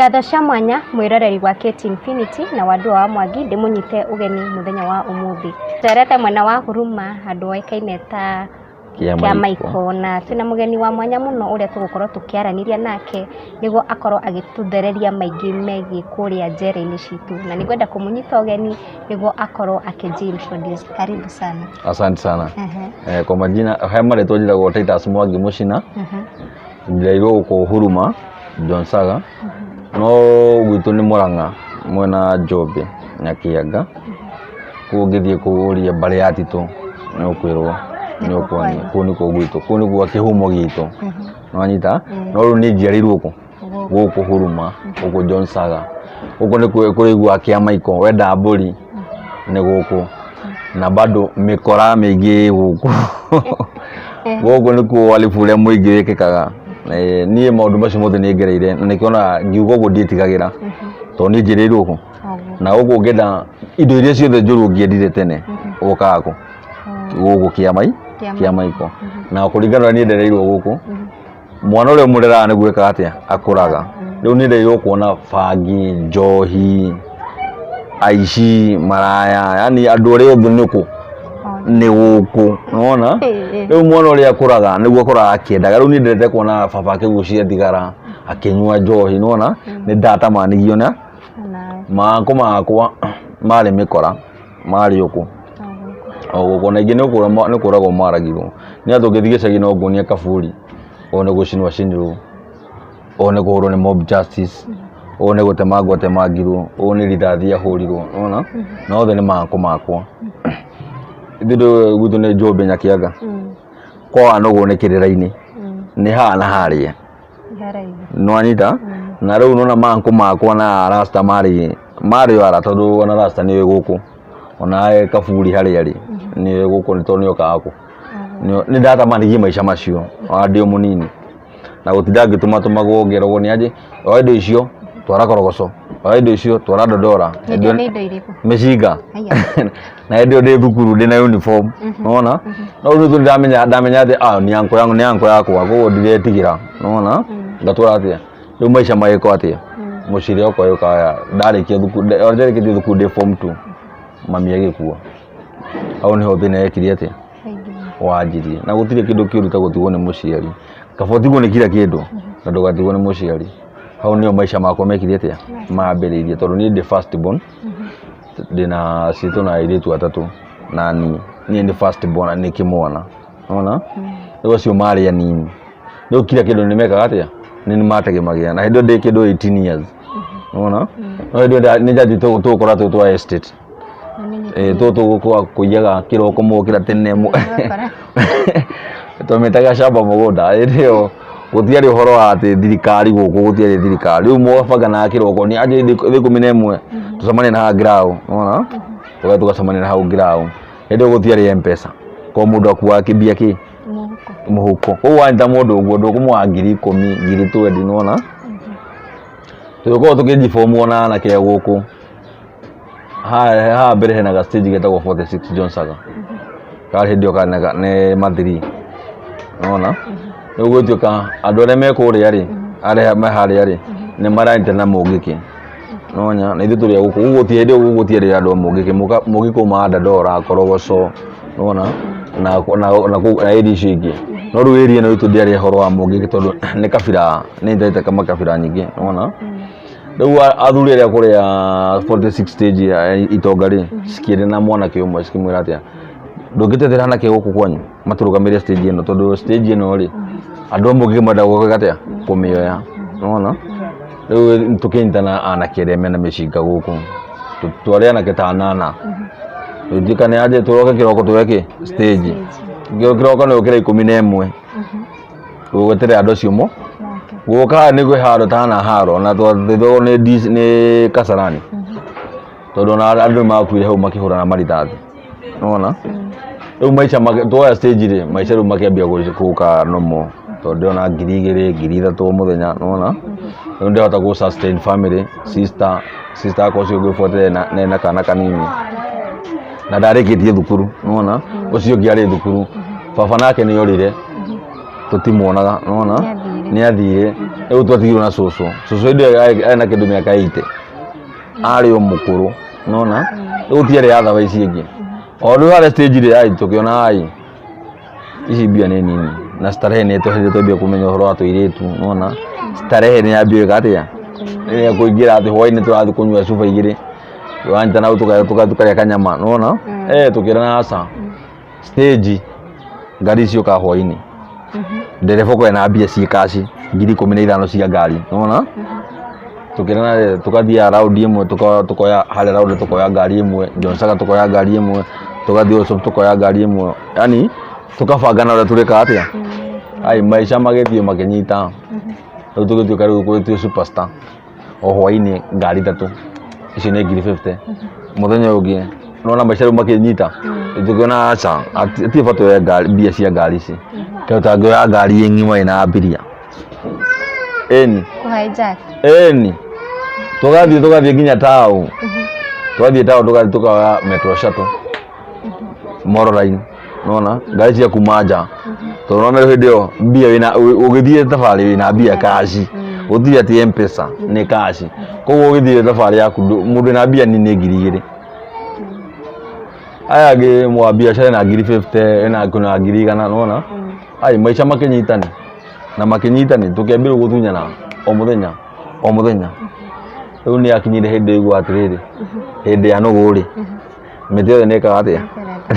Ngatho cia mwanya mwĩroreri wa KT Infinity na Wandua wa Mwangi ndĩmũnyite ũgeni mũthenya wa ũmũthĩ. Njerete mwena wa Huruma handũ hoĩkaine ta Kĩamaiko, na twĩna mũgeni wa mwanya mũno ũrĩa tũgũkorwo tũkĩaranĩria nake nĩguo akorwo agĩtũthereria maingĩ megiĩ kũrĩa njera-inĩ citũ, na nĩngwenda kũmũnyita ũgeni nĩguo akorwo akĩnji introduce. Karibu sana. Asante sana. Kwa majina he marĩtwa njĩtagwo Titus Mwangi Mũcina. Njiarirwo gũkũ Huruma John Saga, no gwitũ nĩ Mũrang'a mwena Njũmbĩ Nyakianga. Kũu ũngĩthiĩ kũũria mbarĩ ya Titũ nĩ ũkwĩrwo, nĩ ũkuonio kũu nĩkuo gwitũ, kũu nĩkuo kĩhumo gitũ, nĩwanyita? No rĩu niĩ njiarĩirwo kũ? Gũkũ Huruma, gũkũ John Saga. Gũkũ nĩkuo kũrĩguaga Kĩamaiko, wenda mbũri nĩ gũkũ, na bado mĩkora mĩingĩ ĩ gũkũ. Gũkũ nĩkuo uhalifu ũrĩa mũingĩ wĩkĩkaga. Niĩ maũndũ macio mothe nĩ ngereire na nĩkĩo onaga ngiuga ũguo ndiĩtigagĩra tondũ niĩ njiarĩirwo kũ? Na gũkũ ũngĩenda indo iria ciothe njũru ũngĩendire tene ũkaga kũ? Gũkũ Kĩamaiko. Na kũringana na ũrĩa niĩ ndereirwo gũkũ, mwana ũrĩa ũmũreraga nĩguo ekaga atĩa? Akũraga. Rĩu niĩ ndereirwo kuona bangi, njohi, aici, maraya, yani andũ arĩa othe nĩ kũ? Nĩ gũkũ. Nĩwona? Rĩu mwana ũrĩa akũraga nĩguo akũraga akĩendaga. Rĩu niĩ ndendete kuona baba akĩgucia thigara, akĩnyua njohi, nĩwona? Nĩ ndatamanirio na mako makwa marĩ mĩkora, marĩ ũkũ? O gũkũ. Na ingĩ nĩ kũragwo maragirwo. Nĩ atĩ ũngĩthiĩ gĩcagi no nguonie kaburi, ũyũ nĩ gũcinwo acinirwo, ũyũ nĩ kũhũrwo nĩ mob justice, ũyũ nĩ gũtemangwo atemangirwo, ũyũ nĩ rithathi ahũrirwo, nĩwona? Na othe nĩ mako makwa. Ithuĩ gwitũ nĩ Njũmbĩ Nyakĩanga. Kwa Wanũgũ nĩ kĩrĩra-inĩ, nĩ haha na harĩa. Nĩwanyita? Na rĩu nĩwona manko makwa na rasta marĩ marĩ o ara tondũ ona rasta nĩoĩ gũkũ, ona kaburi harĩa arĩ nĩoĩ gũkũ nĩ tondũ nĩokaga kũ. Nĩ ndatamanirie maica macio ona ndĩ o mũnini, na gũtinda ngĩtũmatũmagwo ngeragwo nĩ aje oya indo icio twara Korogoco, oya indo icio twara Dodora. Nĩ indo irĩkũ? Mĩcinga. Na hĩndĩ ĩyo ndĩ thukuru ndĩ na uniform, nĩwona? No rĩu nĩ ndamenya ndamenya atĩ ah nĩ uncle yangu, nĩ uncle yakwa, koguo ndiretigĩra, nĩwona? Ngatwara atĩa? Rĩu maica magĩkwo atĩa? Mũciĩ ũrĩa ũkaya ndarĩkia thukuru, ndarĩkĩtie thukuru ndĩ form 2, mami agĩkua. Hau nĩho thĩna wekire atĩa? Wanjirie. Na gũtirĩ kĩndũ kĩũru ta gũtigwo nĩ mũciari. Kaba ũtigwo nĩ kila kĩndũ na ndũgatigwo nĩ mũciari. Hau nĩho maica makwa mekire atĩa? Mambĩrĩirie tondũ niĩ ndĩ first born, ndĩna citũ na airĩtu atatũ na niĩ. Niĩ nĩ first born na nĩ kĩmwana, nĩwona? Rĩu acio marĩ anini. Rĩu kila kĩndũ nĩ mekaga atĩa? Nĩ mategemagĩra. Na hĩndĩ ĩyo ndĩ kĩndũ 18 years, nĩwona? No hĩndĩ ĩyo nĩ njanjĩtie tũgũkora twĩ twa estate. Tũtũ gũkũ kũiyaga kĩroko mokĩra tene twamĩtaga shamba mũgũnda. Hĩndĩ ĩyo gũtiarĩ ũhoro wa atĩ thirikari gũkũ, gũtiarĩ thirikari. Rĩu mwabanganaga kĩroko nĩ anjĩ thaa 11 tũcemanie na haha ngiraũ, nĩwona? Tũgathiĩ tũgacemania na hau ngiraũ. Hĩndĩ ĩyo gũtiarĩ M-Pesa, koguo mũndũ akuaga kĩmbia kĩ mũhuko. Koguo wanyita mũndũ ũguo ndũkũmũha 10,000, 20,000, nĩwona? Tũgĩkorwo tũkĩnjibomu ona anake a gũkũ. Haha mbere hena ga stage getagwo 46 John Saga. Karĩ hĩndĩ ĩyo karĩ nĩ mathiri. Nĩwona? Rĩu gũgĩtuĩka andũ arĩa me kũrĩa rĩ, arĩa me harĩa rĩ, nĩ maranyita na mũngĩkĩ. Nĩwona? Na ithuĩ tũrĩ a gũkũ. Gũkũ gũtirĩ hĩndĩ ĩyo gũtiarĩ andũ a mũngĩkĩ. Mũngĩkĩ umaga Dandora, Korogoco, nĩwona? Na na na na area icio ingĩ. No rĩu area ĩno itũ ndĩarĩ ũhoro wa mũngĩkĩ tondũ nĩ kabira, nĩ nyitĩte makabira nyingĩ, nĩwona? Rĩu athuri arĩa kũrĩa 46 stage ya itonga rĩ, cikĩrĩ na mwanake ũmwe cikĩmwĩra atĩa, ndũngĩtetera anake gũkũ kwanyu matũrũgamĩre stage ĩno tondũ stage ĩno rĩ, andũ a mũngĩ menda gwĩka atĩa? Kũmĩoya. Nĩwona? Rĩu tũkĩnyitana anake arĩa mena mĩcinga gũkũ, twarĩ anake ta anana. Tũgĩtuĩka nĩ aje tũroke kĩroko tuoe kĩ? Stage. Kĩroko nĩ ũkĩra 11. Gweterera andũ acio mo gũka nĩ kwĩ haro tana haro na twateithagwo nĩ DC nĩ Kasarani tondũ ona andũ nĩ makuire hau makĩhũrana maritathi, nĩwona? Rĩu maica tuoya stage rĩ, maica rĩu makĩambia gũka normal tondũ ndĩrona 2,000, 3,000 o mũthenya, nĩwona? Rĩu ndĩrahota gũ sustain family, sister sister yakwa ũcio ũngĩ ũbuatĩrĩire na kana kanini na ndarĩkĩtie thukuru, nĩwona? Ũcio ũngĩ arĩ thukuru, baba nake nĩ orire, tũtimuonaga, nĩwona? Nĩathire. Nĩ athire. Rĩu twatigirwo na cũcũ. Cũcũ hĩndĩ ĩyo arĩ na kĩndũ mĩaka 80, arĩ o mũkũrũ, nona rĩu tiarĩ ya thawa ici ingĩ. O rĩu harĩa stage rĩ, ai, tũkĩona ai ici mbia nĩ nini na starehe nĩ hĩndĩ twambia kũmenya ũhoro wa tũirĩtu, nona starehe nĩ yambia gwĩka atĩa, nĩ kũingĩra atĩ hwainĩ tũrathiĩ kũnyua cuba igĩrĩ, wanyita nau tũkarĩa kanyama, nona eh tũkĩrana aca stage ngari ciũkaga hwainĩ, ndereba ũkorwo na mbia ciĩ kaci 15,000 cia ngari, nona tukirana tukathiĩ raundi ĩmwe, tukoya harĩa raundi, tukoya ngari ĩmwe Jonsaga, tukoya ngari ĩmwe, tugathiĩ Osop, tukoya ngari ĩmwe, yani tukabangana ũrĩa tũrĩka atĩa. Ai, maica magĩthiĩ makĩnyita. Rĩu tũgĩtuĩka rĩu gwĩtio superstar. O hwainĩ ngari ithatũ, icio nĩ 50,000. Mũthenya ũyũ ũngĩ nona maica rĩu makĩnyita, tũkĩona aca hatirĩ bata woye ngari, mbia cia ngari ici tondũ tangĩoya ngari ĩ ng'ima ĩna abiria ĩni. Kũ-hijack. Ĩni, tũgathiĩ nginya taũ. Twathiĩ taũ tũgathiĩ tũkoya Metro Shuttle, Moro Line, nona ngari cia kuma nja, tondũ nona hĩndĩ ĩyo mbia wĩna ũgĩthiĩ thabarĩ wĩna mbia kaci, gũtirĩ atĩ Mpesa, nĩ kaci. Koguo ũgĩthiĩ thabarĩ yaku mũndũ wĩna mbia nini nĩ 2,000. Aya angĩ mwa biacara ena 50,000, ena kuna 100,000, nona ai maica makĩnyitani na makĩnyitani, tũkĩambĩrĩria gũtunyana o mũthenya o mũthenya. Rĩu nĩ akinyire hĩndĩ ĩigua atĩrĩrĩ, hĩndĩ ya nũgũ rĩ, mĩtĩ yothe nĩ ĩkaga atĩa,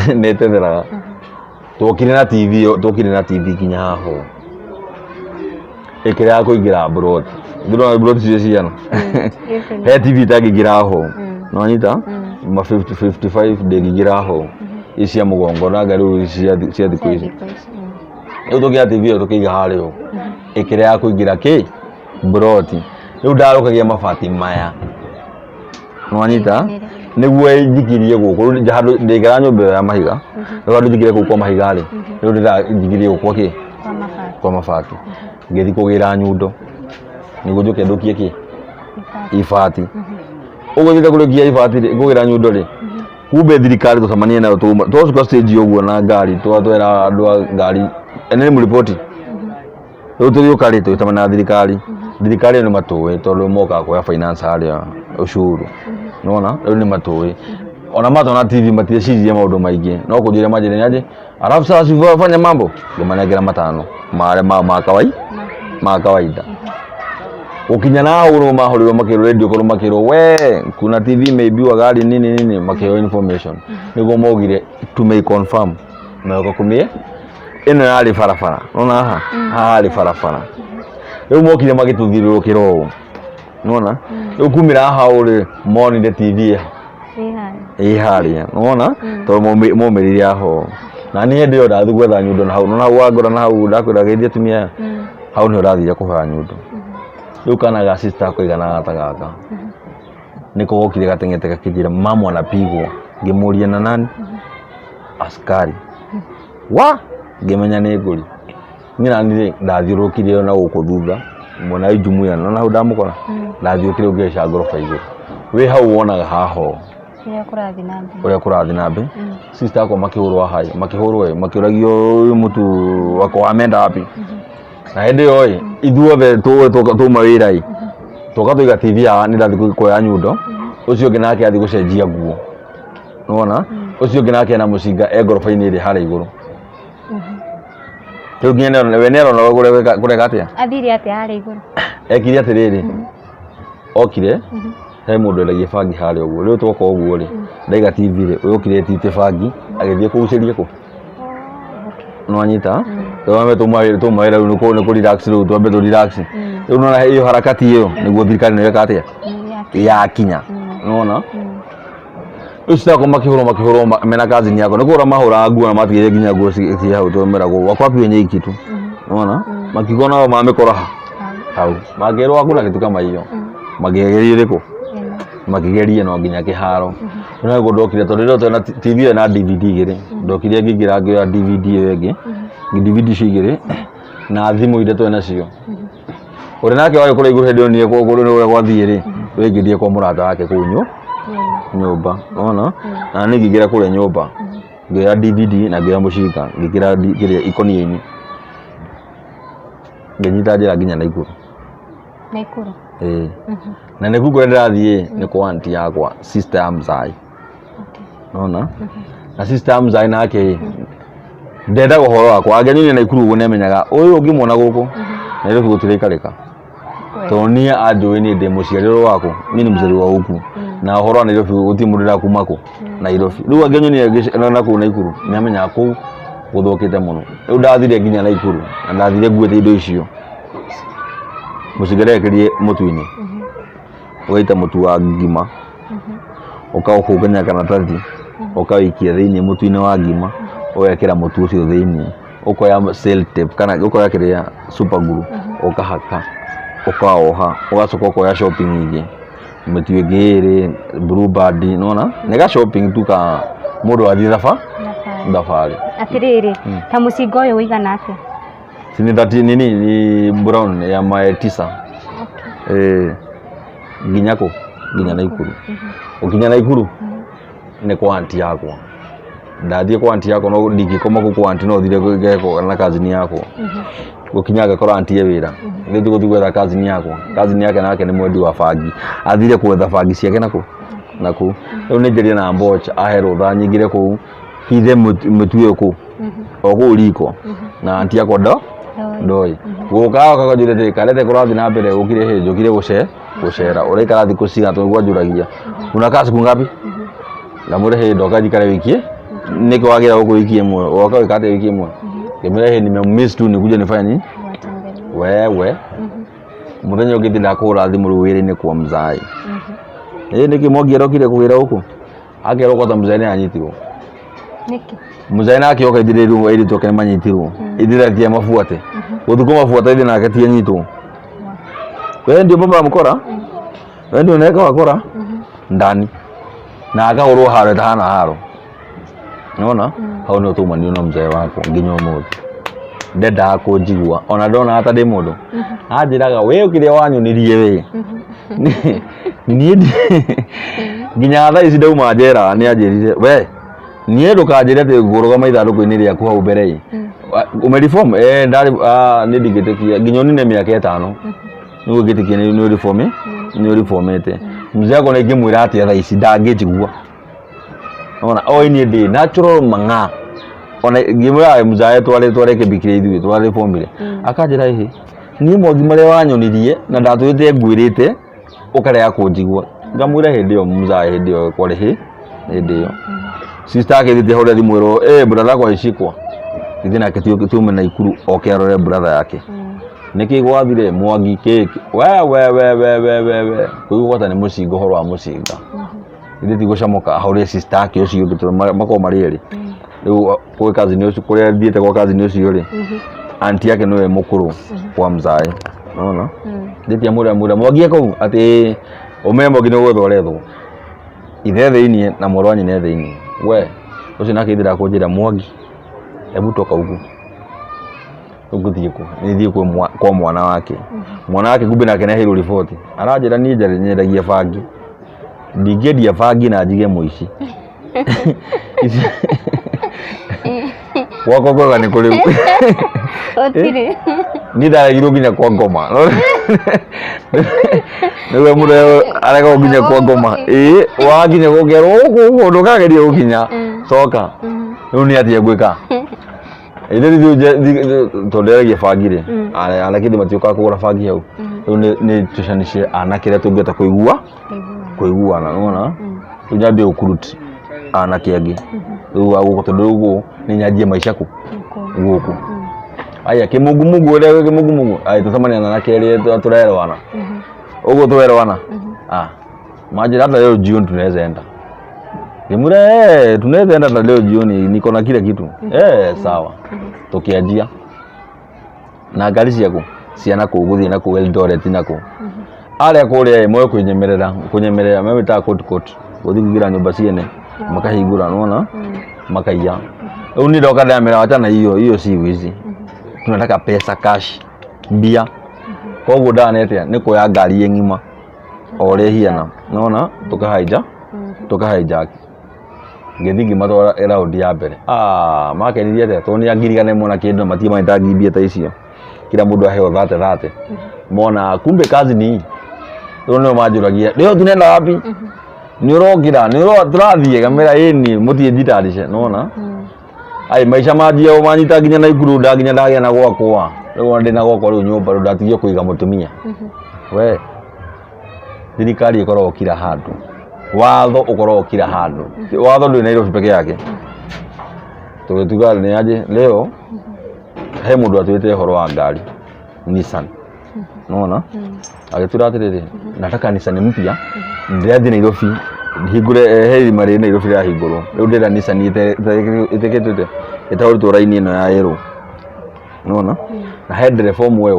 nĩ ĩtetheraga. Twokire na TV ĩyo, twokire na TV nginya haha ũũ ĩkĩrega kũingĩra mburoti. Ndĩrona mburoti icio cigana he TV itangĩingĩra ho, nĩwanyita ma 50 55 ndĩngĩingĩra ho, ici cia mũgongo na ngari rĩu cia thikũ ici. Rĩu tũkĩoya TV ĩyo tũkĩiga harĩa ũũ, ĩkĩrega kũingĩra kĩ mburoti. Rĩu ndarũkagia mabati maya, nĩwanyita, nĩguo ĩnjikirie gũkũ. Rĩu handũ ndĩngĩra nyũmba ĩyo ya mahiga, rĩu handũ njikire kũu kwa mahiga rĩ, rĩu ndĩranjikirie gũkũ kwa kĩ, Kwa mabati. Kwa mabati. Ngĩthiĩ kũgĩra nyundo nĩguo njũke ndũkie kĩ ibati. Ũguo thiĩte kũrĩkia ibati rĩ, kũgĩra nyundo rĩ, kumbe thirikari tũcemanie nayo tuma twacoka stage ũguo na ngari, twatwera andũ a ngari ene nĩ mũriboti. Rĩu tũgĩũka rĩ, tũgĩcemania na thirikari. Thirikari ĩyo nĩ matũĩ tondũ mokaga kuoya finance harĩa ucuru, nĩwona rĩu nĩ matũĩ. Ona matona TV matieciririe maũndũ maingĩ, no kũnjĩra manjĩre nĩ aje, alafu sasa si fanya mambo, ngĩmanengera matano marĩa ma ma kawai ma kawaida. Gũkinya na hau nĩguo mahũrirwo makĩrwo radio korwo makĩrwo we kuna TV imeibiwa gari nini nini, makĩheo information nĩguo maugire tume confirm magĩũka kũmĩe. Ĩno yarĩ barabara, nona haha haha harĩ barabara. Rĩu mokire magĩtũthiũrũrũkĩra ũũ, nona rĩu kumĩra haha ũũ rĩ, monire TV ĩ harĩa, nona tondũ maumĩrire aho. Na niĩ hĩndĩ ĩyo ndathiĩ gwetha nyundo na hau, nona hau wangora na hau ndakwĩra geithia atumia aya, hau nĩho ndathire kũhoya nyundo. Rĩu kana ga sister kaiganaga ta gaka nĩko gokire gateng'ete gakĩnjĩra mamu anapigwo. Ngĩmũria na nani? Askari wa ngĩmenya nĩ ngũri. Niĩ nani rĩ, ndathiũrũrũkire na gũkũ thutha mwena wa Jumuiya, nona hau ndamũkora, ndathiũrũrũkire ngĩhaica ngoroba igũrũ. Wĩ hau wonaga haha ũũ Ũrĩa kũrathiĩ na mbere. Ũrĩa kũrathiĩ na mbere. Sister akwa makĩhũrwo haha, makĩhũrwo ĩ, makĩũragio ũyũ mũtu wakwa ameenda wapi. Na hĩndĩ ĩyo ĩ, ithuothe twauma wĩra ĩ, twoka twaiga TV haha, nĩ ndathiĩ kuoya nyundo, ũcio ũngĩ nake athiĩ gũcenjia nguo, nĩwona ũcio ũngĩ nake ena mũcinga e ngoroba-inĩ ĩrĩa harĩa igũrũ. Rĩu nginya we nĩarona kũreka atĩa. Athire atĩa harĩa igũrũ? Ekire atĩrĩrĩ, okire he mũndũ endagia bangi harĩa ũguo. Rĩu twoka ũguo rĩ, ndaiga TV rĩ, ũyũ okire etĩtie bangi agĩthiĩ kũgucĩria kũ, nĩwanyita. Twambe tuma wĩra rĩu nĩ kũ relax, rĩu twambe tũ relax. Rĩu nona ĩyo harakati ĩyo nĩguo thirikari nĩ ĩreka atĩa, yakinya, nĩwona rĩu citakwa makĩhũrwo mena cousin yakwa nĩ kũhũra mahũraga nguo na matigire nginya nguo ciĩ hau. Tũmeragwo wako wapi wenye hii kitu, nĩwona makiuga nao mamĩkora hau, makĩrwo hakuna kitu kama hiyo. Makĩgeria ĩrĩkũ, makĩgeria no nginya kĩharo nĩguo ndokire, tondũ rĩrĩa twena TV ĩyo na DVD igĩrĩ, ndokire ngĩingĩra ngĩoya DVD ĩyo ĩngĩ, DVD icio igĩrĩ na thimũ iria twĩ nacio. Ũrĩa nake warĩ kũrĩa igũrũ hĩndĩ ĩyo niĩ kũrĩa ũrĩa gwathiĩ rĩ, wĩngĩrie kwa mũrata wake kũu nyũmba, wona na niĩ ngĩingĩra kũrĩa nyũmba ngĩoya DVD na ngĩoya mũcinga ngĩkĩra kĩrĩa ikũnia-inĩ. Ngĩnyita njĩra nginya Naikuru. Naikuru. Ĩĩ. Na nĩkuo kũrĩa ndĩrathiĩ nĩ kwa aunty yakwa, sister ya mzai. Nona? Na sister ya mzai nake ndendaga ũhoro wakwa, angĩanyonia Naikuru ũguo nĩamenyaga ũyũ ũngĩmuona gũkũ Nairobi gũtiraikarĩka. Tondũ niĩ anjũĩ niĩ ndĩ mũciarĩrwo waku, niĩ nĩ mũciari wa gũkũ. Na ũhoro wa Nairobi gũtirĩ mũndũ ũrenda kuma kũ Nairobi. Rĩu angĩanyonia na kũu Naikuru nĩamenyaga kũu gũthũkĩte mũno. Rĩu ndathire nginya Naikuru na ndathire nguĩte indo icio. Mũcinga ndekĩrire mũtu-inĩ, ũgaita mũtu wa ngima, ũkaũkũngania karatathi, ũkawĩikia thĩiniĩ mũtu-inĩ wa ngima, ũgekĩra mũtu ũcio thĩiniĩ, ũkoya sellotape kana ũkoya kĩrĩa super glue, ũkahaka, ũkawoha, ũgacoka ũkoya shopping ingĩ, mĩtu ĩngĩ ĩrĩ, blue band, nĩwona? Nĩ ga shopping tu ka mũndũ athiĩ thabarĩ. Atĩrĩrĩ, ta mũcinga ũyũ ũigana atĩa? Si ni 30 nini ni brown ya mae 9. Eh, nginya kũ? Nginya Naikuru. Ũkinya Naikuru nĩ kwa aunty yakwa. Ndathiĩ kwa aunty yakwa no ndingĩkoma kũu kwa aunty, no thire ngeko na cousin yakwa. Gũkinya ngakora aunty e wĩra. Rĩu tũgũthiĩ gwetha cousin yakwa. Cousin yake nake nĩ mwendi wa bangi. Athire gwetha bangi ciake nakũ? Nakũu. Rĩu nĩ njarie na mbocha ahe rũtha nyingĩre kũu hithe mũtu ũyũ kũu o kũu riko na aunty yakwa ndo ndoĩ gũka kakanjũria atĩrĩ karete kũrathiĩ na mbere ũkire hĩ njũkire gũcera ũraikara thikũ cigana tondũ gwanjũragia unakaa siku ngapi ndamwĩra hĩ ndoka njikare wiki nĩkĩ wagĩra gũkũ wiki ĩmwe woka wĩka atĩa wiki ĩmwe ngĩmwĩra hĩ nimemiss tu nikuja nifanye nini wewe mũthenya ũngĩ ndakũhũra thimũ rĩu wĩra-inĩ kwa mzai ĩ nĩkĩ Mwangi arokire kũgĩra gũkũ akerwo kwata mzai nĩ anyitirwo. Nĩkĩ? Mzai nake oka ithire rĩu airĩtu ake nĩ manyitirwo ithire atia mabuate gũthiĩ kũmabuata ithe nake ti anyitwo. Wewe ndio baba mkora, wewe ndio unaweka wakora ndani na akahũrwo haro ĩtahana haro nona hau nĩho twaumanire na mzee wakwa nginya ũmũthĩ ndendaga kũnjigua ona ndonaga ta ndĩ mũndũ anjĩraga we kĩrĩa wanyonirie we niĩ nginya thaa ici ndauma njera nĩ anjĩrire we niĩ ndũkanjĩre atĩ ngũrũgama ithandũkũ-inĩ rĩaku hau mbere ĩ umereform eh ndarĩ niĩ ndingĩtĩkia nginya ũnine mĩaka 5 nĩguo ngĩtĩkia nĩ ũreform nĩ ũreformĩte mzee wakwa nĩ ingĩmwĩra atĩa thaa ici ndangĩnjigua ona oi niĩ ndĩ natural mang'a ona ngĩmwĩra mzae tware twarekebikire ithuĩ twareformire akanjĩra ĩhĩ niĩ Mwangi marĩa wanyonirie na ndatũrĩte ngwĩrĩte ũkarega kũnjigua ngamwĩra hĩndĩ ĩyo mzae hĩndĩ ĩyo kwarĩ hĩ hĩndĩ ĩyo sister yake ithiĩte hũre thimũ ĩrwo eh brother yakwa icikwa ithe nake tume Naikuru oke arore brother yake nĩkĩ gwathire Mwangi kĩ we we we we we we we kũigua gwata nĩ mũcinga ũhoro wa mũcinga ithe ti gũcomoka ahũrĩre sister yake ũcio ũngĩ tondũ makoragwo marĩ erĩ rĩu kwĩ cousin ũcio kũrĩa thiĩte gwa cousin ũcio rĩ aunty yake nĩwe mũkũrũ kwa mzae unaona ndĩtia mwĩra mwĩra Mwangi kũu atĩ ũmere Mwangi nĩ gwethwo ũrethwo ithe thĩiniĩ na mwarĩ wa nyina e thĩiniĩ we ũcio nake ithira kũnjĩra Mwangi hebu toka huku ũgũthiĩ kũ nĩthiĩ kwa mwana wake mwana wake kumbe nake nĩaheirwo riboti aranjĩra niĩ nyendagia bangi ndingĩendia bangi na njige mũici gwakwa kwega nĩ kũrĩu Gũtirĩ. niĩ ndaregirwo nginya kwa ngoma nĩwe mũndũ aregagwo nginya kwa ngoma ĩĩ wakinya gũkerwo gũkũ ũguo ndũkagerie gũkinya coka rĩu nĩ atĩa ngwĩka ithe ithuĩ tondũ nderagia bangi rĩ anake ithuĩ matiũkaga kũgũra bangi hau rĩu nĩ tũcanicie anake arĩa tũngĩhota kũigua kũiguana nĩwona rĩu nyambie gũkuruti anake angĩ rĩu agũkũ tondũ rĩu gũkũ nĩ nyanjie maica kũ gũkũ aya kĩmungumungu ũrĩa kĩmungumungu aya tũcemania na anake erĩ tũrerwana ũguo twerwana ah manjĩra hata leo jioni tunaweza enda ngĩmwĩra eh tunaweza enda hata leo jioni niko na kila kitu eh sawa tukianjia na ngari ciaku ciana kũu gũthiĩ na kũu Eldoret na kũu arĩa kũrĩa moe kwĩnyemerera kũnyemerera mewĩtaga court court gũthiĩ kũingĩra nyũmba ciene makahingũra nĩwona makaiya rĩu niĩ ndoka ndamera wachana hiyo hiyo si wizi tunataka pesa cash mbia koguo ndanete nĩ kuoya ngari ĩ ng'ima o ũrĩa ĩhiana nĩwona tũkahaija tũkahaija ngĩthiĩ ngĩmatwara raundi ya mbere ah makenirie atĩa tondũ nĩ angirigana ĩmwe na kĩndũ na matirĩ manyita mbia ta icio Kila mũndũ aheo thate thate, mona kumbe kazi ni hii. Rĩu nĩo manjũragia, leo tunaenda wapi? Nĩ ũrokĩra, nĩ tũrathiĩ? Ngamera ĩni, mũthiĩ njitarice, nona. Ai, maica manjia manyita nginya Naikuru, nda nginya ndagĩa na gwakwa. Rĩu ona ndĩna gwakwa rĩu nyũmba, rĩu ndatigio kũiga mũtumia. We, thirikari ĩkoragwo kila handũ, watho ũkoragwo kila handũ, watho ndũrĩ Nairobi peke yake. Tũgĩtuga nĩ aje leo, he mũndũ atwĩte ũhoro wa ngari Nissan, nona, agĩtwĩra atĩrĩrĩ, nataka Nissan mpya, ndĩrathiĩ Nairobi hingũre, he irima rĩ Nairobi rĩrahingũrwo rĩu, ndĩrenda Nissan ĩtĩkĩtĩte ĩtahũrĩtwo raini ĩno ya yerũ, nona. Na he ndereba ũmwe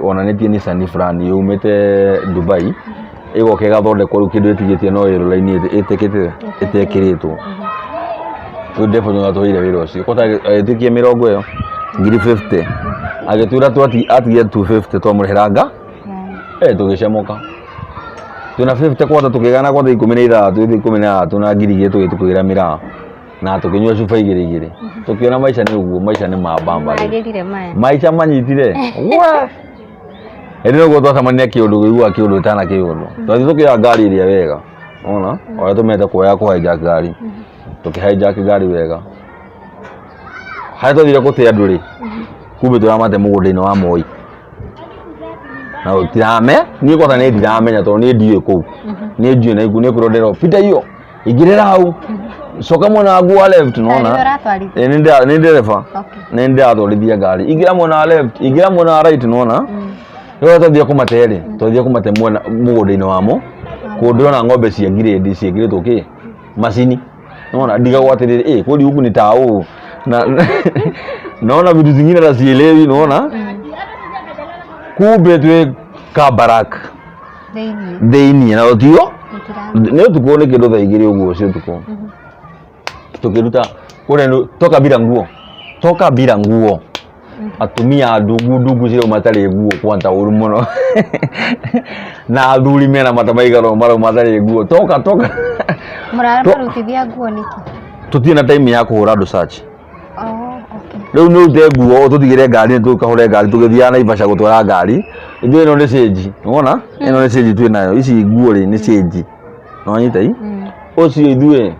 wonanĩtie Nissan fulani yumĩte Dubai, ĩgoka ĩgathondekwo, rĩu kĩndũ ĩtigĩtie no yerũ, raini ĩtĩkĩtĩte ĩtekĩrĩtwo. Rĩu ndereba ũcio atũheire wĩra ũcio kota agĩtĩkia mĩrongo ĩyo ngiri 50, agĩtwĩra atigie 250 twamũrĩhĩra nga. Tũgĩcemoka twĩna 50 kwata, tũkĩgana kwata 16, 16 na 2000, tũgĩthiĩ tũkĩgĩra mĩraa na tũkĩnyua cuba igĩrĩ igĩrĩ, tũkĩona maica nĩ ũguo, maica nĩ mambamba rĩu. Magĩrire maya. Maica manyitire we hĩndĩ ĩyo twacemania kĩũndũ gĩigua kĩũndũ ĩtana kĩũndũ, twathiĩ tũkĩoya ngari ĩrĩa wega, ona ũrĩa tũmete kuoya kũ hijack ngari, tũkĩ hijack ngari wega. Harĩa twathire gũte andũ rĩ, kumbe tũramate mũgũnda-inĩ wa Moi na ũtirame. Niĩ kwata nĩ ndiramenya, tondũ niĩ ndiũĩ kũu, niĩ ndiũĩ na nĩ kwĩrwo ndĩrwo pita hiyo, ingĩrĩra hau, coka mwena waku wa left, nona. Nĩwe ũratwarithia? Ĩ, nĩ ndereba. Okay. Nĩ ndĩratwarithia ngari, ingĩra mwena wa left, ingĩra mwena wa right, nona. Rĩu twathire kũmate rĩ, twathire kũmate mwena mũgũnda-inĩ wamo kũndũ ndĩrona ng'ombe cia ngirĩndi ciĩkĩrĩtwo kĩ macini, nona. Ndigagwo atĩrĩrĩ, ĩ kweli huku ni tao na naona vitu zingine hata sielewi, naona kumbe twĩ Kabarak Thĩinĩ. Thĩiniĩ na ũtio. Gũtira- Nĩ ũtukũ, nĩ kĩndũ thaa 2 ũguo cia ũtukũ. Tũkĩruta kũrĩa toka bila nguo, toka bila nguo, atumia ndungu ndungu cirau matarĩ nguo kwanta ũru mũno, na athuri mena mata maigana ũũ marau matarĩ nguo, toka toka. Mũramarutithia nguo nĩkĩ? Tũtirĩ na time ya kũhũra andũ search. Oh, okay. Rĩu nĩ ũrute nguo ũtũtigĩre ngari, nĩ tũkahũre ngari tũgĩthiaga Naivasha gũtwara ngari. Ithuĩ ĩno nĩ cĩnji, nĩwona ĩno nĩ cĩnji twĩ nayo, ici nguo rĩ nĩ cĩnji, nĩwanyita i ũcio. Ithuĩ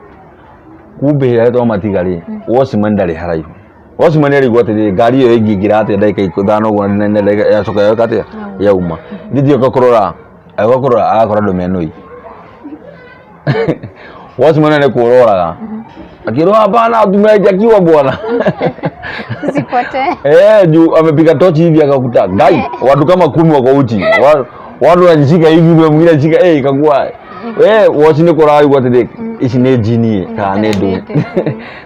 kumbe hĩrĩa twamatiga rĩ, watchman ndarĩ haraihu. Watchman arigwo atĩrĩrĩ, ngari ĩyo ĩngĩingĩra atĩa ndagĩka 5 ũguo na ndagĩka yacoka yoka atĩa yauma? Ithuĩ oka kũrora, agĩũka kũrora agakora andũ menũi. Watchman nĩ kũroraga, akĩrwo, "Hapana, tumejakiwa bwana." Usipotee. Eh, juu amepiga tochi hivi akakuta gai watu kama 10 wako uchi. Watu wanajishika hivi, yule mwingine anashika, ikakuwa watch nĩ kũrarigwo atĩrĩ, ici nĩ njini kana nĩ ndũĩ,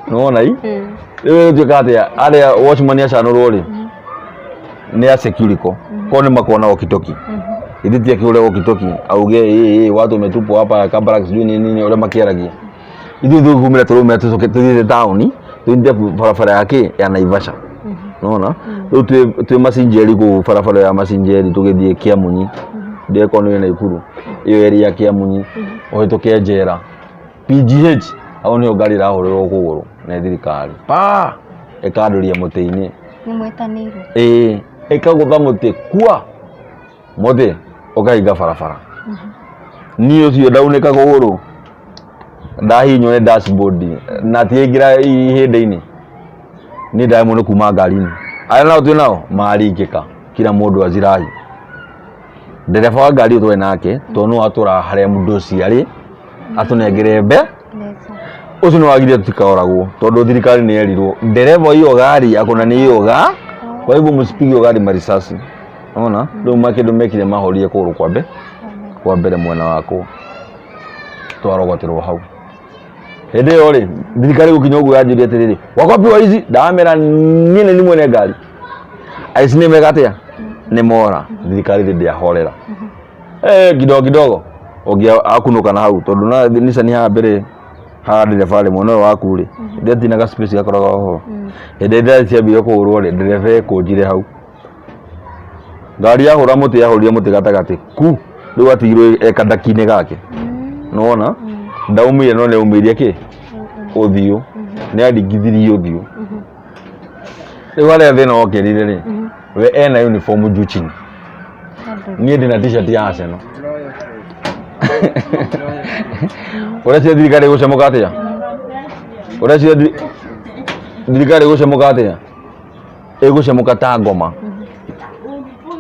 nĩwona i. Rĩu ĩtuĩka atĩa, arĩa watchman acanũrwo rĩ, nĩ a security ko nĩ makona walkie-talkie, ithuĩ ti akĩhũre walkie-talkie auge ĩ watu wametupwa hapa Kabarak, sijui nini nini ũrĩa makĩaragia. Ithuĩ tũkumĩra tũraumĩra, tũcoke tũthiĩte taũni, tũthiĩte barabara ya kĩ ya Naivasha, nona. Rĩu twĩ Macinjeri kũu, barabara ya Macinjeri tũgĩthiĩ Kĩamunyi, ndĩko nĩ Naikuru ĩyo area ya Kĩamunyi, ũhĩtũke njera PGH, hau nĩho ngari ĩrahũrĩrwo kũgũrũ nĩ thirikari, pa ĩkandũria mũtĩ-inĩ. Nĩ mwĩtanĩirwo. Ĩĩ, ĩkagũtha mũtĩ kua mũtĩ ũkahinga barabara. Niĩ ũcio ndaunĩka kũgũrũ, ndahihinywo nĩ dashboard na tiaingĩra ihĩndĩ-inĩ. Niĩ ndaremwo nĩ kuma ngari-inĩ, arĩa nao twĩ nao maringĩka, kila mũndũ azirahi. Ndereba wa ngari ĩyo twarĩ nake, tondũ nĩwe atwaraga harĩa mũndũ ũcio arĩ atũnengere mbe. Mbeca. Ũcio nĩ wagire tũtikaoragwo, tondũ thirikari nĩ yerirwo ndereba hiyo gari akona nĩ hiyo ga, kwa hivyo msipige gari marisasi. Ona rĩu makĩndũ mekire, mahũrire kũgũrũ kwa mbere mwena wakwa, twarogoterwo hau. Hĩndĩ ĩyo rĩ, thirikari gũkinya ũguo yanjĩria atĩrĩrĩ, wakopi wa ici, ndamera niĩ nĩ mwene ngari, aici nĩ mega atĩa nĩ mora. Thirikari thĩ ndĩahorera, kidogo kidogo ũngĩ akunuka na hau, tondũ na Nissan haha mbere haha ndereba rĩ, mwena ũyũ waku rĩ, ndĩatina ga space gakoragwo ho. Hĩndĩ ĩrĩa ciambire kũhũrwo rĩ, ndereba ekũnjire hau, ngari yahũra mũtĩ, yahũrire mũtĩ gatagatĩ ku, rĩu atigirwo e kandaki-inĩ gake, nĩwona. Ndaumire, no nĩaumĩirie kĩ ũthiũ, nĩ aringithirie ũthiũ. Rĩu harĩa thĩna wokĩrire rĩ, We ena uniform juu chini, niĩ ndĩna t-shirt ya Arsenal. Ũreciria thirikari ĩgũcemũka atĩa? Ũreciria thirikari ĩgũcemũka atĩa? Ĩgũcemũka ta ngoma.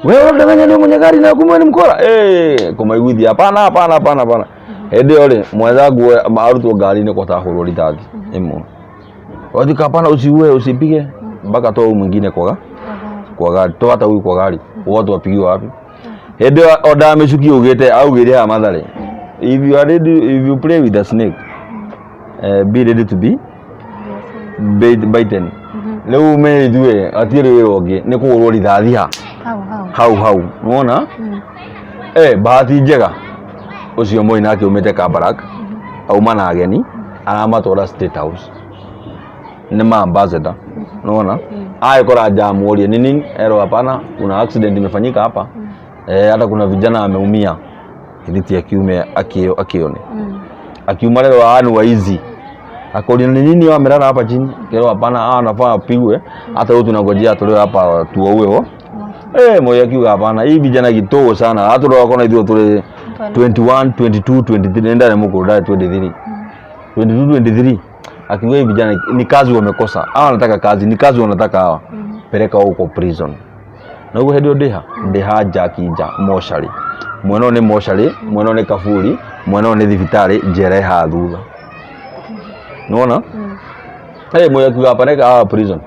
Wewe unadanganya ni mwenye gari na kumbe ni mkora. Eh, kũmaiguithia hapana, hapana, hapana, hapana. Hĩndĩ ĩyo rĩ, mwenzangu arutwo ngari-inĩ kwa hũrwo rithathi ĩmwe. Wathika hapana, usiue, usipige mpaka toa huyu mwingine kwa gari, toa hata huyu kwa gari, watu wapigiwe wapi? Hĩndĩ ĩyo onda mĩcuki augĩte augĩre haha Mathare, if you are ready, if you play with the snake, be ready to be bitten. Rĩu me ithuĩ hatirĩ wĩra ũngĩ nĩ kũhũrwo rithathi ha hau hau. Hau hau nĩwona. Eh, bahati njega ũcio Moi nake umĩte Kabarak, auma na ageni aramatwara State House, nĩ ma ambassador, nĩwona. Agĩkora jamu, orie ni nini, ero hapana, kuna accident imefanyika hapa, eh, hata kuna vijana ameumia. Githiti akiume akione akiuma leo hawa ni waizi, akauliza ni nini wamelala hapa chini, kero hapana, hawa wanafaa wapigwe, hata huyu tunangojea atolewe hapa tuwaue wo. Eh, Moi akiuga hapana, hii vijana gitoo sana, hata tũrokona ithuĩ tũrĩ 21 22 23, ndarĩ mũkũrũ, ndarĩ 23 22 23. Akiuga hii vijana ni kazi wamekosa, hawa wanataka kazi, ni kazi wanataka hawa, peleka huko prison. Na ũguo hĩndĩ ĩyo ndĩha ndĩha njaki nja mocarĩ, mwena ũyũ nĩ mocarĩ, mwena ũyũ nĩ kaburi, mwena ũyũ nĩ thibitarĩ, njera ĩhaha thutha, nĩwona. Hey, Moi akiuga peleka hawa prison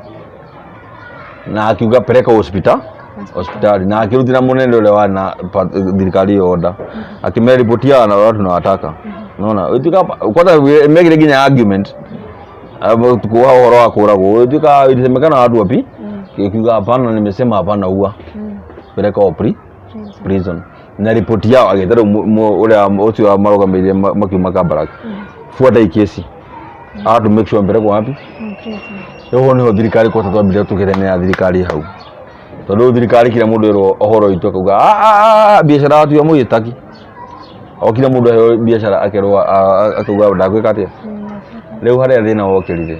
na akiuga peleka hospital hospitali, na akirutira munene ũrĩa warĩ na thirikari ĩyo order, akĩmera ripoti yao na watu tunawataka. Unaona ituka kwanza mekire nginya argument kuwa ũhoro wa kũragwo, ituka ilisemekana watu wapi, akiuga hapana, nimesema hapana, ua peleka o prison na ripoti yao. Agĩta rĩu ũrĩa ũcio marũgamĩrĩire makiuma Kabarak, fuata hii kesi, I to make sure mpelekwa wapi. Rĩu ho niho thirikari kwanza twambire tũkĩrenera thirikari hau, tondũ rĩu thirikari kila mũndũ erwo ũhoro witũ akauga, "Ah, ah, ah, biacara watu ya mũgĩtaki." O kila mũndũ aheo biacara akerwo akauga ndakwĩka atĩa. Rĩu harĩa thĩna wokĩrire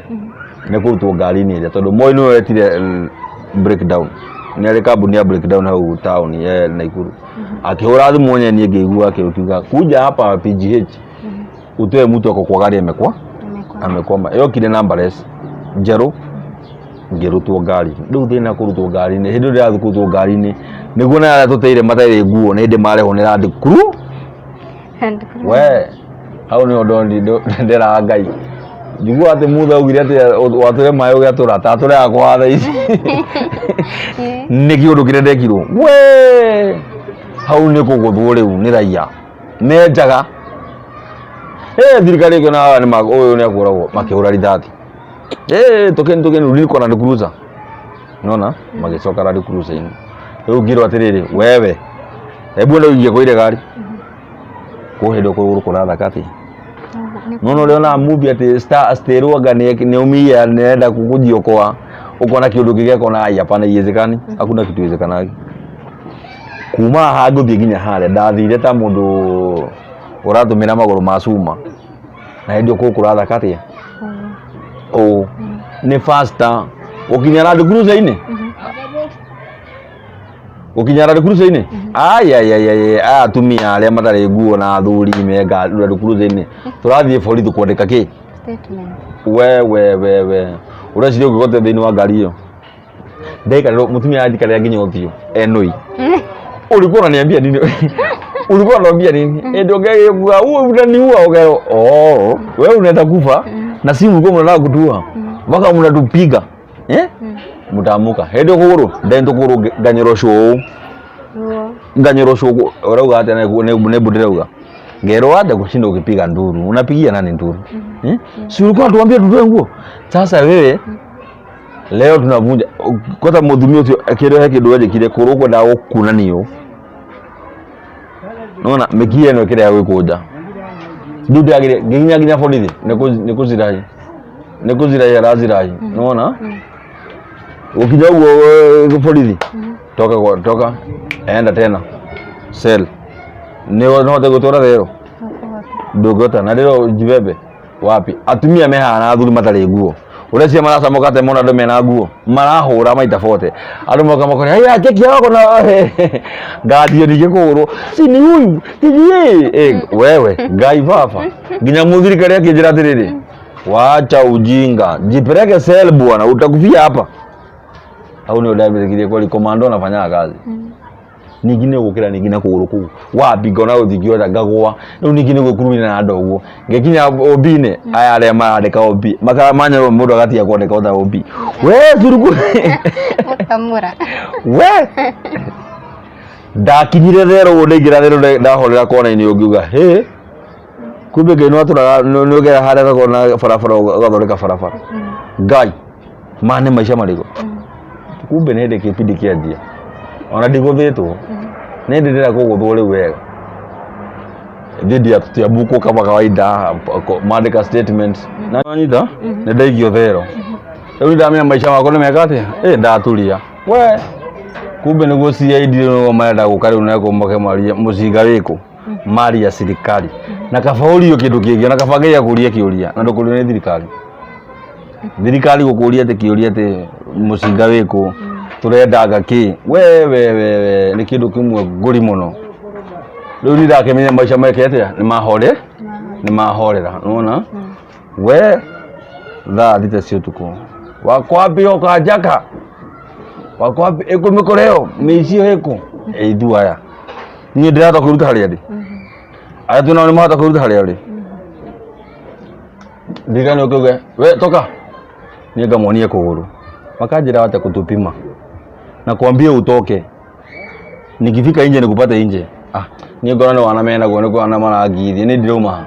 nĩ kũrutwo ngari-inĩ ĩrĩa, tondũ Moi nĩwe wetire breakdown, nĩ arĩ kambuni ya breakdown hau town ya Naikuru. Akĩhũra thimũ nye niĩ ngĩigua akiuga kuja hapa PGH utoe mtu ako kwa gari amekwa amekwama. Yokire numberless njerũ, ngĩrutwo ngari. Rĩu thĩna kũrutwo ngari-inĩ, hĩndĩ ĩyo ndĩrathiĩ kũrutwo ngari-inĩ nĩguo na arĩa tũteire matarĩ nguo nĩ hĩndĩ marehwo nĩ Land Cruiser. We hau nĩho ndondi nderaga Ngai, njigua atĩ Mutha augire atĩ watũre maĩ ũgĩatũra ta atũre yakwa thaa ici nĩ kĩũndũ kĩrĩa ndekirwo. We hau nĩ kũgũthwo rĩu nĩ raia menjaga. Eh, thirikari ĩkĩona haha nĩ ũyũ nĩ akũragwo, makĩhũra rithathi. Eh, tokeni tokeni, rudini kwa Land Cruiser. Unaona, magĩcoka Land Cruiser-inĩ. Rĩu ngĩrwo atĩrĩrĩ, wewe hebu enda ũingie kwa ile gari kũ hĩndĩ kũgũrũ kũrathaka atĩ nona ũrĩa ona movie atĩ star sterwanga nĩ umia nĩarenda kujiokoa, ukona kĩũndũ kĩgekona, ai, hapana, iwezekani, hakuna kitu iwezekanagi. Kuma haha ngũthiĩ nginya harĩa ndathire ta mũndũ ũratũmĩra magũrũ ma cuma, na hĩndĩ ĩyo kũgũrũ kũrathaka atĩa ũ nĩ faster gũkinya Land Cruiser-inĩ, gũkinya Land Cruiser-inĩ. Ai ai ai ai, aya atumia arĩa matarĩ nguo na athuri me Land Cruiser-inĩ, tũrathiĩ borithi kwandĩka kĩ Statement. We we we we, ũreciria ũngĩgote thĩinĩ wa ngari ĩyo ndaikarĩrwo mũtumia anjikarĩra nginya ũthiũ enoi, ulikuwa unaniambia nini? Ulikuwa unaniambia nini? Eh, ndio ngekuwa wewe unaniua, ukaero oh, wewe unaenda kufa na si mlikuwa mnataka kutua mpaka mnatupiga, eh, mutamuka hĩndĩ kũgũrũ ndento kũgũrũ nganyoroshwo ũũ. Ruo. Nganyoroshwo ũrauga atĩa? Nĩ ndĩrauga ngero aja kushinda ukipiga nduru, unapigia nani nduru, eh? Si ulikuwa unatuambia tutoe nguo? Sasa wewe leo tunavunja kwanza. Mũthumi ũcio akĩrehe kĩndũ enjĩkire kũrũ kwendaga gũkunanio, nona mĩkiha ĩno ĩkĩrega gwĩkũnja. Rĩu ndĩragire nginya nginya borithi nĩ kũzirahi nĩ kũzirahi arazirahi, nona gũkinya ũguo borithi toka toka enda tena cell nĩ nohote gũtwara rero ndũngĩhota na rĩro njibebe wapi atumia mehaha na athuri matarĩ nguo. Ũreciria maracamoka atĩa mona andũ mena nguo marahũra maita 40 andũ moka makora haya cheki yako na ngathiĩ ningĩ kũgũrũ si ni huyu tiji eh wewe ngai baba nginya mũthirikari akĩnjĩra atĩrĩrĩ, wacha ujinga, jipeleke cell bwana, utakufia hapa. Hau nĩ ndambĩrĩkirie kweli komando anafanyaga kazi. Ningĩ nĩ gũkĩra ningĩ na kũgũrũ kũu wambi ngona gũthiĩ ngagũa rĩu ningĩ nĩ gwĩkurumia na andũ ũguo ngĩkinya OB-inĩ aya arĩa marandĩka OB manyarwo mũndũ agatiga kwandĩka ota OB we curuku. Mũkamũra. We ndakinyire thero ũguo ndaingĩra thero ndahorera kona-inĩ ũngiuga hĩ kumbe Ngai nĩwatũraga nĩũgera harĩa gakona barabara ũgathondeka barabara. Ngai maya nĩ maica marĩkũ? Kumbe nĩ hĩndĩ kĩbindi kĩanjia ona ndigũthĩtwo nĩ hĩndĩ ndĩrenda kũgũthwo rĩu wega dhidi ya tutiambuko kama kawaida maandĩka statement na nyita nĩ ndaigio thero rĩu nĩndamenya maica makwa nĩ meka atĩa ĩ ndaturia we kumbe nĩguo CID nĩguo marenda gũka rĩu nĩguo moke marie mũcinga wĩkũ mari ya thirikari na kaba ũrio kĩndũ kĩngĩ na kaba Ngai akũrie kĩũria na ndũkũrio nĩ thirikari thirikari gũkũria atĩ kĩũria atĩ mũcinga wĩkũ tũrendanga kĩ we we we we nĩ kĩndũ kĩmwe ngũri mũno rĩu nĩ ndakĩmenya maica meke atĩa nĩ mahore nĩ mahorera nĩwona we thaa 6 cia ũtukũ wakwambia ũkanjaka wakwambia ĩkũ mĩkora ĩyo mĩici ĩyo ĩkũ ĩithu aya niĩ ndĩrahota kwĩruta harĩa ndĩ arĩa twĩnao nĩ mahota kwĩruta harĩa ũrĩ ndirikane ũkiuge we toka niĩ ngamuonie kũgũrũ makanjĩra wacha kutupima na kuambia utoke nikifika nje nikupate nje. Ah, niĩ ngona nĩ wana menaguo nĩ kuona marangithia nĩ ndirauma haha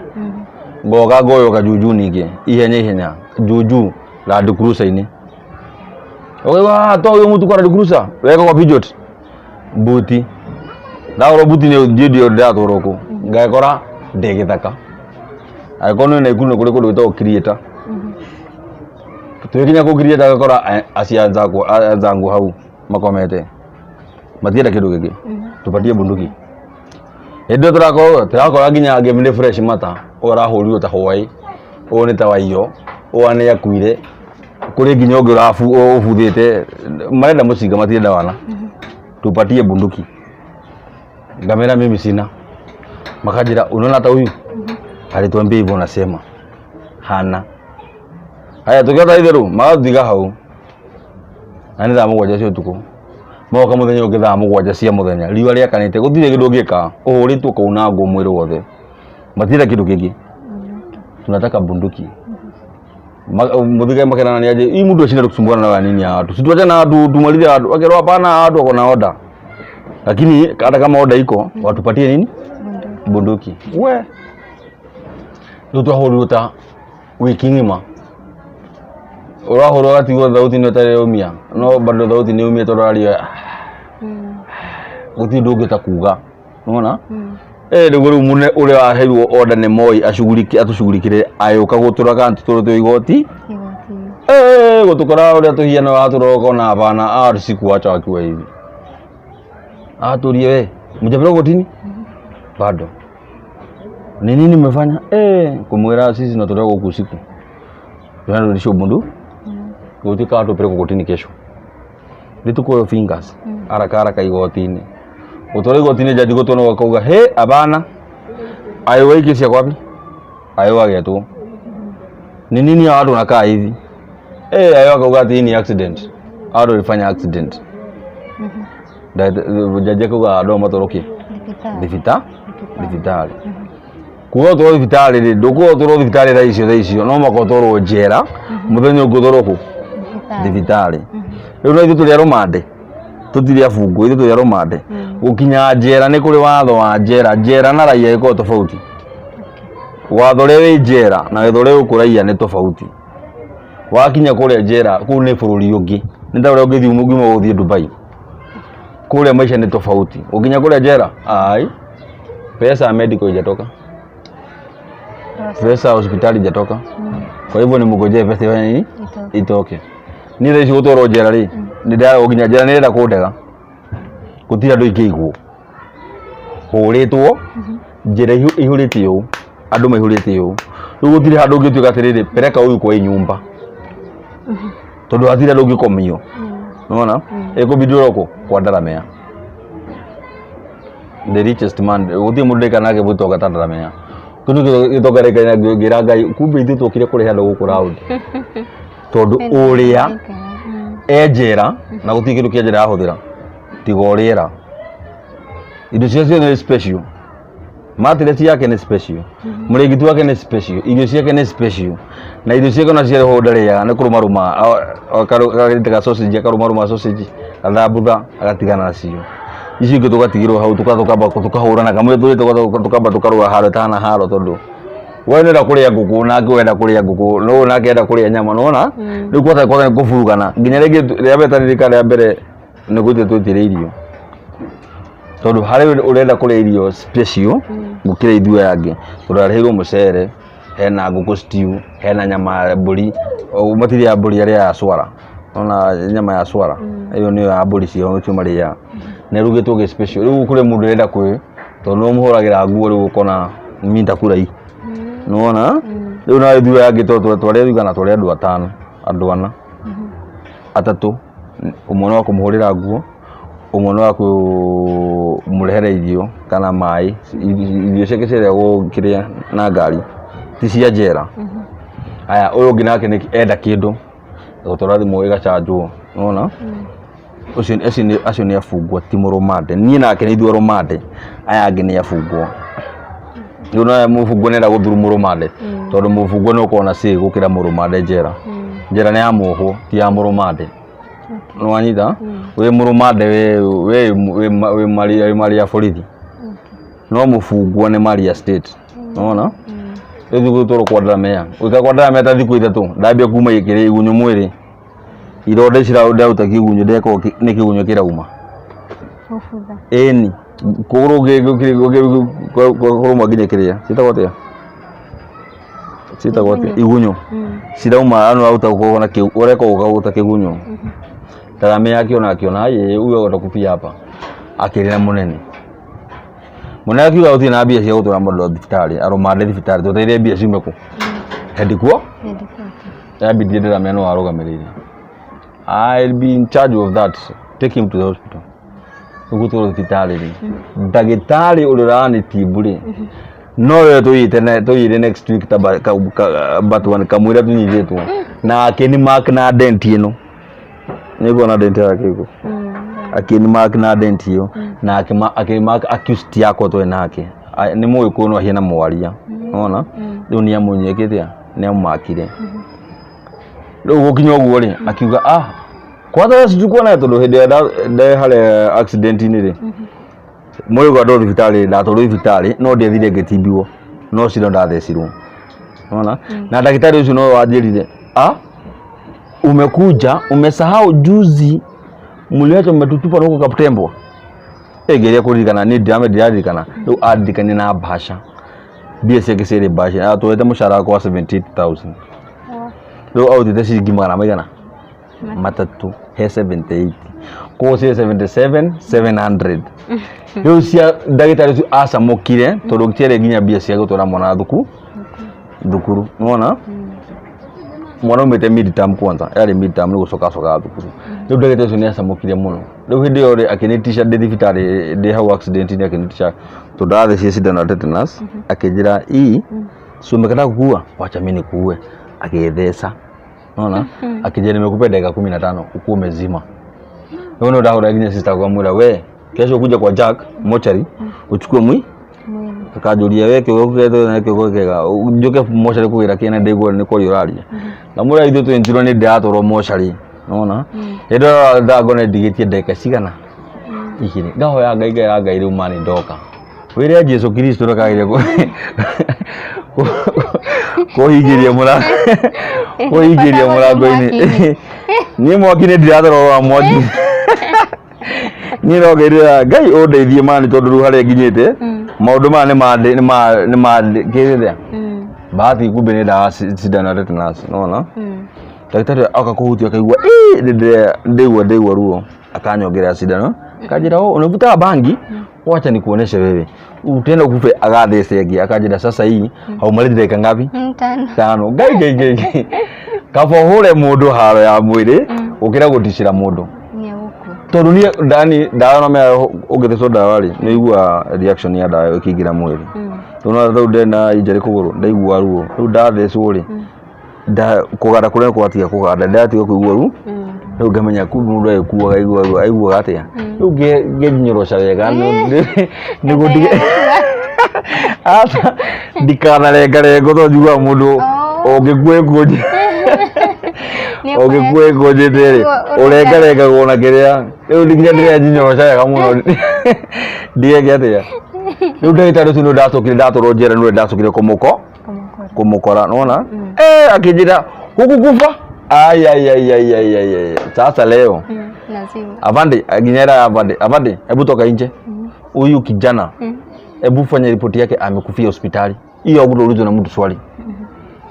ngoka ngoyoka juju ningĩ ihenya ihenya juju Land Cruiser-inĩ ũkaigua toa huyo mtu kwa Land Cruiser weka kwa Peugeot buti ndagũrwo buti nĩ ndiĩ ndio ndĩratwarwo kũ ngekora ndĩ gĩthaka angĩkorwo nĩ Naikuru nĩ kũrĩ kũndũ gwĩtagwo Creator twĩkinya kũ Creator ngakora acio enzangu hau makomete matienda kĩndũ kĩngĩ tupatie bunduki hĩndĩ ĩyo tũrakorwo tũrakora nginya angĩ nĩ fresh mata ũyũ arahũrirwo ta hwaĩ ũyũ nĩ ta waiyo ũyũ nĩ akuire kũrĩ nginya ũngĩ ũbuthĩte marenda mũcinga matirenda wana tupatie bunduki ngamera mimi sina makanjĩra unaona hata huyu alituambia hivyo nasema hana haya tukiota itherũ magathiga hau na nĩ thaa 7 cia ũtukũ moka mũthenya ũngĩ thaa 7 cia mũthenya riũa rĩakanĩte gũtirĩ kĩndũ ũngĩka ũhũrĩtwo ũkaunangwo mwĩrĩ wothe matirenda kĩndũ kĩngĩ tunataka bunduki Mũthigari makerana ni aje hii mtu ashinda kusumbuana na nini ya watu si tuachane na watu tumalize watu wakerwa hapana watu wako na order lakini hata kama order iko watupatie nini bunduki we rĩu twahũrirwo ta wiki ng'ima ũrahũrwo ũgatigwo thauti nĩ ũtarĩ ũmia no bado thauti nĩ umia tondũ aria gũtirĩ ũndũ ũngĩhota kuga nĩwona eh nĩguo rĩu mũne ũrĩa waheirwo order nĩ Moi acugurike atũcugurikĩre agĩũka gũtũra kana tũtũrĩtwo igoti eh gũtũkora ũrĩa tũhiana watũrora ũkona hapana ah sikuacha wakiwa hivi atũrie we mjapelekwa kotini bado ni nini mmefanya eh kumwira sisi tunatolewa huku usiku tunarudishwa bundu gũtuĩka tũpelekwo kotini kesho rĩtukũyo fingers haraka haraka igoti-inĩ gũtwara igoti-inĩ jaji gũtwana akauga he hapana ayo hii kesi yako wapi ayo agetwo ni nini hawa watu wanakaa hivi eh ayo akauga ati hii ni accident watu walifanya accident jaji akauga andũ matwarwo kĩ thibita thibitarĩ kuga ũtwarwo thibitarĩ rĩ ndũkuga ũtwarwo thibitarĩ thaa icio thaa icio no mũhaka ũtwarwo njera mũthenya ũngĩ ũtwarwo kũ thibitarĩ rĩu no ithuĩ tũrĩ a rũmande tũtirĩ abungwo ithuĩ tũrĩ a rũmande gũkinya njera nĩ kũrĩ watho wa njera njera na raia ĩkoragwo tofauti watho ũrĩa wĩ njera na watho ũrĩa wĩ gũkũ raia nĩ tofauti wakinya kũrĩa njera kũu nĩ bũrũri ũngĩ nĩ ta ũrĩa ũngĩthiĩ ũngiuma gũthiĩ Dubai kũrĩa maisha nĩ tofauti ũkinya kũrĩa njera ai pesa ya medical ijatoka pesa ya hospitali ijatoka kwa hivyo ni mngojee pesa ifanye nini itoke niĩ thaa ici gũtwarwo njera rĩ nĩ ndĩraregwo nginya njera nĩ ĩrenda kũndega gũtirĩ andũ ingĩigwo hũrĩtwo njĩra ĩihũrĩte ũũ andũ maihũrĩte ũũ rĩu gũtirĩ handũ ũngĩtuĩka atĩrĩrĩ pereka huyu kwa hii nyumba. Tondũ hatirĩ ndũngĩkomio. Nĩwona? Ĩkũbindũrwo kũ? Kwa Ndaramea. The richest man, gũtirĩ mũndũ ndĩka nake gũtonga ta Ndaramea. Kĩndũ gĩtonga rĩka ngĩra Ngai, kumbe ithuĩ twokire kũrehe andũ gũkũ round. Tondũ ũrĩa e njera na gũtirĩ kĩndũ kĩa njera ahũthĩra tiga o rĩera. Indo ciake ciothe nĩ special. Mattress yake nĩ special. Mũrĩngĩti wake nĩ special. Irio ciake nĩ special. Na irio ciake ona ciarehwo ndarĩaga nĩ kũrũmarũma akarĩte sausage akarũmarũma sausage gathambutha agatigana nacio. Icio ingĩ tũgatigĩrwo hau tukamba tũkahũrana kamwe tũrĩ tukamba tũkarũa haro ĩtahana haro tondũ we nĩũrenda kũrĩa ngũkũ nake wenda kũrĩa ngũkũ no ũyũ nake enda kũrĩa nyama nĩwona rĩu kwata kwata nĩ kũburugana nginya rĩngĩ rĩa mbere taririka rĩa mbere nĩ gũitĩ twĩtire irio tondũ harĩ ũrenda kũrĩa irio special gũkĩra ithuĩ aya angĩ tondũ areheirwo mũcere hena ngũkũ stew hena nyama ya mbũri matirĩ ya mbũri arĩa ya swara ona nyama ya swara ĩyo nĩyo ya mbũri ciao nĩcio marĩaga na ĩrugĩtwo gĩ special rĩu kũrĩ mũndũ ũrenda kwĩ tondũ nĩwe ũmũhũragĩra nguo rĩu ũkona mimi nitakula hii nĩwona rĩu na ithuĩ aya angĩ tondũ twarĩ igana twarĩ andũ atano andũ ana atatũ ũmwe nĩ wa kũmũhũrĩra nguo ũmwe nĩ wa kũmũrehere irio kana maĩ irio ciake ciarehagwo kĩrĩa na ngari ti cia njera aya ũyũ ũngĩ nake nĩ enda kĩndũ gũtwara thimũ ĩgacanjwo nĩwona ũcio acio nĩ abungwo ti mũrũmande niĩ nake nĩ ithuĩ arũmande aya angĩ nĩ abungwo rĩu nawe mũbungwo nĩ enda gũthuru mũrũmande tondũ mũbungwo nĩ ũkoragwo na say gũkĩra mũrũmande njera njera nĩ ya muohwo ti ya mũrũmande nĩwanyita wĩ mũrũmande wĩ mari ya borithi no mũbungwo nĩ mari ya state nĩwona rĩu thikũ tũrũ kwa Ndaramea ũikara kwa Ndaramea ta thikũ ithatũ ndambia kuma kĩrĩa igunyũ mwĩrĩ ironda ici ndaruta kĩgunyũ ndeka nĩ kĩgunyũ kĩrauma Gũbutha. ĩni kũgũrũ kũrũma nginya kĩrĩa ciĩtagwo atĩa ciĩtagwo atĩa igunyũ cirauma ano aruta kuona ũreka ũkaruta kĩgunyũ Ndaramea akiona akiona ĩ huyu atakufia hapa akĩrĩra mũnene mũnene akiuga gũtirĩ na mbia cia gũtwara mũndũ thibitarĩ arũmande thibitarĩ twetereire mbia ciume kũ headquarter yambindire Ndaramea no arũgamĩrĩire I'll be in charge of that take him to the hospital gũtwarwo thibitarĩ rĩ ndagĩtarĩ ũrĩa ũranĩtimbu rĩ no we tũiyĩte tũiyĩre next week ta but one kamũira tũnyitĩtwo na akĩni mark na dent ĩno nĩguo dent yake ĩko akĩni mark na dent ĩyo na akĩmark accused yakwa twĩ nake nĩ mũgĩkũyũ no ahiana mwaria nona rĩu nĩ amũnyekĩte nĩ amũmakire rĩu gũkinya ũguo rĩ akiuga ah kwanza sijui kuona tondũ hĩndĩ ĩrĩa nde harĩa accident-inĩ rĩ mũrĩgo andũ thibitarĩ ndatwarwo thibitarĩ no ndiathire ngĩtimbiwo no cindano ndathecirwo unaona na ndagĩtarĩ ũcio no wanjĩrire ah umekuja umesahau juzi mliacha mmetutupa na huko Kaptembwa ĩngeria kũririkana nĩ ndirame ndiraririkana rĩu andirikanie na bahasha mbia ciake ciarĩ bahasha atwarĩte mũcara wakwa wa 78000 rĩu autĩte ciringi magana maigana matatũ he 78 koguo ciĩ 77 700 rĩu cia ndagĩtarĩ ũcio acamũkire tondũ ciarĩ nginya mbia cia gũtwara mwana thuku thukuru nĩwona mwana umĩte mid term kwanza yarĩ mid term nĩ gũcoka acokaga thukuru rĩu ndagĩtarĩ ũcio nĩ acamũkire mũno rĩu hĩndĩ ĩyo rĩ akĩnĩtisha ndĩ thibitarĩ ndĩ hau accident-inĩ akĩnĩtisha tondũ ndathecire cindano ya tetanus akĩnjĩra ii si umekataa kukua wacha mimi nikuue agĩtheca unaona akija nimekupa dakika 15 ukuwa umezima wewe ndio ndahũra nginya sister akamwĩra we kesho kuja kwa Jack mochari uchukue mwi akanjũria we kĩogo kĩgetwo na kĩogo kĩega njoke mochari kũgĩra kĩna ndaigua nĩ kwaria ũraria ndamwĩra ithuĩ twĩnjirwo nĩ ndĩratwarwo mochari unaona hĩndĩ ĩyo ndangona ndigĩtie ndagĩka cigana igĩrĩ ngahoya Ngai ngaĩra Ngai rĩu ma nĩ ndoka wĩre Jesu Kristo ndakagĩrie kũhingĩria mũrango kũhingĩria mũrango-inĩ niĩ mwaki nĩ ndirathora wa mwaki niĩ no ngeirĩra Ngai ũndeithie mani tondũ rĩu harĩa nginyĩte maũndũ maya nĩ ma nĩ ma nĩ ma kĩrĩa bahati kumbe nĩ ndawa cindano ya tetanus nona ndagĩtarĩ oka kũhutia akaigua "Ĩ, nĩ ndĩraigua ndaigua ruo akanyongerera cindano akanjĩra oh unavutaga bangi Wacha nikuoneshe wewe. Utaenda ukufe. Agathece ĩngĩ, akanjĩra sasa hii haumalizi dakika ngapi? Tano. Tano. Ngai ngai ngai ngai. Kaba ũhũre mũndũ haro ya mwĩrĩ gũkĩra gũticĩra mũndũ. Nĩ egũkua. Tondũ niĩ ndani ndawa no mea ũngĩthecwo ndawa rĩ, nĩ ũiguaga reaction ya ndawa ĩkĩingĩra mwĩrĩ. Tondũ no rĩu ndena injury kũgũrũ, ndaigua ruo rĩu ndathecwo rĩ, kũganda kũrĩa kwatiga kũganda, ndatiga kũigua ruo. Rĩu ngamenya kumbe mũndũ agĩkuaga aiguaga aiguaga atĩa. Rĩu ngĩnyorosha wega nĩguo ndige aca ndikanarengarengo, tondũ njiguaga mũndũ ũngĩkua ĩkũnjĩ ũngĩkua ĩkũnjĩte rĩ, ũrengarengagwo na kĩrĩa. Rĩu nginya ndĩrenjinyoroca wega mũno ndigeke atĩa. Rĩu ndagĩtarĩ ũcio nĩwe ndacokire ndatwarwo njera, nĩwe ndacokire kũmũko Kũmũkora. Kũmũkora nona akĩnjĩra hukukufa. Ai ai ai ai ai ai ai, sasa leo Lazima. Afande nginya era afande, afande, hebu toka nje, huyu kijana hebu fanya ripoti yake, amekufia hospitali hiyo, hakutaulizwa na mtu swali.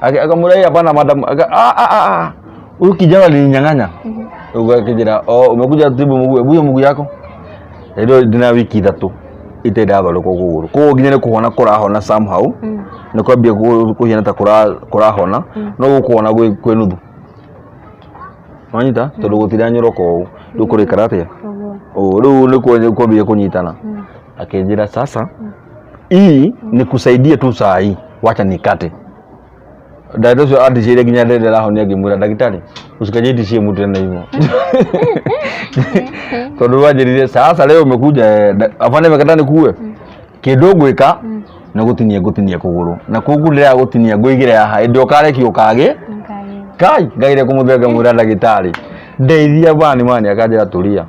Akamwambia "Hii hapana madam." Ah, ah, ah, ah, huyu kijana alininyang'anya. Akijira, oh, umekuja kutibu mguu, hebu hiyo mguu yako. Rĩu ndina wiki 3 itarĩ ndathondekwo kũgũrũ, koguo nginya nĩ kũhona kũrahona somehow, nĩ kwambia kũhiana ta kũrahona, no gũkũhona kwĩ nuthu wanyita, tondũ gũtiranyoroka ũũ. Rĩu kũrĩkara atĩa? Ũguo. Ũũ rĩu nĩ kwambia kũnyitana. Akĩnjĩra sasa hii ni kusaidia tu saa hii, wacha nikate. Ndagĩtarĩ ũcio andicĩire nginya ndĩrĩ ndĩrahonia. Ngĩmwĩra, ndagĩtarĩ, usikajitishie mtu tena hivyo, tondũ wanjĩrire sasa leo umekuja afande amekataa nikuue, kĩndũ ngwĩka nĩ gũtinia, ngũtinia kũgũrũ na koguo ndĩrega gũtinia, ngũigĩre haha ĩndĩ ũkarekio ũkagĩ. Ngai. Kai ngaire kũmũtheka, mwĩra ndagĩtarĩ ndeithia bani mani. Akanjĩra tulia.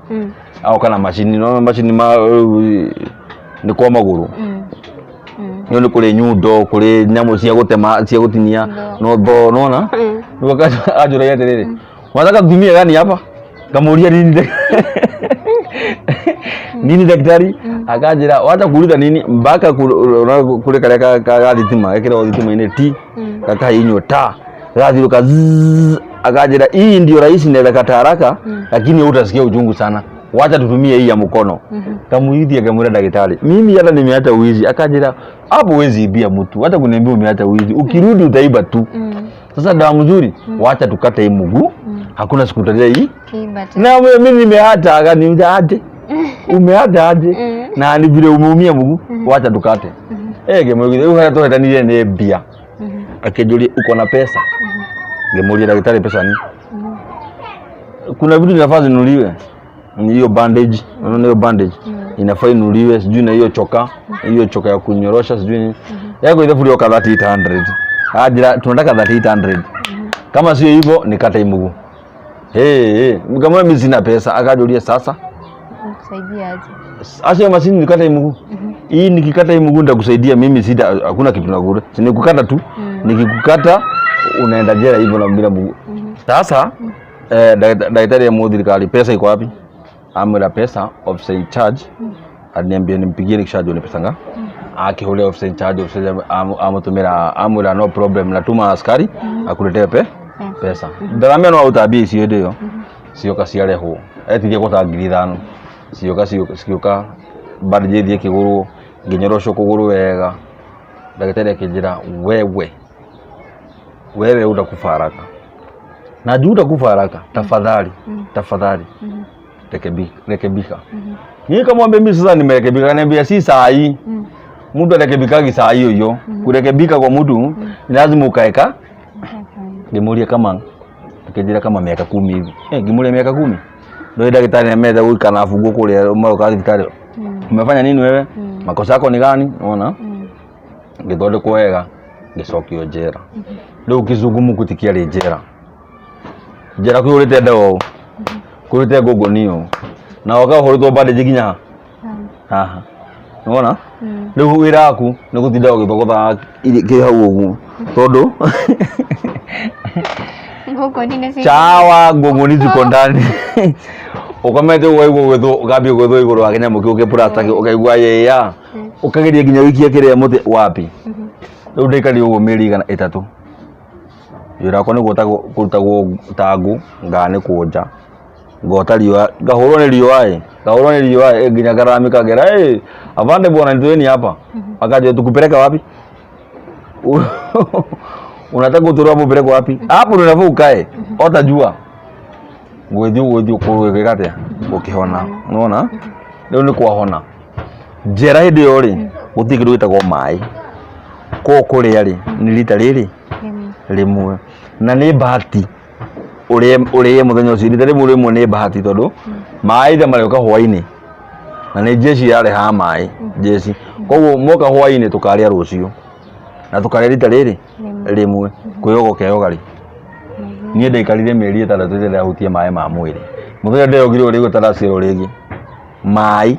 Aoka na macini, no macini ma nĩ kwa magũrũ. Nĩ nĩ kũrĩ nyundo, kũrĩ nyamũ cia gũtema, cia gũtinia. Thoo. No thoo nona. Rĩu anjũragia atĩrĩrĩ, unataka tutumie gani hapa? Ngamuuria nini nini daktari? Akanjĩra wacha kuuliza nini mpaka kũrĩ karĩa ga thitima gekĩragwo thitima-inĩ ti kakahihinywo ta gathiũka zzz. Akanjĩra hii ndio rahisi, inaweza kata haraka lakini utasikia uchungu sana, wacha tutumie hii ya mkono. Kamuithia, ngamwĩra ndagĩtarĩ, mimi hata nimeacha wizi. Akanjĩra hapo huwezi ibia mtu, hata kuniambia umeacha wizi, ukirudi utaiba tu. Sasa dawa mzuri, wacha tukate hii mguu, hakuna siku utalia hii. Kiiba tena. Na mimi nimeacha. Akaniuliza aje, umeacha aje? Na ni vile umeumia mguu, wacha tukate. Ngĩmwĩra rĩu harĩa tũhetanire nĩ mbia. Akĩnjũria uko na pesa? Ngĩmũria ndagĩtarĩ, pesa ni kuna vitu zinafaa zinunuliwe, ni hiyo bandage, unaona hiyo bandage inafaa inunuliwe, sijui na hiyo choka, hiyo choka ya kunyorosha, sijui nini yako ithabu rioka 3800. Ajira tunataka 3800, kama sio hivyo nikate hii mguu. Hey, hey. Kama mimi sina pesa. Akajulia sasa Nikusaidia aje? Acha mashini nikate hii mguu. Hii nikikata hii mguu nitakusaidia mimi, sita hakuna kitu nakula. Si nikukata tu. Nikikukata unaenda jela hivyo na bila mguu. Sasa daktari ya thirikari, pesa iko wapi? Amwira pesa officer in charge aliniambia nimpigie nikishajua ni pesa nga. Akihũrĩra officer in charge, officer amũtũmĩra, amwĩra no problem, natuma askari akuletee pesa. Ndaramia no utambie icio hĩndĩ ĩyo cioka ciarehwo, etirie gwata 5,000, cioka ciũka, bandage ĩthiĩ ĩkĩgũrwo, ngĩnyoroshwo kũgũrũ wega. Ndagĩtarĩ akĩnjĩra wewe wewe utakufa haraka, na juu utakufa haraka, tafadhali, tafadhali rekebika. Nikamwambia mimi sasa nimerekebika. Akaniambia si saa hii, mtu arekebikagi saa hiyo hiyo. Kurekebika kwa mtu ni lazima ukaeka. Ngĩmũria kama, akĩnjĩra kama miaka 10 hivi. Ngĩmũria miaka 10 ndio ndagĩtarĩ ametha gũikara na abungwo kũrĩa maroka thibitarĩ, umefanya nini wewe? Makosa yako ni gani? Unaona, ngĩthondekwo wega, ngĩcokio njera. Rĩu kizungumkuti kĩarĩ njera, njera kũihũrĩte ndawa ũũ, kũihũrĩte ngũngũni ũũ, na wakahũrĩtwo bandage nginya haha, nĩwona. Rĩu wĩra waku nĩ gũtinda ũgĩthogotha kĩ hau ũguo, tondũ Ngũngũni nĩ chawa ngũngũni ziko ndani. Ũkomete ũkaigua gwĩthwo, ũkambia gwĩthwo igũrũ wa kĩnyamũ kĩu kĩpurasta, ũkaigua yĩya, ũkageria nginya wĩikie kĩrĩa mũtĩ wapi. Rĩu ndaikarire ũguo mĩeri 300. Wĩra wakwa nĩ kũrutagwo ta ngũ nganĩkwo nja. Ngota riũa, ngahũrwo nĩ riũa ĩ, ngahũrwo nĩ riũa ĩ, nginya ngaramĩka ngera ĩ, afande bwana nitoeni hapa. Akajua tukupeleka wapi? Unataka utolewe hapo upelekwe wapi? Hapo ndio unafaa ukae. Otajua. Gwĩthiĩ gwĩthiĩ gwĩka atĩa? Gũkĩhona. Nĩwona? Rĩu nĩ kwahona. Njera hĩndĩ ĩyo rĩ, gũtirĩ kĩndũ gĩtagwo maĩ. Koguo kũrĩa rĩ, nĩ rita rĩrĩ rĩmwe. Na nĩ bahati ũrĩe ũrĩe mũthenya ũcio rita rĩmwe rĩmwe nĩ bahati tondũ maĩ ithe marĩũka hwainĩ na nĩ jeshi yarehaga maĩ jeshi koguo moka hwainĩ tũkarĩa rũciũ na tũkarĩa rita rĩrĩ rĩmwe kwĩyoga ũkeyoga rĩ niĩ ndaikarire mĩeri 6 ĩtarĩ ndahutia maĩ ma mwĩrĩ mũthenya ndeyogire ũrĩa ũtaraciarwo rĩngĩ maĩ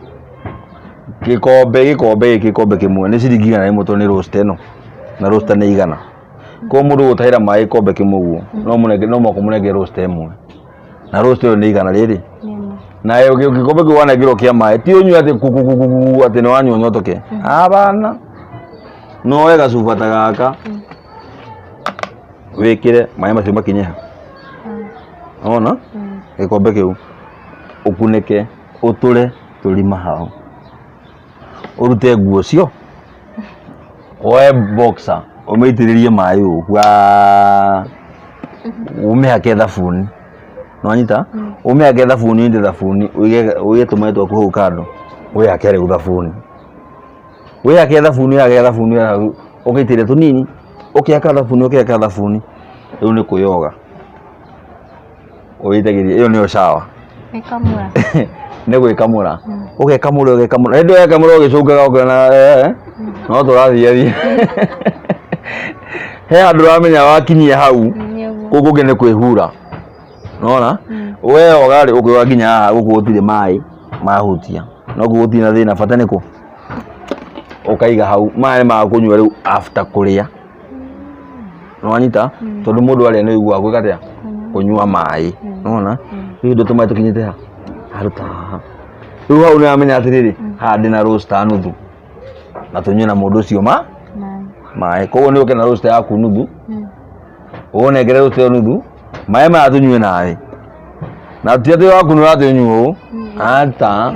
gĩkombe gĩkombe gĩkĩ gĩkombe kĩmwe nĩ ciringi 100 tondũ nĩ roast ĩno na roast nĩ 100. Koguo mũndũ ũgũtahĩra maĩ gĩkombe kĩmwe ũguo no mũnenge no mũhaka ũmũnengere roast ĩmwe na roast ĩyo nĩ 100 rĩrĩ na gĩkombe kĩu wanengerwo kĩa maĩ ti ũnyue atĩ kukukukuku atĩ nĩ wanyua ũnyotoke abana no woe gacuba ta gaka wĩkĩre maĩ macio makinye ha wona gĩkombe kĩu ũkunĩke ũtũre tũrima hau ũrute nguo cio woe boxer ũmĩitĩrĩrie maĩ ũũ waa ũmĩhake thabuni nĩwanyita ũmĩhake thabuni ũnyite thabuni ũige ũige tũmaĩ twaku hau kando wĩhake rĩu thabuni wĩhake thabuni wĩhake thabuni ũgaitĩrĩria tũnini ũkĩhaka thabuni ũkĩhaka thabuni rĩu nĩ kwĩyoga ũitagĩrĩria ĩyo nĩyo shower. Gwĩkamũra. Nĩ gwĩkamũra. Ũgekamũra ũgekamũra. Hĩndĩ ĩyo wekamũra ũgĩcũngaga ũkĩona eh, no tũrathiĩ thiĩ. He handũ ũramenya wakinyia hau, Nĩguo. kũu kũngĩ nĩ kwĩhura. Nĩwona? Weyoga rĩ, ũkĩoga nginya haha gũkũ gũtirĩ maĩ mahutia. No gũkũ gũtirĩ na thĩna bata nĩ kũ? Ũkaiga hau. Maya nĩ ma kũnyua rĩu after kũrĩa. Nĩwanyita? Tondũ mũndũ arĩa nĩ ũiguaga gwĩka atĩa? Kũnyua maĩ. Nĩwona? Rĩu indo tũmaĩ tũkinyĩte ha? Handũ ta haha. Rĩu hau nĩwamenya atĩrĩrĩ, haha ndĩna roaster nuthu. Na tũnyue na mũndũ ũcio ma maĩ. Koguo nĩ ũke na roaster yaku nuthu, ũnengere roaster ĩyo nuthu, maĩ maya tũnyue nawe. Na ti atĩ waku nĩ ũratũnyua ũũ, ata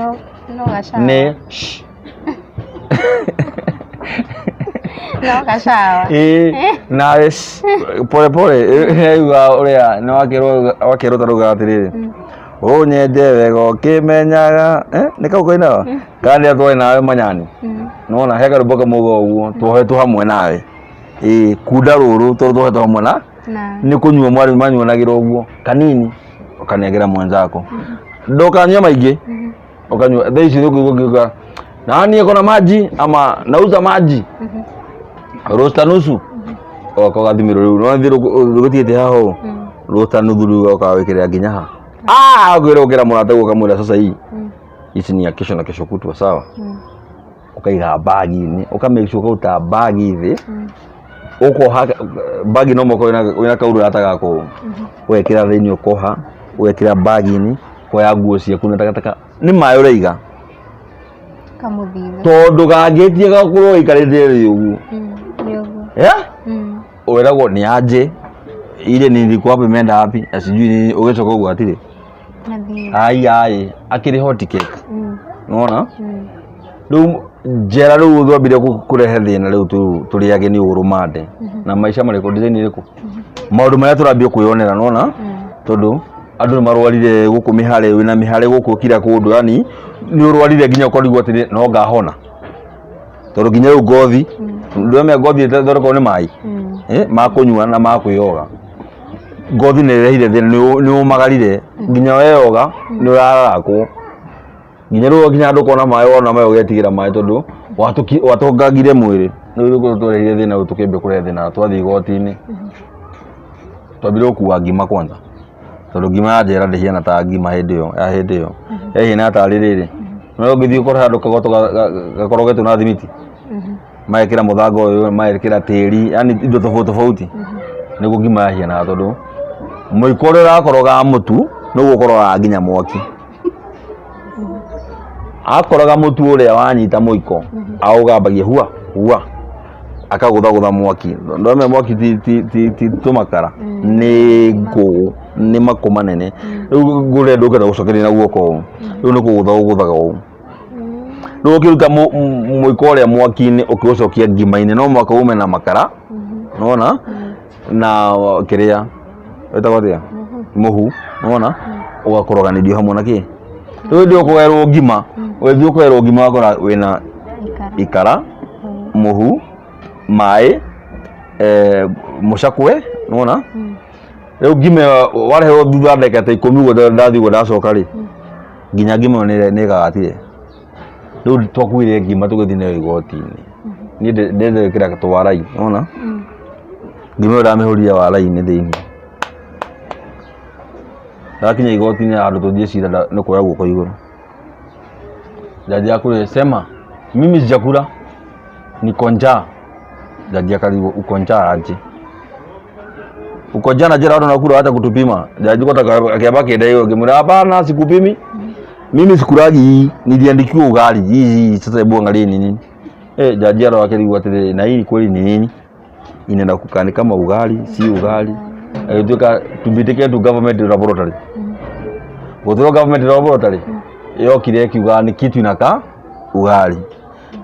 No gacawa. nĩ No gacawa. Ĩĩ, nawe pole pole ũraigua ũrĩa nĩ wakĩrwo wakĩrwo ta rauga atĩrĩrĩ ũnyende wega ũkĩmenyaga eh, nĩ kau kainaga kana nĩ atwae nawe manyani nona he karwĩmbo kamwe uga ũguo tuohetwo hamwe nawe ĩĩ kunda rũrũ tondũ tuohetwo hamwe na Na. nĩ kũnyua mwarĩ manyuanagĩra ũguo kanini ũkanengera mwenzako ndũkanyue maingĩ ukanyua thaa ici nĩkũigua ngiuga nani ako na maji ama nauza maji rosta nusu oka ũgathimĩrwo rĩu nĩwathiĩ rũgĩtigĩte haha ũũ rosta nuthu rĩu ũkaga wĩkĩrĩra nginya ha ah ũkwĩra ũkĩra mũrata guo ũkamwĩra sasa hii ici ni ya kesho na kesho kutwa sawa ũkaiga bagi-inĩ ũka make sure ũkaruta bagi thĩ ũkoha bagi no mũhaka wĩna wĩna kaurata gako ũgekĩra thĩinĩ ũkoha ũgekĩra bagi-inĩ ũkoya nguo ciaku na takataka nĩ maĩ ũraiga Kamũthitho. tondũ gangĩtie gakorwo gaikarĩte thĩ ũguo Nĩ ũguo. yeah? Wĩragwo nĩ aje ile nilikuwa hapo imeenda wapi na sijui nini ũgĩcoka ũguo hatirĩ Mathiĩ. ai ai akĩrĩ hot cake nĩwona rĩu njera rĩu twambire kũrehe thĩna rĩu tũrĩ ageni ũguo rũmande na maica marĩkũ design ĩrĩkũ maũndũ marĩa tũrambia kwĩyonera nĩwona tondũ andũ nĩ marwarire gũkũ mĩhare wĩna mĩhare gũkũ kila kũndũ yani nĩ ũrwarire nginya ũkarigwo atĩrĩ no ngahona tondũ nginya rĩu ngothi ndũramenya ngothi ĩthondekagwo nĩ maĩ eh, ma kũnyua na ma kwĩyoga ngothi nĩ ĩrehire thĩna nĩ ũmagarire nginya weyoga nĩ ũrarakwo nginya rĩu nginya andũ kona maĩ wona maĩ ũgetigĩra maĩ tondũ watũngangire mwĩrĩ rĩu nĩguo twarehire thĩna ũyũ tũkĩambia kũrehe thĩna twathiĩ igoti-inĩ twambire gũkua ngima kwanza tondũ ngima ya njera ndĩhiana ta ngima hĩndĩ ĩyo ya hĩndĩ ĩyo yahiana tarĩ rĩrĩ no ũngĩthiĩ ũkore handũ kagoto gakorogetwo na thimiti magekĩra mũthanga ũyũ magekĩra tĩri yani indo tofauti tofauti nĩguo ngima yahianaga tondũ mũiko ũrĩa ũrakoroga mũtu nĩguo ũkorogaga nginya mwaki akoroga mũtu ũrĩa wanyita mũiko aũgambagia hua hua akagũthagũtha mwaki ndwamenya mwaki ti tũmakara nĩ ngũ. Nĩ makũ manene. Rĩu ngũrĩa ndũngĩhota gũcokeria na guoko ũũ, rĩu nĩ kũgũtha ũgũthaga ũũ. Rĩu ũkĩruta mũiko ũrĩa mwaki-inĩ ũkĩũcokia ngima-inĩ, no mũhaka ume na makara, nona na kĩrĩa wĩtagwo atĩa, mũhu, nona ũgakoroganĩrio hamwe na kĩ. Rĩu hĩndĩ ĩyo ũkũgaĩrwo ngima, ũgĩthiĩ ũkũgaĩrwo ngima ũgakora wĩna Ikara. Ikara, mũhu, maĩ, mũcakwe, nona. Rĩu ngima ĩyo wareherwo thutha ndagĩka ta 10 ũguo ndathiĩ ũguo ndacoka rĩ, nginya ngima ĩyo nĩ ĩgagatire. Rĩu twakuire ngima tũgĩthiĩ nayo igoti-inĩ. Niĩ ndendekĩra twarai, nona ngima ĩyo ndamĩhũrire warai-inĩ thĩinĩ. Ndakinya igoti-inĩ handũ tũthiĩ cira nĩ kuoya guoko igũrũ. Jaji akũrĩa, "Sema, mimi sijakula, niko njaa." Jaji akarigwo, "Uko njaa aje? Uko njaa na jela watu nakula hata kutupima?" Jaji kwa akiamba kenda hiyo ngimwira, "Hapana, sikupimi. Mimi sikulagi hii, niliandikiwa ugali hii. Sasa hebu angalia ni nini." Jaji aro akirigwo atĩrĩrĩ, na hii kweli ni nini? Inaenda kukaa ni kama ugali, si ugali. Agĩtuĩka to be taken to government laboratory. Gũtwarwo government laboratory, yokire ĩkiuga ni kitu inakaa ugali.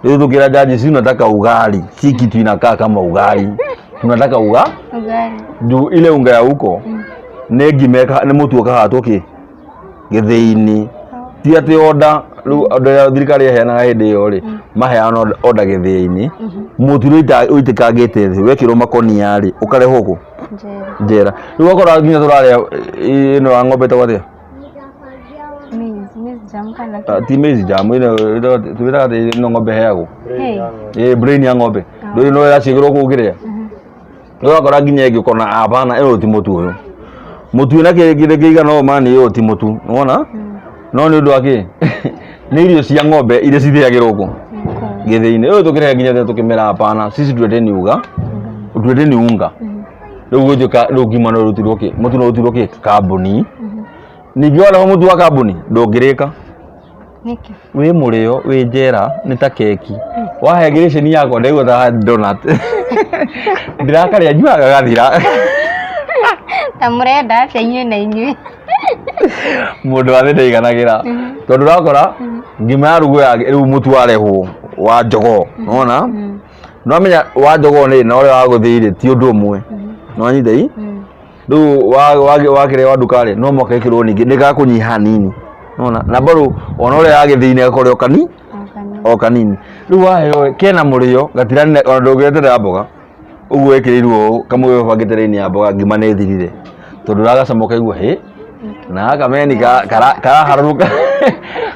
Rĩu tũkĩra jaji, "Si unataka ugali, si kitu inakaa kama ugali, tunataka uga Ugali. Juu ile unga ya huko nĩ ngima nĩ mũtu ũkahatwo kĩ gĩthĩi-inĩ, ti atĩ order. Rĩu order ĩrĩa thirikari ĩheanaga hĩndĩ ĩyo rĩ, maheana order gĩthĩi-inĩ, mũtu ũrĩa ũitĩkangĩte thĩ wekĩrwo makonia rĩ, ũkarehwo kũ? Njera. Njera. Rĩu wakora nginya tũrarĩa ĩno ya ng'ombe ĩtagwo atĩa? Maize, maize jam kana Ah, ti maize jam ĩno twĩtaga atĩ ĩno ng'ombe ĩheagwo. Hey. Ĩ brain ya ng'ombe ndũrĩ no ĩraciĩkĩrwo kũu kĩrĩa. Rĩu wakora nginya ĩngĩ ũkona hapana, ĩno ti mũtu ũyũ, mũtu wĩna kĩndũ kĩigana ũũ mani, ũyũ ti mũtu, nĩwona? No nĩ ũndũ wa kĩ? Nĩ irio cia ng'ombe iria cithĩagĩrwo kũ? Gĩthĩi-inĩ. Ũyũ tũkĩrehe nginya thĩ tũkĩmera, "Hapana, sisi tuleteni ni uga, tuleteni unga." Rĩu gũtuĩka rĩu ngima no ĩrutirwo kĩ, mũtu no ũrutirwo kĩ kambuni. Ningĩ wareho mũtu wa kambuni ndũngĩrĩka. Nĩkĩ? Wĩ mũrĩo wĩ njera nĩ ta keki wahe ngirĩcĩni yakwa, ndaigua ta donut ndĩrakarĩa nyuaga gathira. Ta mũrenda atĩa inyuĩ na inyuĩ? Mũndũ wa thĩ ndaiganagĩra, tondũ ũrakora ngima yarugwo ya rĩu mũtu warehwo wa jogoo, nona nĩwamenya wa jogoo nĩ na ũrĩa wa gũthĩi rĩ ti ũndũ ũmwe, nĩwanyita i? Rĩu wakĩrĩa wa nduka rĩ, no mũhaka ĩkĩrwo ningĩ nĩ gakũnyiha hanini, nona na bado ona ũrĩa ya gĩthĩi nĩ gakorwo kani o kanini. Rĩu waheo kena mũrĩo gatirani, ona ndũngĩeterera mboga ũguo ĩkĩrĩirwo ũũ kamwe ũbangĩte raini ya mboga, ngima nĩ ĩthirire, tondũ ũragacama ũkaigua hĩ na gaka meni karaharũrũka.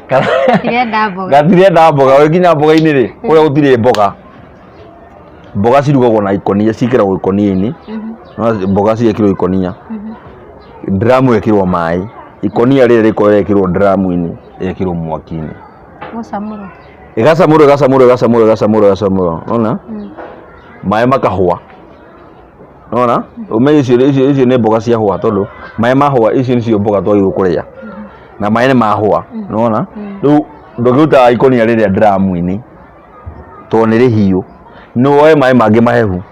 Gatirenda mboga. Gatirenda mboga. Ũgĩkinya mboga-inĩ rĩ, kũrĩa gũtirĩ mboga, mboga cirugagwo na ikonia, ciĩkĩragwo ikonia-inĩ. No mboga ciekĩrwo ikonia, dramu ĩkĩrwo maĩ, ikonia rĩrĩ rĩkorwo rĩekĩrwo dramu-inĩ, ĩkĩrwo mwaki-inĩ. Gũcamũrwo. Ĩgacamũrwo, ĩgacamũrwo, ĩgacamũrwo, ĩgacamũrwo, ĩgacamũrwo, nona maĩ makahũa, nona ũmenye icio nĩ mboga ciahũa, tondũ maĩ mahũa, icio nĩcio mboga twagĩrĩirwo kũrĩa na maĩ nĩ mahũa, nona rĩu ndũngĩruta ikonia rĩrĩa dramu-inĩ tondũ nĩ rĩhiũ, nĩ woe maĩ mangĩ mahehu.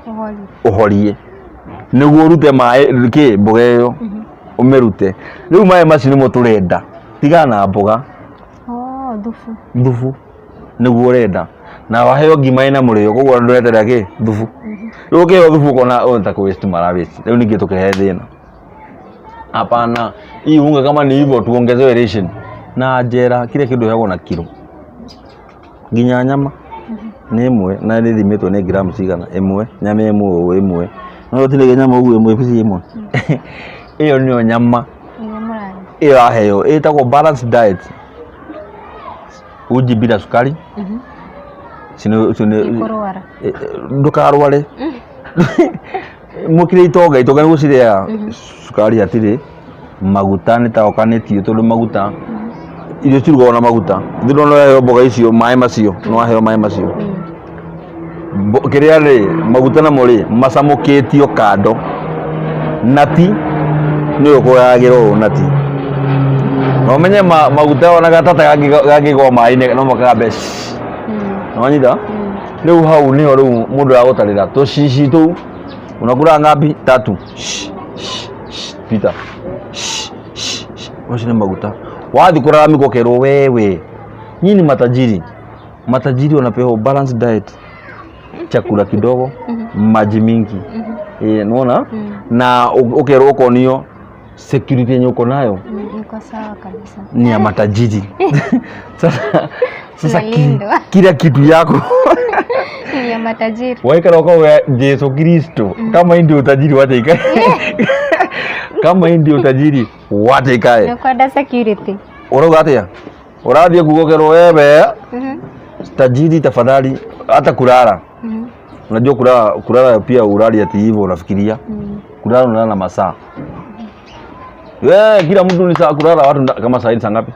Ũhorie. Ũhorie nĩguo ũrute maĩ kĩ mboga ĩyo ũmĩrute. Rĩu maĩ macio nĩmo tũrenda, tigana na mboga. Oh, thubu. Thubu nĩguo ũrenda, na waheo ngima ĩna mũrĩo, koguo ndũreterera kĩ thubu. Rĩu ũkĩheo thubu ũkona ũyũ ta kũ waste mara waste. Rĩu ningĩ tũkĩhe thĩna, hapana, hii unga kama ni hivyo tuongezewe ration. Na njera kila kĩndũ heagwo na kiro, nginya nyama nĩ ĩmwe na nĩ ĩthimĩtwo nĩ gramu cigana ĩmwe, nyama ĩmwe ũũ ĩmwe, no ũtinĩge nyama ũguo ĩmwe piece ĩmwe, ĩyo nĩyo nyama. Ĩrĩa mũrarĩa. Ĩyo yaheo ĩtagwo balanced diet, uji bila sukari. Ũcio Kũrwara. Ndũkarware. Mũkire itonga, itonga nĩ gũcirĩaga, cukari hatirĩ, maguta nĩ ta okanĩtio, tondũ maguta irio cirugagwo na maguta. Thĩ no waheo mboga icio maĩ macio, no waheo maĩ macio. Kĩrĩa rĩ, maguta namo rĩ macamũkĩtio kando, nati nĩyo ũkũgayagĩra ũũ nati, na ũmenye maguta ona gatata gangĩgwa maĩ-inĩ no makagambe. Nĩwanyita? Rĩu hau nĩho rĩu mũndũ agũtarĩra tũcici tũu, unakula ngapi? Tatu. Shh, shh, shh. Peter. Shh, shh, shh. Macio nĩ maguta. Wathiĩ kũraramika ũkerwo wewe, nyinyi ni matajiri. Matajiri wanapewa balanced diet, chakula kidogo, maji mingi. Eh, unaona? Na ũkerwo ũkonio security yenye uko nayo Iko sawa kabisa. Ni ya matajiri. Sasa Unalindwa. Kila kitu yako Ni ya matajiri. Waikara ukawa Jesu Kristo, kama hii ndio utajiri, wacha ikae. Kama hii ndio utajiri, wacha ikae. Nakwenda security. Urauga atia urathiĩ kuga ũkerwo wewe tajiri, tafadhali hata kulala. Unajua kulala, kulala pia ulali ati hivyo unafikiria. Kulala unalala na masaa. We, kila mtu ni saa kulala watu kama saa hii ni saa ngapi?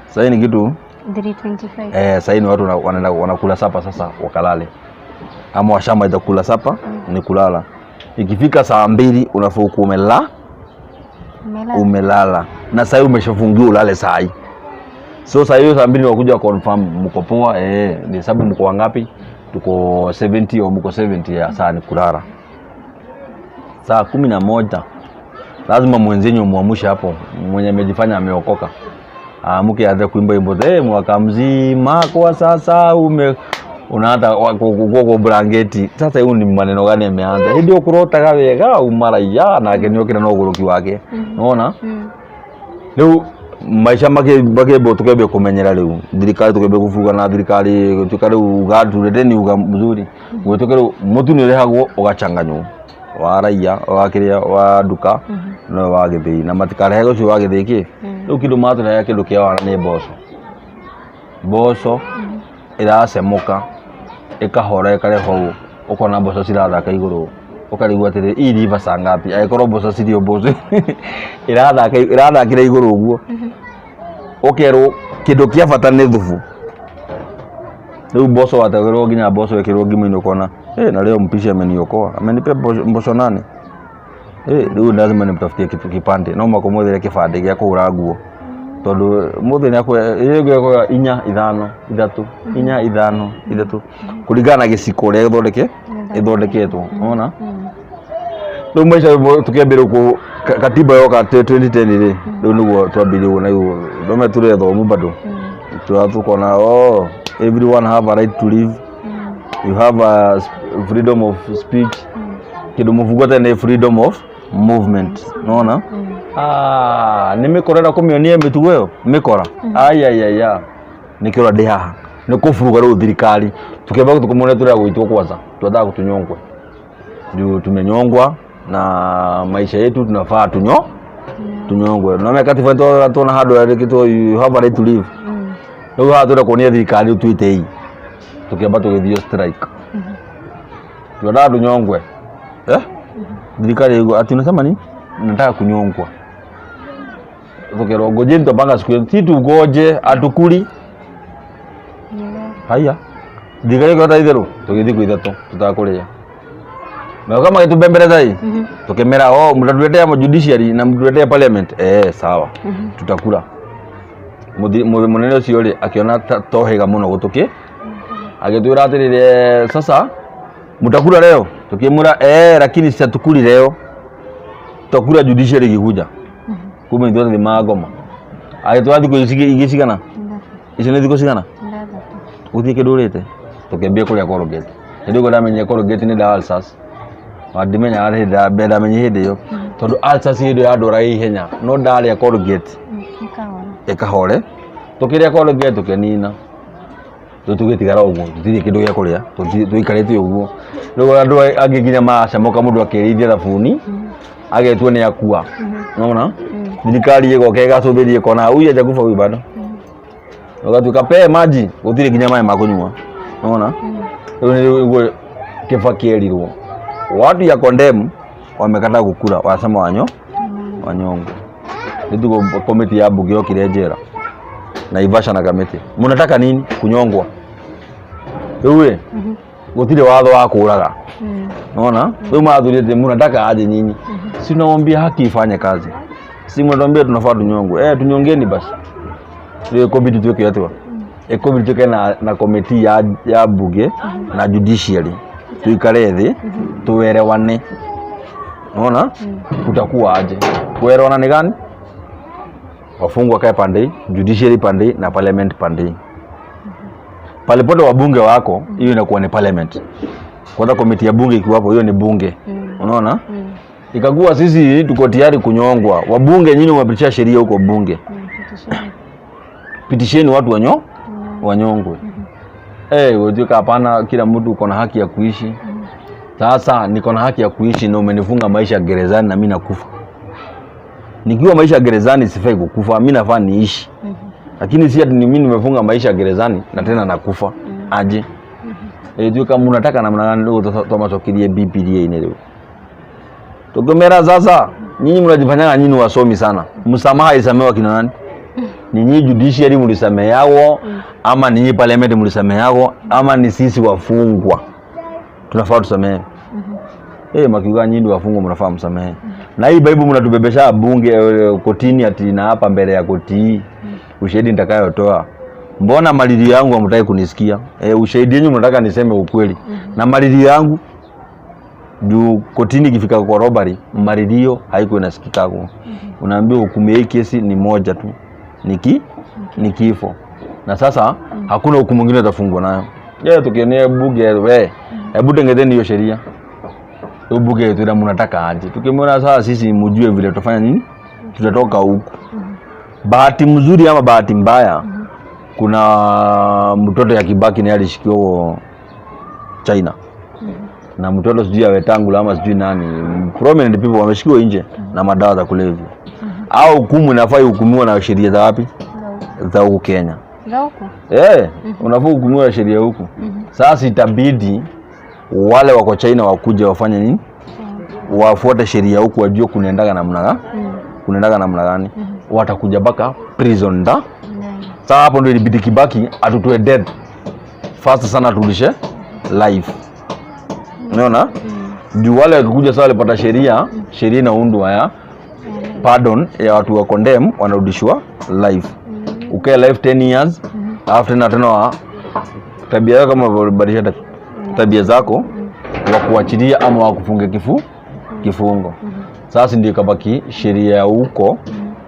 Saa hii ni kitu 325. Eh, saa hii ni watu wanaenda wanakula supper sasa wakalale. Ama washamaliza kula supper ni kulala. Ikifika saa 2 unafaa ukuwe umelala. Umelala. Umelala. Na saa hii umeshafungiwa ulale saa hii. So saa hiyo saa 2 wakuja confirm mko poa, eh, ni sababu mko wangapi? Tuko 70 au mko 70 ya saa ni kulala. Saa 11 lazima mwenzenyu muamshe hapo, mwenye amejifanya ameokoka. Aamuke aanze kuimba wimbo, eh, mwaka mzima kwa sasa ume unaanza kwa blanketi. Sasa hiyo ni maneno gani ameanza? Hii ndio kurotaga wega umaraiya nake nĩokĩra na ũgũrũki wake. Unaona? Rĩu maica makĩambia tukĩambia kũmenyera rĩu thirikari, tukĩambia kũbuga na thirikari gũtuĩka rĩu uga tuleteni uga mzuri, gũtuĩka rĩu mũtu nĩ ũrehagwo ũgachanganywo wa raia wa kĩrĩa wa nduka no wa gĩthĩi na matikarehe ũcio wa gĩthĩi kĩ rĩu kĩndũ matũrehe kĩndũ kĩa wana nĩ mboco. Mboco ĩracemũka ĩkahora ĩkarehwo ũguo, ũkona mboco cirathaka igũrũ, ũkarigwo atĩrĩ, hii iliiva saa ngapi? Angĩkorwo mboco cirĩ mboco ĩrathaka ĩrathakĩra igũrũ ũguo, ũkerwo kĩndũ kĩa bata nĩ thubu. Rĩu mboco wategerwo nginya mboco ĩkĩrwo ngima-inĩ ũkona, eh, na leo mpishi ameniokoa, amenipea mboco nane. Eh, rĩu lazima nimtafutie kitu kipande, no mũhaka ũmwethere kĩbandĩ gĩa kũhũra nguo tondũ mũthĩ nĩ inya ithano ithatũ inya ithano ithatũ kũringana na gĩciko ũrĩa ĩthondeketwo, unaona? Rĩu maica tukĩambĩrĩria kũ katiba yoka 2010 rĩ, rĩu nĩguo twambĩrĩirie ũguo na rĩu ndome tũrĩ athomu bado tukona, oh, everyone have a right to live, you have a freedom of speech, kĩndũ mũbungo tene nĩ freedom of movement, unaona? Ah, nĩ mĩkora ĩrĩa kũmĩonia mĩtugo ĩyo mĩkora ayayaya nĩkĩo ũrĩa ndĩ haha nĩ kũburuga rĩu thirikari tukĩamba tũkĩmwona tũrĩa gwitwo kwanza tunataka kutunyongwe juu tumenyongwa na maisha yetu tunafaa tunyongwe na katiba tuona handũ yandĩkĩtwo you have a right to live. Rĩu haha tũrenda kuonia thirikari rĩu twĩte tukĩamba tũgĩthiĩ strike, tunataka tunyongwe, eh, thirikari ĩguo ati unasema ni nataka kunyongwa, tukerwo ngojeni tupanga siku yetu, si tungoje atukuli. Haya, thirikari ĩkĩhota itherũ tũgĩthiĩ thikũ 3 tũtakũrĩa na kama gĩtubembeleza hii tukimera, oh, mtatuletea judiciary na mtuletea parliament, eh, sawa, tutakula. Mũnene ũcio rĩ akĩona tohĩga mũno gũtũkĩ agĩtwĩra atĩrĩrĩ, "Eh, sasa mtakula leo?" Tukimwĩra, eh, lakini siatukuli leo, tutakula judiciary ikikuja. Kumbe nĩ twathiĩ magoma agĩtwara thikũ ici ingĩ cigana icio nĩ thikũ cigana gũtirĩ kĩndũ ũrĩte, tũkĩambia kũrĩa Colgate. Hĩndĩ ĩyo ndamenyire Colgate nĩ ndawa ulcers na ndimenyaga hĩndĩ ya mbere ndamenyire hĩndĩ ĩyo tondũ ulcers hĩndĩ ĩyo yandwaraga ihenya no ndarĩa Colgate ĩkahore. Tũkĩrĩa Colgate tũkĩnina, rĩu tũgĩtigara ũguo tũtirĩ kĩndũ gĩa kũrĩa, tũikarĩte ũguo. Rĩu andũ angĩ nginya maracomoka mũndũ akĩrĩithia thabuni agetwo nĩ akua, unaona? Thirikari ĩgoka ĩgacũthĩria ĩkona huyu hajakufa huyu bado, ũgatuĩka pe maji gũtirĩ nginya maĩ ma kũnyua, unaona? Rĩu nĩguo Kibaki erirwo watu ya condemn wamekataa kukula, wanasema wanyongwe. Nĩtugo komiti ya bunge yokire njera Naivasha na Kamiti, mnataka nini? Kunyongwa. Rĩu ĩ gũtirĩ watho wa kũraga, unaona? Rĩu mathurĩte mnataka aje nyinyi? Si tunawambia haki ifanye kazi, si mnatuambia tunafaa tunyongwe? Eh, tunyongeni basi. Rĩu ĩkũbidi tuĩke atĩa? Ĩkũbidi tuĩke na komiti ya bunge na judiciary tuikare thĩ tuerewane. Unaona? Kutakuwa aje? Kuelewana ni gani? Wafungwa kae pande hii, judiciary pande hii na parliament pande hii. Pale pote wabunge wako, hiyo inakuwa ni parliament. Kwanza komiti ya bunge ikiwapo, hiyo ni bunge. Unaona? Ikakuwa sisi tuko tayari kunyongwa. Wabunge nyinyi mmepitisha sheria huko bunge. Pitisheni. Pitisheni watu wanyongwe. Eh, wewe hapana, kila mtu uko na haki ya kuishi. Sasa niko na haki ya kuishi na umenifunga maisha gerezani na mimi nakufa. Nikiwa maisha gerezani sifai kukufa, mimi nafaa niishi. Lakini si ati ni mimi nimefunga maisha gerezani na tena nakufa. Aje? Eh, tu kama unataka namna gani ndio twamacokirie Bibilia-inĩ rĩu. Tukimera sasa, nyinyi mnajifanyanga nyinyi wasomi sana. Msamaha isamewa kina nani? Ni nyinyi judiciary mlisameheawo ama ni nyinyi parliament mlisameheawo ama ni sisi wafungwa tunafaa tusamehe? Eh, makiuga nyinyi ndio wafungwa mnafaa msamehe. Na hii Bible mnatubebesha bunge kotini ati na hapa mbele ya koti hii ushahidi nitakayotoa. Mbona malilio yangu hamtaki kunisikia? Eh, ushahidi yenu mnataka niseme ukweli. Na malilio yangu juu kotini ikifika kwa robbery malilio haiko inasikika kwa. Unaambiwa hukumu ya hii kesi ni moja tu. Ni kifo. Na sasa hakuna hukumu mwingine utafungwa nayo. Yeye tukionea bunge we, hebu tengezeni hiyo sheria. Hiyo bunge yetu mnataka aje? Tukimwona sasa sisi mjue vile tutafanya nini? Tutatoka huku. Bahati mzuri ama bahati mbaya, kuna mtoto ya Kibaki naye alishikiwa huko China na mtoto sijui ya Wetangula ama sijui nani, prominent people wameshikiwa nje na madawa za kulevya. Au hukumu inafaa ihukumiwa na sheria za wapi? Za huku Kenya. Za huku. Eh, unafaa hukumiwa na sheria huku. Sasa itabidi wale wako China wakuje wafanye nini? Wafuate sheria huku, wajue kunaendaga namna gani, kunaendaga namna gani. Watakuja mpaka prison nda. Sasa hapo ndio ilibidi Kibaki atutoe death fast sana, aturudishe life. Unaona? Juu wale wakikuja sasa walipata sheria, sheria inaundwa ya pardon ya watu wa condemn wanarudishwa life. Ukae life 10 years, alafu tena tena tabia yako kama ulibadilisha tabia zako wakuachilia ama wakufunge kifungo. Sasa ndio ikabaki sheria ya huko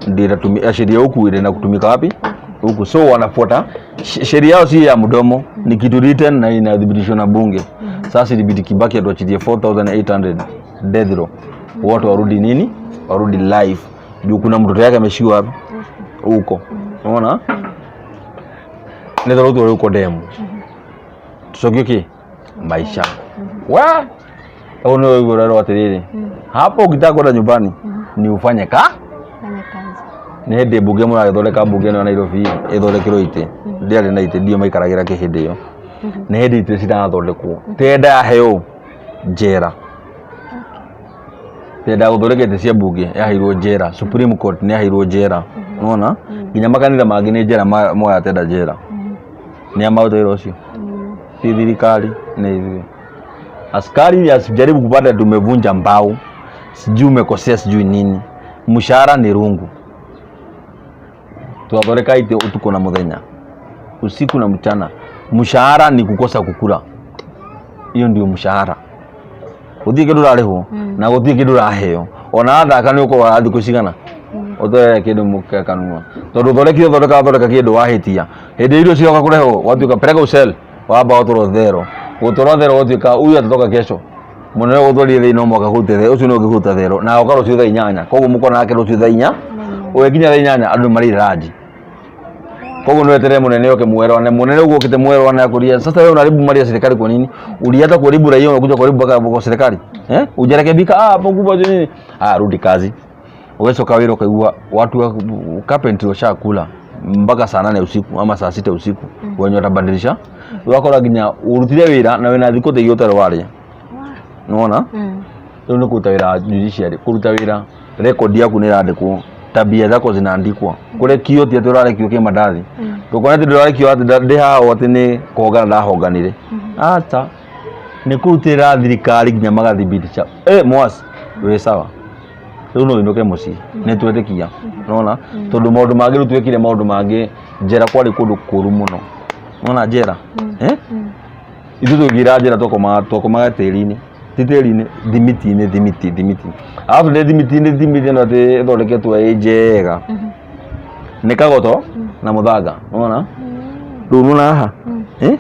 ndio inatumia sheria huku inaenda kutumika wapi? Huku. So wanafuata sheria yao si ya mdomo, ni kitu written na inathibitishwa na bunge. Sasa ilibidi Kibaki atuachilie 4800 death row. Watu warudi nini? Warudi life. Juu kuna mtoto yake ameshikiwa wapi? Huko. Unaona? Nĩ tondũ huko demu. Tucokie ki maisha. Wa au nĩ ũrerwo atĩrĩrĩ, hapo ukitaka kwenda nyumbani ni ufanye ka Fanya kazi. Nĩ hĩndĩ mbunge mũragĩthondeka mbunge ĩno ya Nairobi ĩthondekerwo itĩ ndĩarĩ na itĩ ndio maikaragĩra kĩ hĩndĩ ĩyo nĩ hĩndĩ itĩ cirathondekwo tenda yaheo njera tenda gũthondeka itĩ cia mbunge yaheirwo njera. Supreme Court nĩ yaheirwo njera. Unaona nginya makanitha mangĩ nĩ njera moya tenda njera nĩ amaruta wĩra ũcio si thirikari nĩ ithuĩ. Askari asijaribu kupata tumevunja mbao, sijui umekosea, sijui nini, mshahara ni rungu. Twathondeka itĩ utuku na muthenya, usiku na mchana, mshahara ni kukosa kukula. Hiyo ndio mshahara. Guthii kindu urarihwo na guthii kindu uraheo ona athaka ni ukorwo thikũ cigana utoe kindu muke kanua tondu thondekire thondeka thondeka kindu wahitia hindi irio cioka kurehwo gwatuika peleka usel wamba gutwarwo thero gutwarwo thero gwatuika huyu atatoka kesho munene gutwarire thĩinĩ no mwaka kũrute thero ũcio nĩ ũngĩkũruta thero na oka rũciũ thaa 8 koguo mũkona nake rũciũ thaa 4 ũgĩkinya thaa 8 andũ marĩ ranji koguo nĩ weterere mũnene oke mwerwane mũnene ũguo okĩte mwerwane akũria sasa wewe unaharibu mali ya serikali kwa nini? Ulianza kuharibu raia, unakuja kuharibu mpaka kwa serikali, eh, hujarekebika. Ah, hapo kubwa nini? Ah, rudi kazi. Ugecoka wĩra ũkaigua watu wa carpentry washakula mpaka saa 8 usiku ama saa 6 usiku wenye watabadilisha wakora nginya urutire wĩra na wĩna thikũ ta igĩrĩ ũtarĩ warĩa. Nĩwona rĩu nĩ kũruta wĩra judiciary kũruta wĩra record yaku nĩ ĩrandĩkwo, tabia zako zinaandikwa kũrekio ti atĩ ũrarekio kĩmandathi ndũkone atĩ ndũrarekio atĩ ndĩ haha atĩ nĩ kũhongana ndahonganire aca nĩ kũrutĩra thirikari nginya magathibitisha eh mwasi wĩ sawa rĩu no ũinũke mũciĩ nĩ twetĩkia nona tondũ maũndũ mangĩ rĩu twĩkire maũndũ mangĩ njera kwarĩ kũndũ kũru mũno nona njera eh ithuĩ tũngĩra njera twakomaga tĩri-inĩ. Ti tĩri-inĩ, thimiti-inĩ, thimiti, thimiti. Arabu nĩ thimiti-inĩ, thimiti ĩno atĩ ĩthondeketwo ĩ njega. Nĩ kagoto na mũthanga, nĩwona? Rĩu nĩwona haha? Eh?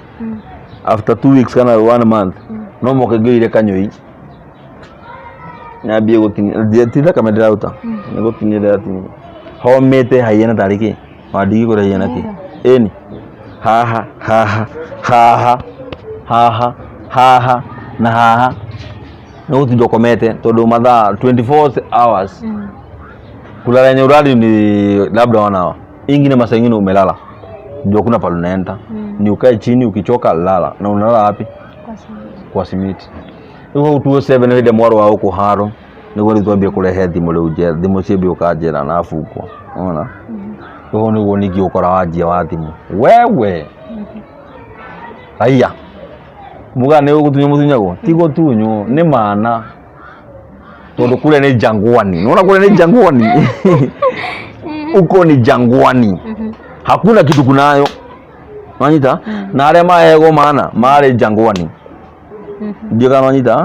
After 2 weeks kana one month, no moke ngĩire kanyũi. Nyambie gũtinia, ti thakame ndĩraruta, nĩ gũtinia ndĩratinia. Homĩte haihana tarĩ kĩ? Wandigi kũrĩa haihana kĩ? Ĩni. Haha, haha, haha, haha, haha na haha. Nĩ gũtinda ũkomete tondũ mathaa 24 hours. Kulala yenye ulali ni labda one hour. Ingine masaa ingine umelala. Ndio kuna pale unaenda. Ni ukae chini ukichoka lala. Na unalala wapi? Kwa simiti. Rĩu hau 207 hĩndĩ mwarũ wa gũkũ haro nĩguo rĩu twambie kũrehe thimũ rĩu njera, thimũ ciambie gũka njera na abungwo. Unaona? Rĩu hau nĩguo ningĩ ũkora wanjia wa thimũ. Wewe! Haiya. Muga nĩ gũtunywo mũtunyagwo? Ti gũtunywo, nĩ mana. Tondũ kũrĩa nĩ jangwani. Unaona kũrĩa nĩ jangwani? Huko ni jangwani. Hakuna kitu kunayo. Wanyita? Na arĩa maheagwo mana marĩ jangwani. Ndiũ kana wanyita?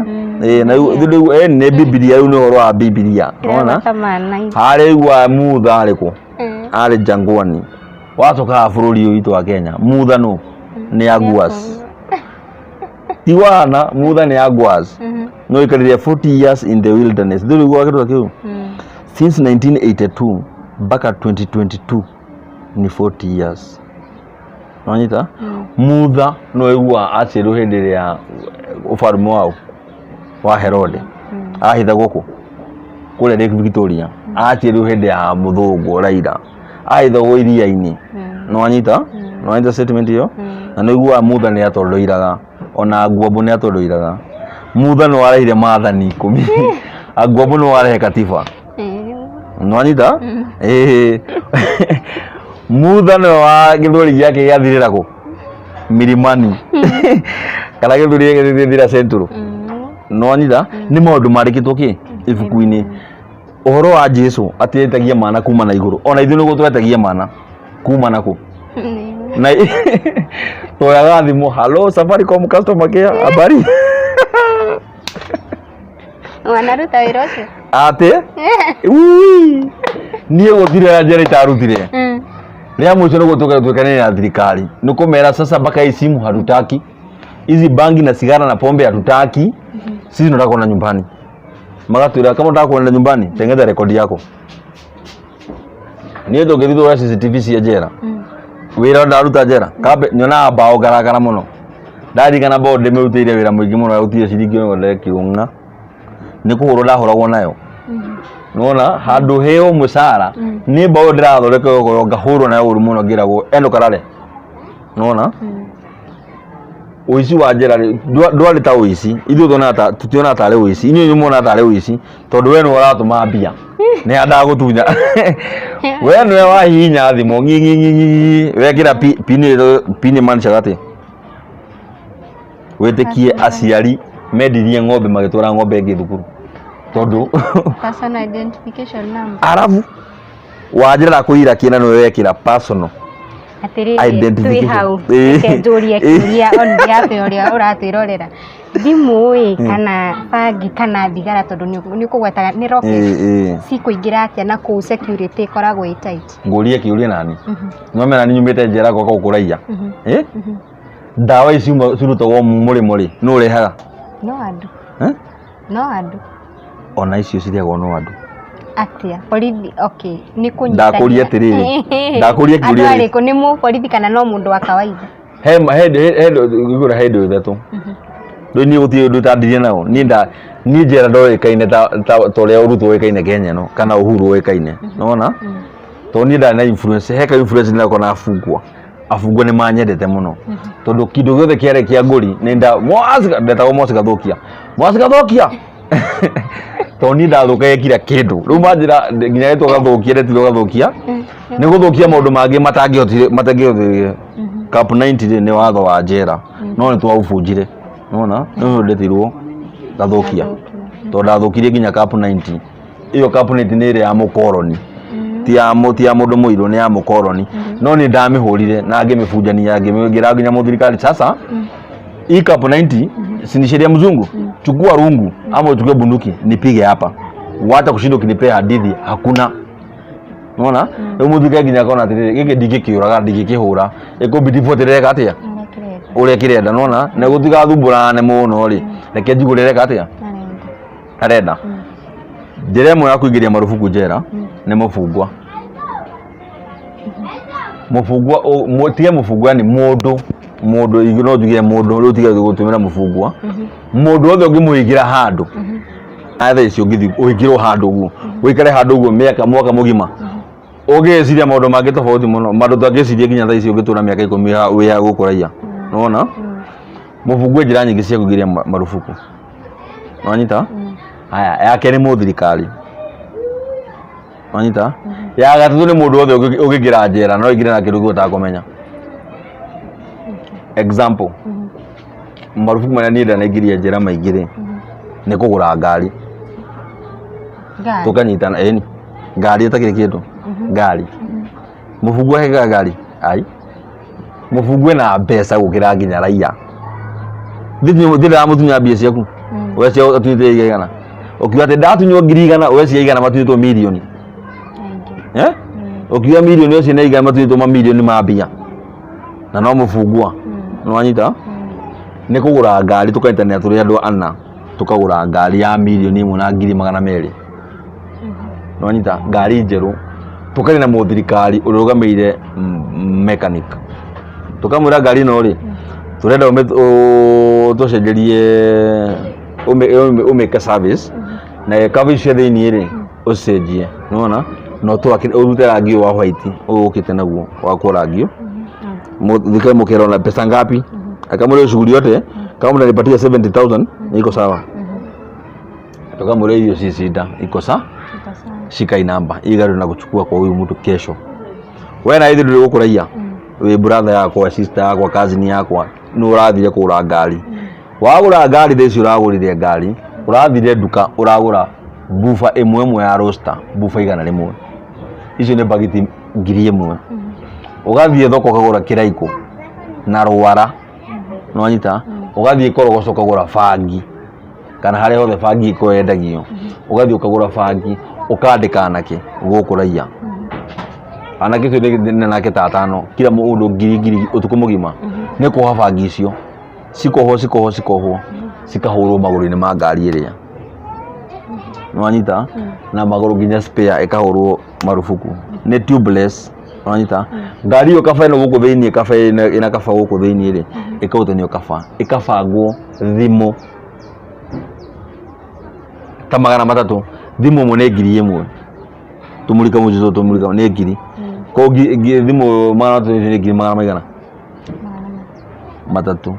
Ĩĩ na rĩu rĩu nĩ Bibilia, rĩu nĩ ũhoro wa Bibilia. Unaona? Harĩa igua Mutha arĩ kũ? Arĩ jangwani. Wacoka haha bũrũri ũyũ witũ wa Kenya, Mutha nũ? Nĩ Aguas. Ti wana, Mutha nĩ Aguas. No ikarire 40 years in the wilderness. Ndũrĩ ũiguaga kĩndũ ta kĩu? Since 1982 mpaka 2022 ni 40 years. Wanyita? Mutha no iguaga aciarirwo hĩndĩ ĩrĩa ũbarũme wa Herode. Ahithagwo kũ? Kũrĩa Lake Victoria. Aciarirwo hĩndĩ ya mũthũngũ Raila. Ahithagwo iria-inĩ. Nĩwanyita? Nĩwanyita statement ĩyo? Na nĩ ũiguaga Mutha nĩ atondoiraga. Ona Ngwambo nĩ atondoiraga. Mutha nĩ warehire maathani 10. Ngwambo nĩ warehe katiba. Nĩwanyita? Ĩĩ. Mutha nĩwe wa gĩthweri gĩake gĩathirĩra kũ? Milimani. Kana gĩthweri gĩake gĩthirĩra Central. Nĩwanyita? Nĩ maũndũ mandĩkĩtwo kĩ? Ibuku-inĩ. Ũhoro wa Jesu atĩ etagia mana kuma na igũrũ. Ona ithuĩ nĩguo twetagia mana kuma na kũ? Na twoyaga thimũ, "Hello, Safaricom customer care, habari?" Wanaruta wĩra ũcio? Atĩ? Ui! Niĩ gũtirĩ na njĩra itarutire. Rĩa mũico nĩguo tũkanĩre na thirikari. Nĩ kũmera sasa mpaka hii simu hatutaki. Hizi bangi na sigara na pombe hatutaki. Sisi tunataka kuenda nyumbani. Magatwĩra kama unataka kuenda nyumbani, tengeza rekodi yako. Niĩ tũngĩthiĩ tuoe CCTV cia njera. Wĩra ndaruta njera. Kambe nyonaga mbaũ ngarakara mũno. Ndarikana mbaũ ndĩmĩrutĩire wĩra mũingĩ mũno gũtirĩ ciringi ĩmwe ndekirwo ng'a. Nĩ kũhũrwo ndahũragwo nayo. Nĩwona handũ heo mũcara nĩ mbaũ ndĩrathondeka ũguo ngahũrwo nayo ũru mũno ngĩragwo endo karare. Nĩwona? Ũici wa njera rĩ ndwarĩ ta ũici, ithuĩ tuonaga ta tũtionaga tarĩ ũici, inyuĩ nĩ muonaga tarĩ ũici tondũ we nĩwe ũratũma mbia nĩ ndagũtunya, we nĩwe wahihinya thimũ ng'i ng'i ng'i ng'i wekĩra pin pin ĩmaanishaga atĩ wĩtĩkie aciari mendirie ng'ombe magĩtwara ng'ombe ĩngĩ thukuru tondũ Personal identification number. Arabu wanjĩra ndakũira kĩna nĩwe wekĩra personal Atĩrĩrĩ, twĩ identification. hau, Ĩĩ. reke njũrie kĩũria on behalf ya ũrĩa ũratwĩrorera. Thimũ ĩ, kana bangi kana thigara tondũ nĩ ũkũgwetaga nĩ rocket, Ĩĩ, ĩĩ. cikũingĩra atĩa na kũu security ĩkoragwo ĩ tight? Ngũrie kĩũria nani nwamera nĩ nyumĩte njera goka gũkũraiya. Ĩ? Ndawa ici cirutagwo mũrĩmo rĩ, nũ ũrehaga? No andũ. Eh? No andũ. Ona icio cirĩagwo no andũ. Atĩa? Borithi, okay, nĩ kũnyitania. Ndakũria atĩrĩrĩ, ndakũria Andũ kĩũria rĩ. arĩkũ? Nĩ mũborithi kana no mũndũ wa kawaida? He he he he he ndũ ithatũ. Rĩu niĩ gũtirĩ ũndũ itandirie nao. Niĩ nda niĩ njera ndoĩkaine ta ta ta ũrĩa Ruto ũĩkaine Kenya ĩno kana Uhuru ũĩkaine. Nĩwona? Tondũ niĩ ndarĩ na influence, he ka influence ndĩrakorwo na abungwa. Abungwa nĩ manyendete mũno. Tondũ kĩndũ gĩothe kĩarĩ kĩa ngũri nĩ nda Mwasi ndetagwo Mwasi Gathũkia. Mwasi Gathũkia. Tondũ niĩ ndathũkagia kila kĩndũ. Rĩu manjĩra nginya getwo Gathũkia ndetirwo Gathũkia. Nĩ gũthũkia maũndũ mangĩ matangĩhotire matangĩhotire. Cap 90 rĩ nĩ watho wa njera no nĩ twaũbunjire. Nĩwona? Nĩ ndetirwo Gathũkia. Tondũ ndathũkirie nginya Cap 90. Ĩyo Cap 90 nĩ ĩrĩa ya mũkoroni. Ti ya mũndũ mũirũ, nĩ ya mũkoroni. No nĩ ndamĩhũrire na ngĩmĩbunjania ngĩra nginya mũthirikari sasa hii Cap 90 si ni sheria mzungu. Chukua rungu ama uchukue bunduki nipige hapa, wacha kushinda ukinipea hadithi hakuna. Nona rĩu mũthika nginya akona atĩrĩrĩ, gĩkĩ ndingĩkĩũraga, ndingĩkĩhũra, ĩkũmbidi buatĩrĩre atĩa ũrĩa kĩrenda. Nona na gũtigathumbũrane mũno rĩ, reke njigũrĩre atĩa arenda. Njĩra ĩmwe ya kũingĩria marubuku njera nĩ mũbungwa. Mũbungwa tige mũbungwa ni mũndũ, mũndũ no njuge mũndũ rĩu, tige gũtũmĩra mũbungwa. Mũndũ wothe ũngĩmũingĩra handũ thaa ici, ũngĩthiĩ ũingĩrwo handũ ũguo, ũikare handũ ũguo mĩaka mwaka mũgima, ũngĩciria maũndũ mangĩ tofauti mũno, maũndũ tũtangĩciria nginya thaa ici ũngĩtũra mĩaka 10 wĩ ha gũkũ raiya. Nĩwona mũbungwa njĩra nyingĩ cia kũingĩria marubuku, wanyita? Haya, ya kerĩ mũthirikari, wanyita? Ya gatatũ nĩ mũndũ wothe ũngĩingĩra njera, no aingĩre na kĩndũ kĩu ũtakũmenya. Example, marubuku marĩa niĩ ndanaingĩria njera maingĩ rĩ, nĩ kũgũra ngari. Tũkanyitana, ĩni ngari ĩtakĩrĩ kĩndũ, ngari mũbungu ahekaga ngari, ai mũbungu ena mbeca gũkĩra nginya raia. Thĩ ndĩramũtunya mbia ciaku, we cia atunyĩte 100, ũkiuga atĩ ndatunywo 100,000, we cia 100 matunyĩtwo mirioni, eh, ũkiuga mirioni ũcio nĩ 100 matunyĩtwo mamirioni ma mbia, na no mũbungwa. Nĩwanyita? Nĩ kũgũra ngari, tũkanyitanĩra tũrĩ andũ ana, tũkagũra ngari ya 1,200,000. Nĩwanyita? Ngari njerũ, tũkarĩ na mũthirikari ũrũgamĩire mechanic, tũkamwĩra ngari ĩno rĩ, tũrenda tũcenjerie, ũmĩke service na cover cia thĩiniĩ rĩ, ũcenjie, nĩwona, na ũrute rangi ũyũ wa white ũyũ ũkĩte naguo wa kũrangio. Thikari mũkerwo na pesa ngapi, akamwĩra shughuli yote kama mnanipatia 70,000 niko sawa. Tukamwĩra hiyo si shida, iko sa shika hii namba, hii gari tunakuchukua kwa huyu mtu kesho. We na ithuĩ ndũrĩ gũkũraiya, wĩ brother yakwa, sister yakwa, cousin yakwa, nĩ ũrathire kũgũra ngari. Wagũra ngari thaa ici, ũragũrire ngari, ũrathire nduka, ũragũra buba ĩmwe ĩmwe ya roster, buba 100, icio nĩ bagiti 1000. Ũgathiĩ thoko ũkagũra kĩraikũ na rwara, nĩwanyita? Ũgathiĩ Korogoco ũkagũra bangi, kana harĩa hothe bangi ĩkoragwo yendagio, ũgathiĩ ũkagũra bangi, ũkandĩka anake gũkũ raiya, anake ũcio nĩ anake ta atano, kila mũndũ ngiri ngiri, ũtukũ mũgima nĩ kuoha bangi icio, cikohwo, cikohwo, cikohwo, cikahũrwo magũrũ-inĩ ma ngari ĩrĩa, nĩwanyita? Na magũrũ nginya spare ĩkahũrwo marubuku, nĩ tubeless, nĩwanyita? Ngari ĩyo kaba ĩno gũkũ thĩiniĩ, kaba ĩna kaba gũkũ thĩiniĩ rĩ, ĩkarutanio kaba, ĩkabangwo thimũ ta 300, thimũ ĩmwe nĩ 1000, tũmũrika mũciĩ, tũmũrika nĩ 1000, koguo thimũ 300 nĩ ngiri magana maigana matatũ.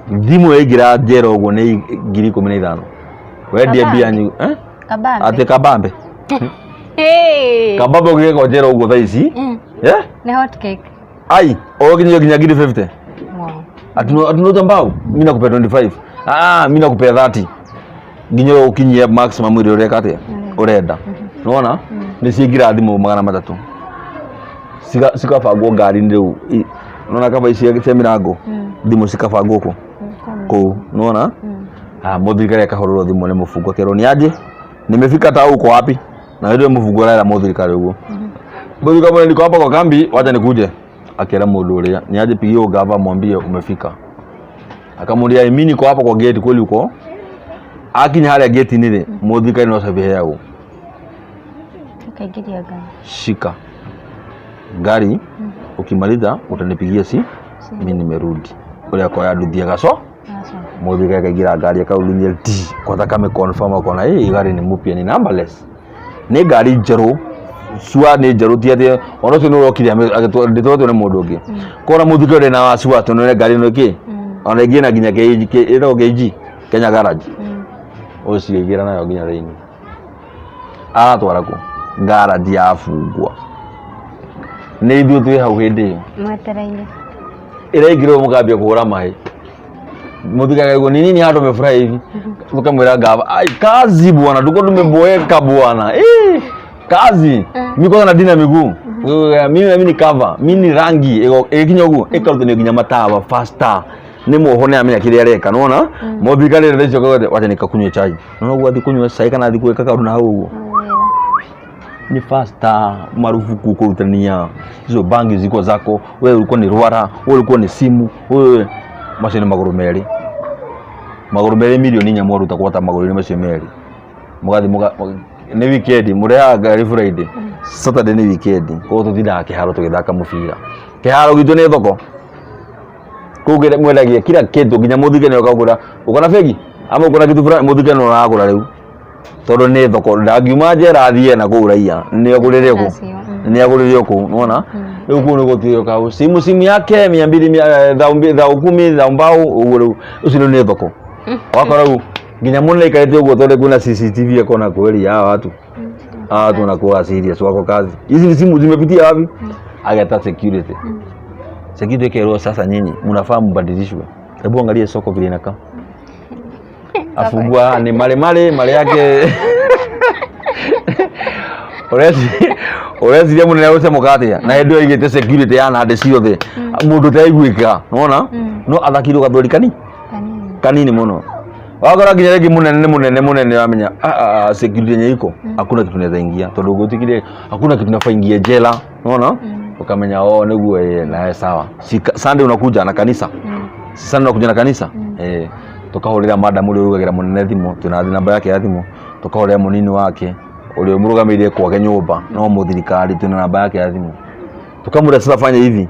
Thimũ yaingĩra njera ũguo nĩ 15,000, wendie mbia nyingĩ, eh? Kabambe. Atĩ kabambe? Hey. Kabambe ũngĩgeka njera ũguo thaa ici, eh? Nĩ hot cake. Ai ũgĩkinyia nginya 50,000. Wow. Ati mbao mimi nakupea 25, ah, mimi nakupea 30, nginya ũkinyie maximum ĩrĩa ũreka atĩa ũrenda. Nĩwona nĩ ciingĩra thimũ 300, cikabangwo ngari-inĩ rĩu, nĩwona kaba ici cia mĩrango, thimũ cikabangwo kũ kũu, nĩwona? Ah, mũthirikari akahũrĩrwo thimũ nĩ mũbungo, akerwo ni aje, nimefika tao, uko wapi? Na ndio mũbungo arera mũthirikari ũguo, mũthirikari mwene, niko hapa kwa kambi, wacha nikuje. Akera mũndũ ũrĩa ni aje, pigie gava, mwambie umefika. Akamwambia, mimi niko hapa kwa gate, kweli uko? Akinya harĩa gate-inĩ rĩ, mũthirikari no cabi heagwo. Ũkaingĩria ngari. Shika gari, ukimaliza utanipigia, si mimi nimerudi. Ũrĩa akoya nduthi agaco Agacoka. Mũthirikari akaingĩra ngari, akarurunyia ti kwanza, kame confirm, akona hii gari ni mpya, ni numberless, nĩ ngari njerũ cua, nĩ njerũ, ti atĩ ona ũcio nĩ ũrokire ndĩtwaretwo nĩ mũndũ ũngĩ. Kona mũthirikari ũrĩ na wacua atĩ nĩ ngari ĩno ĩkĩ ona ĩngĩ na nginya KG, ĩtagwo KG, Kenya Garage, ũcio aingĩra nayo nginya thĩinĩ, aratwara kũ garage ya bungwa, nĩ ithuĩ twĩ hau hĩndĩ ĩyo. Mwetereire. Ĩraingĩrwo, mũkambia kũhũra maĩ, mũthikagaigwo ni nini handũ mefurahi hivi, tukamwĩra gava, ai kazi bwana, tuko tumeboeka bwana, eh kazi mimi kwanza nadina miguu. Wewe, mimi ni cover, mimi ni rangi ĩkinya ũguo ĩkarutanio nginya matawa faster. Nĩ muoho, nĩ amenya kĩrĩa areka. Nĩwona mũthigari rĩrĩa icio kagothe, wacha nikakunywe chai. Nĩwona ũguo athiĩ kũnyua cai kana athiĩ gwĩka kaũndũ na hau ũguo ni faster. Marufuku kũrutania hizo bangi ziko zako. Wewe ulikuwa ni rwara, wewe ulikuwa ni simu, wewe macio nĩ magũrũ merĩ, magũrũ merĩ 4 milioni mwaruta gwata magũrũ-inĩ macio merĩ. Mũgathiĩ nĩ weekend, mũrehaga ngari Friday, Saturday nĩ weekend, koguo tũtindaga kĩharo tũgĩthaka mũbira. Kĩharo gitũ nĩ thoko kũu mwendagia kila kĩndũ, nginya mũthigani ũkagũra ũkona bengi ama ũkona kitu fulani, mũthigani ũragũra rĩu tondũ nĩ thoko. Ndangiuma njera athiĩ na kũu raia nĩ agũrĩre kũ nĩ agũrĩre kũu. Nĩwona rĩu kũu nĩ gũtuĩka kau simu yake 200, 10,000, 10,000, thao mbao ũguo. Rĩu ũcio rĩu nĩ thoko wakora rĩu nginya mũnene aikarĩte ũguo tondũ kwĩna CCTV, akona kweli hawa watu wanakuwa serious, wako kazi. Hizi ni simu zimepitia wapi? Ageta security, security ĩkerwo, sasa nyinyi mnafaa mbadilishwe, hebu angalie soko vile inakaa. Afungua ni male male male yake. Ũreciria mũnene ũcemoka atĩa na hĩndĩ ĩyo aigĩte security ya nandĩ ciothe, mũndũ ũtaiguĩka? Nĩwona no athakirwo gathweri kani Kanini. Kanini mũno. Wakora nginya rĩngĩ mũnene nĩ mũnene mũnene, wamenya, ah, ah, ah, security yenye iko, hakuna kitu naweza ingia tondũ gũtikire, hakuna kitu nafaa ingie jela. Unaona, ukamenya, oh, nĩguo naye sawa. Si Sunday unakuja na kanisa? Si Sunday unakuja na kanisa? Tukahũrĩra madam ũrĩa ũrugagĩra mũnene thimũ, twĩna namba yake ya thimũ. Tukahũrĩra mũnini wake ũrĩa ũmũrũgamĩrĩire kwake nyũmba, no mũthirikari, twĩna namba yake ya thimũ. Tukamwambia, sasa fanya hivi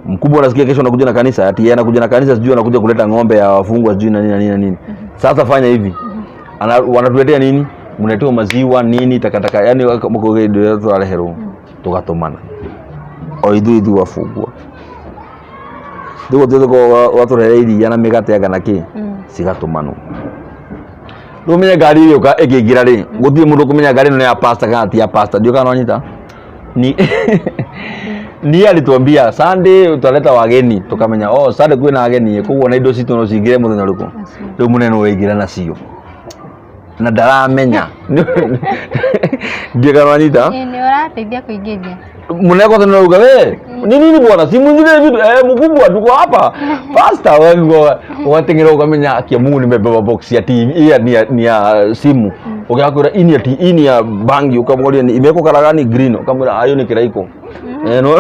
mkubwa, unasikia kesho anakuja na kanisa, ati yeye anakuja na kanisa, sijui anakuja kuleta ng'ombe ya wafungwa, sijui na nini na nini na nini. Sasa fanya hivi. Wanatuletea nini? Mnaletewa maziwa, nini, takataka, yani mkoge twareherwo tugatumana o ithuĩ ithuĩ wafungwa rĩu gũtuĩka watũrehere iria na mĩgate anga na kĩ cigatũmanwo. Rĩu ũmenye ngari ĩgĩũka ĩkĩingĩra rĩ, gũtirĩ mũndũ ũkũmenya ngari ĩno nĩ ya pastor kana ti ya pastor. Ndio kana wanyita ni ni alituambia Sunday utaleta wageni, tukamenya, oh, Sunday kwĩna ageni, koguo na indo citũ no cingĩre mũthenya ũrĩkũ. Rĩu mũnene ũraingĩra nacio na ndaramenya. Ndio kana wanyita? Ĩ, nĩ ũrateithia kũingĩria. Mũnene kwanza ndio we ni nini bwana, si mwingine vitu, mkubwa, tuko hapa, pastor wewe watengera. Ukamenya akia Mungu, nimebeba box ya TV ya ni ya simu, ukakwira ini ya ini ya bangi, ukamwambia ni imewekwa kala gani? Green. Ukamwambia ayo ni kiraiko. No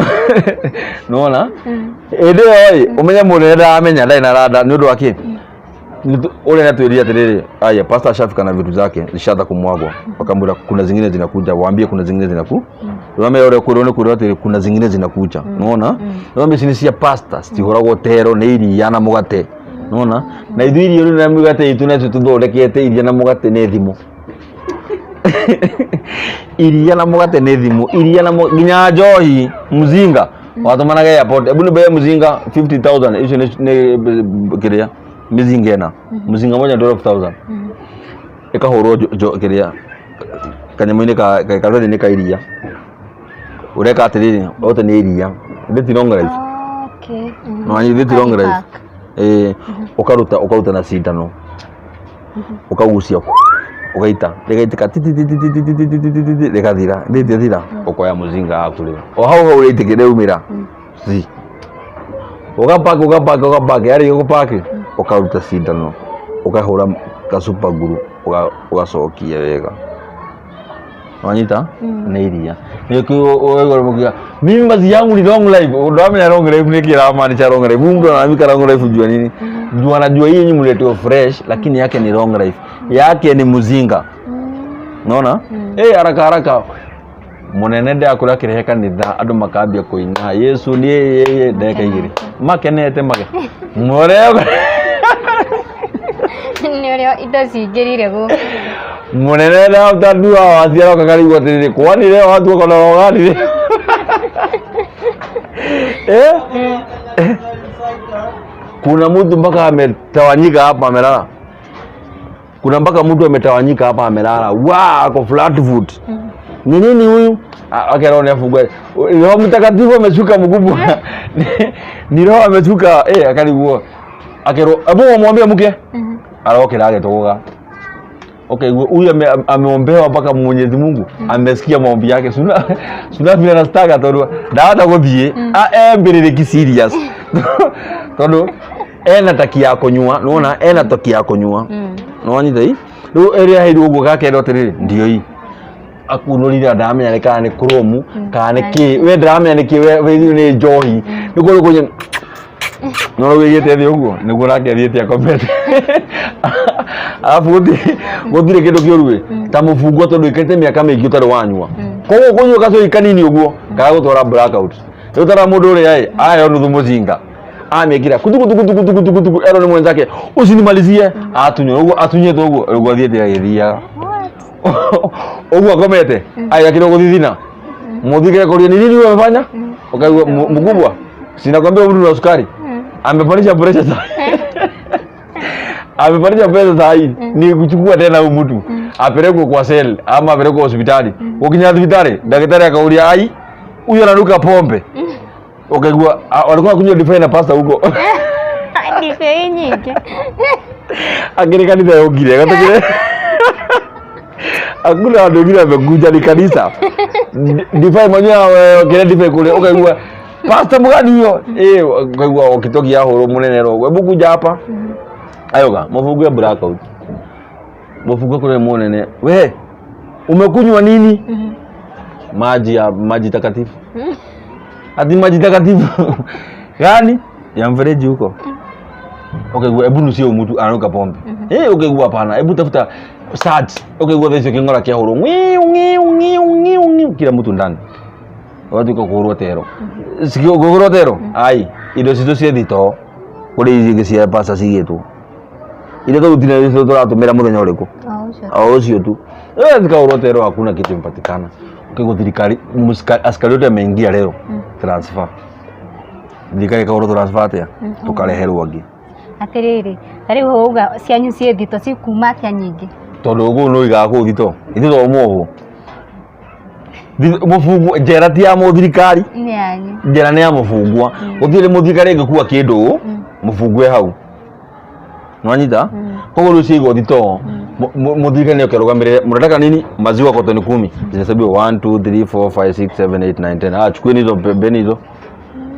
nona ĩndĩ ĩyo ĩ ũmenye mũnene ndaramenya, ndarĩ na rada nĩ ũndũ wa kĩ ule natwĩria atĩrĩrĩ, aya pastor ashafika na vitu zake zishaanza kumwagwa. Wakamwambia kuna zingine zinakuja, waambie kuna zingine zinaku Wame ũrĩa kwĩrwo nĩ kwĩrwo atĩrĩ, kuna zingine zinakuja. Unaona, wame ici nĩ cia pastor, citihũragwo tero, nĩ iria na mũgate. Unaona, na ithuĩ irio rĩu na mĩgate itũ nacio tũthondekete, iria na mũgate nĩ thimũ, iria na mũgate nĩ thimũ, iria na nginya njohi mzinga watũmanaga airport, hebu nipe mzinga 50,000. Icio nĩ kĩrĩa mizinga ĩna, mzinga moja 12,000, ĩkahũrwo kĩrĩa kanyamũ-inĩ ka karatathi-inĩ ka iria. Ũreka atĩrĩrĩ, ote nĩ iria ndĩti long life. Okay. No anyithĩti long life. Pack. Ũkaruta ũkaruta na cindano, ũkagucia, ũgaita, rĩgaitĩka tititititititititi, rĩgathira. Rĩthira ũkoya mũzinga waku rĩu o hau hau rĩitĩkĩ rĩaumĩra zi ũgapaki ũgapaki ũgapaki, yarĩkia gũpaki ũkaruta cindano, ũkahũra kacupa nguru, ũgacokia wega. Wanyita? Nĩ iria nĩkĩo mimi mazi yangu ni long life. Ndamenya long life nĩ kĩramaanisha long life. Huyu mtu analalamika long life jua nini? Juu anajua hii yenye mletewa fresh, lakini yake ni long life, yake ni mzinga. Naona haraka haraka munene ndakũra akĩrehe kanitha, andũ makambia kũina Yesu nĩ yeye, ndagĩka 2 makenete make mũrĩa. Nĩ ũrĩa indo cingĩrire gũkũ. Munene ndandua waciaroka karigwo atĩrĩrĩ, kwani leo watu wako na roho gani? Kuna mtu mpaka ametawanyika hapa amelala, kuna mpaka mtu ametawanyika hapa amelala, wa ako flat foot. Ni nini huyu? Ah, okay, roho nĩ Roho Mtakatifu ameshuka mkubwa. Ni roho ameshuka, akarigwo akerwo ebu mwambie mke arokera agetogoga. Okay, huyu ameombewa mpaka Mwenyezi Mungu amesikia maombi yake. Suna vile anastaga tondu ndahota guthie embĩrĩrĩki serious tondu Ena taki ya kũnyua, nĩwona ena taki ya kũnyua. Nĩwanyita i rĩu ĩrĩa aheirwo ũguo gakerwo atĩrĩrĩ, ndio hii akunũrire, ndaramenya nĩ kana nĩ kũrũmu kana nĩ kĩ, we ndaramenya nĩ kĩ, we nĩ njohi nĩguo rĩu kũnyua no rĩu ĩgĩte thĩ ũguo nĩguo nake athiĩte akomete, arabu gũtirĩ kĩndũ kĩũru ĩ ta mũbungwa tondũ ikarĩte mĩaka mĩingĩ ũtarĩ wanyua, koguo kũnyua gacoi kanini ũguo gagũtwara blackout. Rĩu tara mũndũ ũrĩa ĩ aheo nuthu mũcinga amĩkĩra kutu kutu kutu kutu kutu kutu, erwo nĩ mwenzake usinimalizie, atunywo ũguo atunyĩtwo ũguo ũguo athiĩte agĩthiaga. What? Ũguo akomete agĩakĩrwo gũthithina mũthigire kũria ni nini umefanya, ukaigua mkubwa, sinakwambia mtu na sukari amepandisha pressure saa amepandisha pesa saa hii ni kuchukua tena huyu mtu apelekwe kwa cell ama apelekwe hospitali. Ukinya hospitali daktari akaulia, "Ai, huyu ananuka pombe." Ukaigua walikuwa kunywa divai na pasta huko. Ndibei nyingĩ. Akiri kanitha yongire gatakire, hakuna watu wengine wamekuja, ni kanisa. Divai mwenyewe kile divai kule, ukaigua pastor mgani hiyo ukaigua ukitoki ahũrwo mũnene rogo, hebu kuja hapa ayoga mũbungu ya blackout mũbungu kule mũnene, we umekunywa nini? Maji ya maji takatifu. Ati maji takatifu gani ya mfereji huko? Ukaigua hebu nusie mtu ananuka pombe. Ukaigua hapana, hebu tafuta search. Ukaigua thaa icio kĩng'ora kĩahũrwo ng'iu ng'iu ng'iu ng'iu ng'iu, kila mtu ndani watuĩka kũhũrwo tero. Kũhũrwo tero ai indo citũ ciĩ thitoo kũrĩ ici ingĩ cia pasta cigĩtwo iria tũrutire icio tũratũmĩra mũthenya ũrĩkũ? O ũcio. O ũcio tu zikahũrwo tero, hakuna kitu imepatikana. Ukaigua thirikari askari wote ameingia leo transfer, thirikari ĩkahũrwo transfer atĩa tũkareherwo angĩ. Atĩrĩrĩ, ta rĩu wauga cianyu ciĩ thito cikuma atĩa nyingĩ? Tondũ kũu nĩ ũigaga kũu thito ithuĩ to mũhwo mũbungwa, njera ti ya mũthirikari. Nĩ yanyu. Njera nĩ ya mũbungwa, gũtirĩ mũthirikari ĩngĩkua kĩndũ mũbungwa e hau, nwanyita? Koguo rĩu ciaigwo thitoo mũthirikari nĩ ũkerũgamĩrĩre. Mnataka nini? Maziwa kotoni 10 zinahesabiwa 1 2 3 4 5 6 7 8 9 10. Ah, chukueni hizo, bebeni hizo.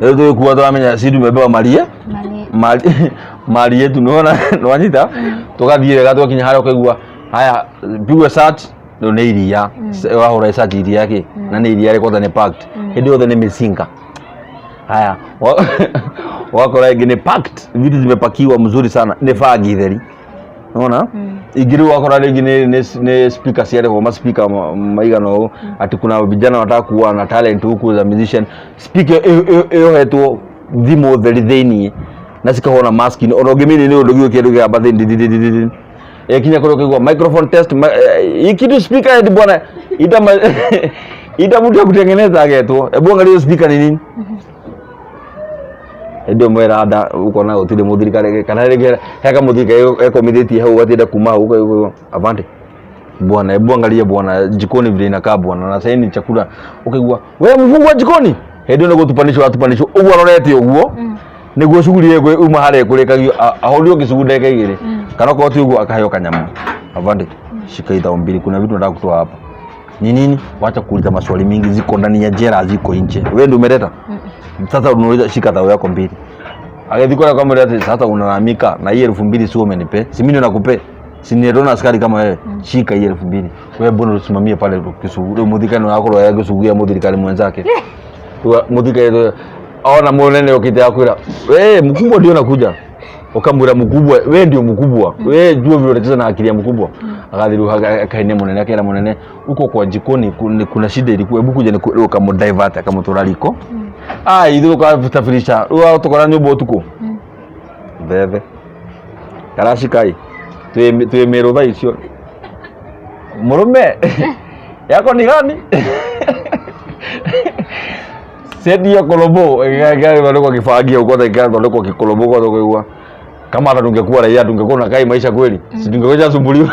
Rĩu tũgĩkua tũramenya si tumebeba mali Mali. Mali mali yetu, nĩwona, nĩwanyita? Tũgathiĩ wega, twakinya harĩa ũkaigua haya pigwe search. Rĩu nĩ iria wahũra search, iria kĩ na nĩ iria rĩkwata nĩ packed hĩndĩ yothe nĩ mĩcinga. Haya wakora ĩngĩ nĩ packed, vitu zimepakiwa mzuri sana, nĩ bagi theri, unaona? Ingĩ rĩu wakora rĩngĩ nĩ speaker ciarehwo, ma speaker maigana ũũ, ati kuna vijana wanataka kuwa na talent huku za musician, speaker ĩyohetwo thimũ theri thĩiniĩ na cikahwo na mask ona ũngĩmĩini nĩ ũndũ gĩũ kĩndũ gĩamba thĩ ĩkinya kũrĩa ũkaigua microphone test hii kitu speaker eti bwana ita ita mtu ya kutengeneza agetwo, hebu angalia hiyo speaker ni nini. Hĩndĩ ĩyo mwera nda ũkona gũtirĩ mũthirikari kana rĩngĩ he kamũthirikari ekomithĩtie hau atienda kuma hau, ũkaigua avante bwana, hebu angalia bwana jikoni vile inakaa bwana, na sasa ni chakula. Ukaigua we mfungwa jikoni hĩndĩ ĩyo nĩguo tupanishwo atupanishwo ũguo arorete ũguo nĩguo cuguri ĩyo uma harĩa ĩkũrĩkagio ahũrirwo kĩcugu ndagĩka 2 kana okorwo ti ũguo akaheo kanyamũ, avande shika hii 2000, kuna vitu nataka kutoa hapa. Ni nini? Wacha kuuliza maswali mingi, ziko ndani ya jela, ziko nje, wewe ndio umeleta? Sasa unauliza, shika thao yako mbili. Agĩthiĩ kũrĩa akamwĩra atĩ sasa unalalamika na hii 2000 sio umenipe, si mimi ndio nakupe, si niliona askari kama wewe, shika hii 2000. Wewe mbona usimamie pale kisugu? Rĩu mũthirikari no akorwo ya gĩcugu ya mũthirikari mwenzake. Rĩu mũthirikari ona mũnene ũkĩte akwĩra we mkubwa ndio nakuja, ukamwĩra mkubwa, we ndio mkubwa, we jua vile unacheza na akili ya mkubwa. Agathiĩ rĩu akainia mũnene, akera mũnene huko kwa jikoni kuna shida ilikuwa, hebu kuja rĩu akamũdivert akamũtwara riko. Ah, ithuĩ tũkasafirisha rĩu tũkora nyũmba ũtukũ thethe karacika ĩ twĩ mĩrũ thaa icio, mũrũme yako ni gani? Seti ya kolobo ĩgathondekwo kĩbangi huko, ĩgathondekwo kĩkolobo kwanza, ũkaigua kama hata tungekuwa raia tungekuwa tunakaa hii maisha kweli? Si tungekuwa sumbuliwa?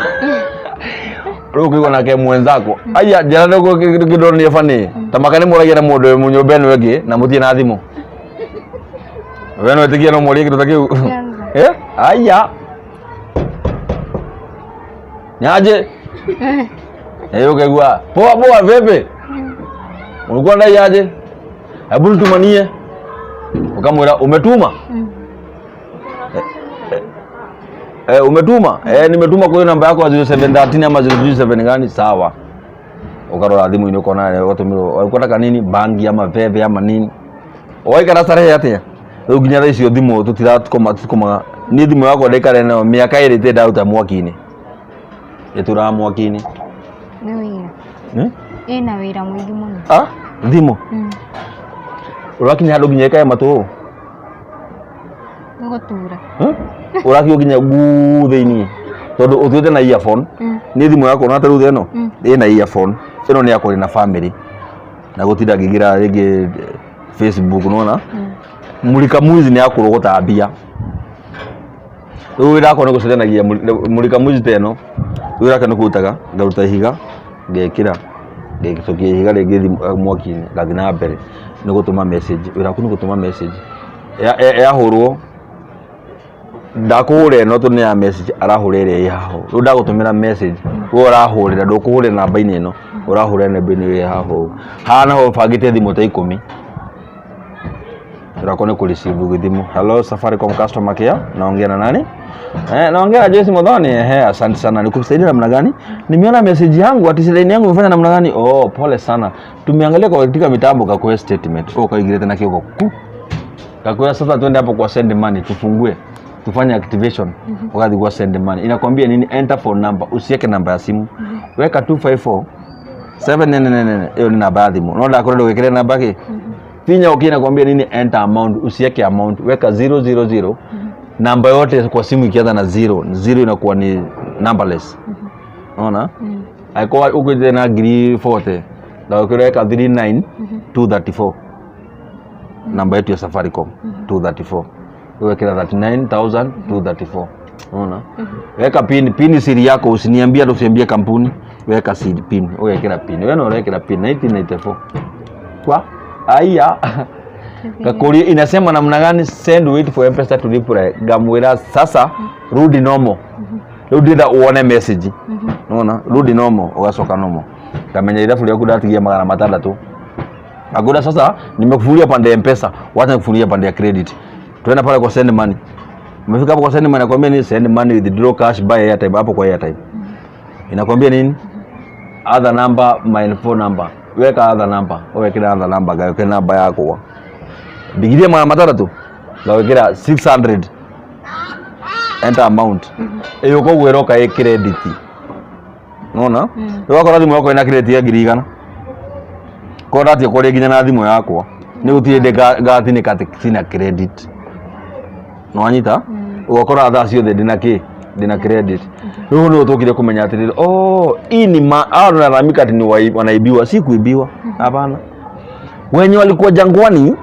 Rĩu ũkĩigua nake mwenzako aya njĩra nĩguo kĩndũ bani ta maka nĩ mũragia na mũndũ wĩ nyũmba ĩno ĩngĩ na mũtirĩ na thimũ, we no ĩtĩkie no mũrie kĩndũ ta kĩu? Eh, aya nyaje ũkaigua poa poa, vipi, ulikuwa ndai aje, hebu nitumanie, ukamwĩra umetuma. Umetuma? Nimetuma kwa hiyo namba yako ya 0713 ama 037 gani? Sawa. Ukarora thimũ-inĩ ũkona ũgatũmĩrwo ũkwenda nini bangi ama veve ama nini. Waikara starehe atia? Rĩu nginya thaa icio thimũ tũtiratukoma tũkomaga. Niĩ thimũ yakwa ndaikara nayo mĩaka ĩrĩ ĩtarĩ ndaruta mwaki-inĩ. Ĩtũraga mwaki-inĩ. Nĩ wĩra. Eh? Ĩna wĩra mũingĩ mũno. Ah, thimũ. Ũrakinya handũ nginya ĩkae matũ. Nĩ gũtura. Ũrakinya nginya nguu thĩiniĩ. Tondũ ũtuĩte na earphone. Niĩ thimũ yakwa ona ta rĩu ĩno ĩna earphone. Ĩno nĩ yakwa na family. Na gũtinda ngĩingĩra rĩngĩ Facebook nĩwona. Mulika mwizi nĩ akũrogota mbia. Rĩu wĩra wakwa nĩ gũcenjanagia mulika mwizi ta ĩno. Wĩra wakwa nĩ kũrutaga, ngaruta ihiga, ngekĩra, ngacokia ihiga rĩngĩ mwaki-inĩ, ngathiĩ na mbere nĩ gũtũma message. Wĩra waku nĩ gũtũma message. Yahũrwo, ndakũhũrĩra ĩno tondũ nĩ ya message, arahũra ĩrĩa ĩ haha ũũ. Rĩu ndagũtũmĩra message, we ũrahũrĩra, ndũkũhũrĩra namba-inĩ ĩno, ũrahũrĩra namba-inĩ ĩrĩa ĩ haha ũũ. Haha naho bangĩte thimũ ta ikũmi. Wĩra wakwa nĩ kũ receive thimũ. Hello Safaricom customer care, naongea na nani? Naongea na Joyce Muthoni. Ehe, asante sana. Nikusaidia namna gani? Nimeona message yangu ati line yangu imefanya namna gani? Oh, pole sana. Tumeangalia kwa katika mitambo kakuwa statement. Oh, kaingire tena kioko. Ku. Kakuwa sasa twende hapo kwa send money tufungue. Tufanye activation. Wakati kwa send money. Inakwambia nini? Enter phone number. Usiweke namba ya simu. Weka 254 799. Hiyo ni namba ya thimũ. No ndakwenda wekere namba ki? Finya okay, inakwambia nini? Enter amount. Usiweke amount. Weka 000. Namba yote kwa simu ikianza na 0, 0 inakuwa ni numberless. Unaona? Angĩkorwo ũgũrĩte na ngiri 40 na ũkĩreka 39 234 namba yetu ya Safaricom 234 wekera 39234. Unaona? Weka pin, pin siri yako, usiniambie hata usiambie kampuni. Weka siri pin, wekera pin. Wewe unawekera pin 1994. Kwa aya Kakuri inasema namna gani? Send wait for M-Pesa to reply. Gamwira sasa rudi normal. Rĩu ndĩrenda wone message. Unaona? Rudi normal ugacoka normal. Ngamenya irabu rĩaku ndatigia 600. Agoda sasa nimekufungulia pande ya M-Pesa, wacha nikufungulia pande ya credit. Tuenda pale kwa send money. Umefika hapo kwa send money, nakwambia nini? Send money, withdraw cash, buy airtime hapo kwa airtime. Inakwambia nini? Other number, my phone number. Weka other number. Wekera other number, gawekera namba yakwa. Ndigirie 600. Gawekera 600. Enter amount. Iyo koguo ĩroka ĩ credit. Unaona? Rĩu wakora thimũ yakwa ĩna credit ya 100,000. Korwo ndatia kwaria nginya na thimũ yakwa. Nĩ gũtirĩ hĩndĩ ngatinĩka atĩ sina credit. Nĩwanyita? Ũgakora thaa ciothe ndĩna kĩ? Ndĩna credit. Rĩu nĩguo tũkire kũmenya atĩrĩrĩ, oh, hii ni ma hao wanalalamika ati ni wanaibiwa, si kuibiwa. Hapana. Wenye walikuwa jangwani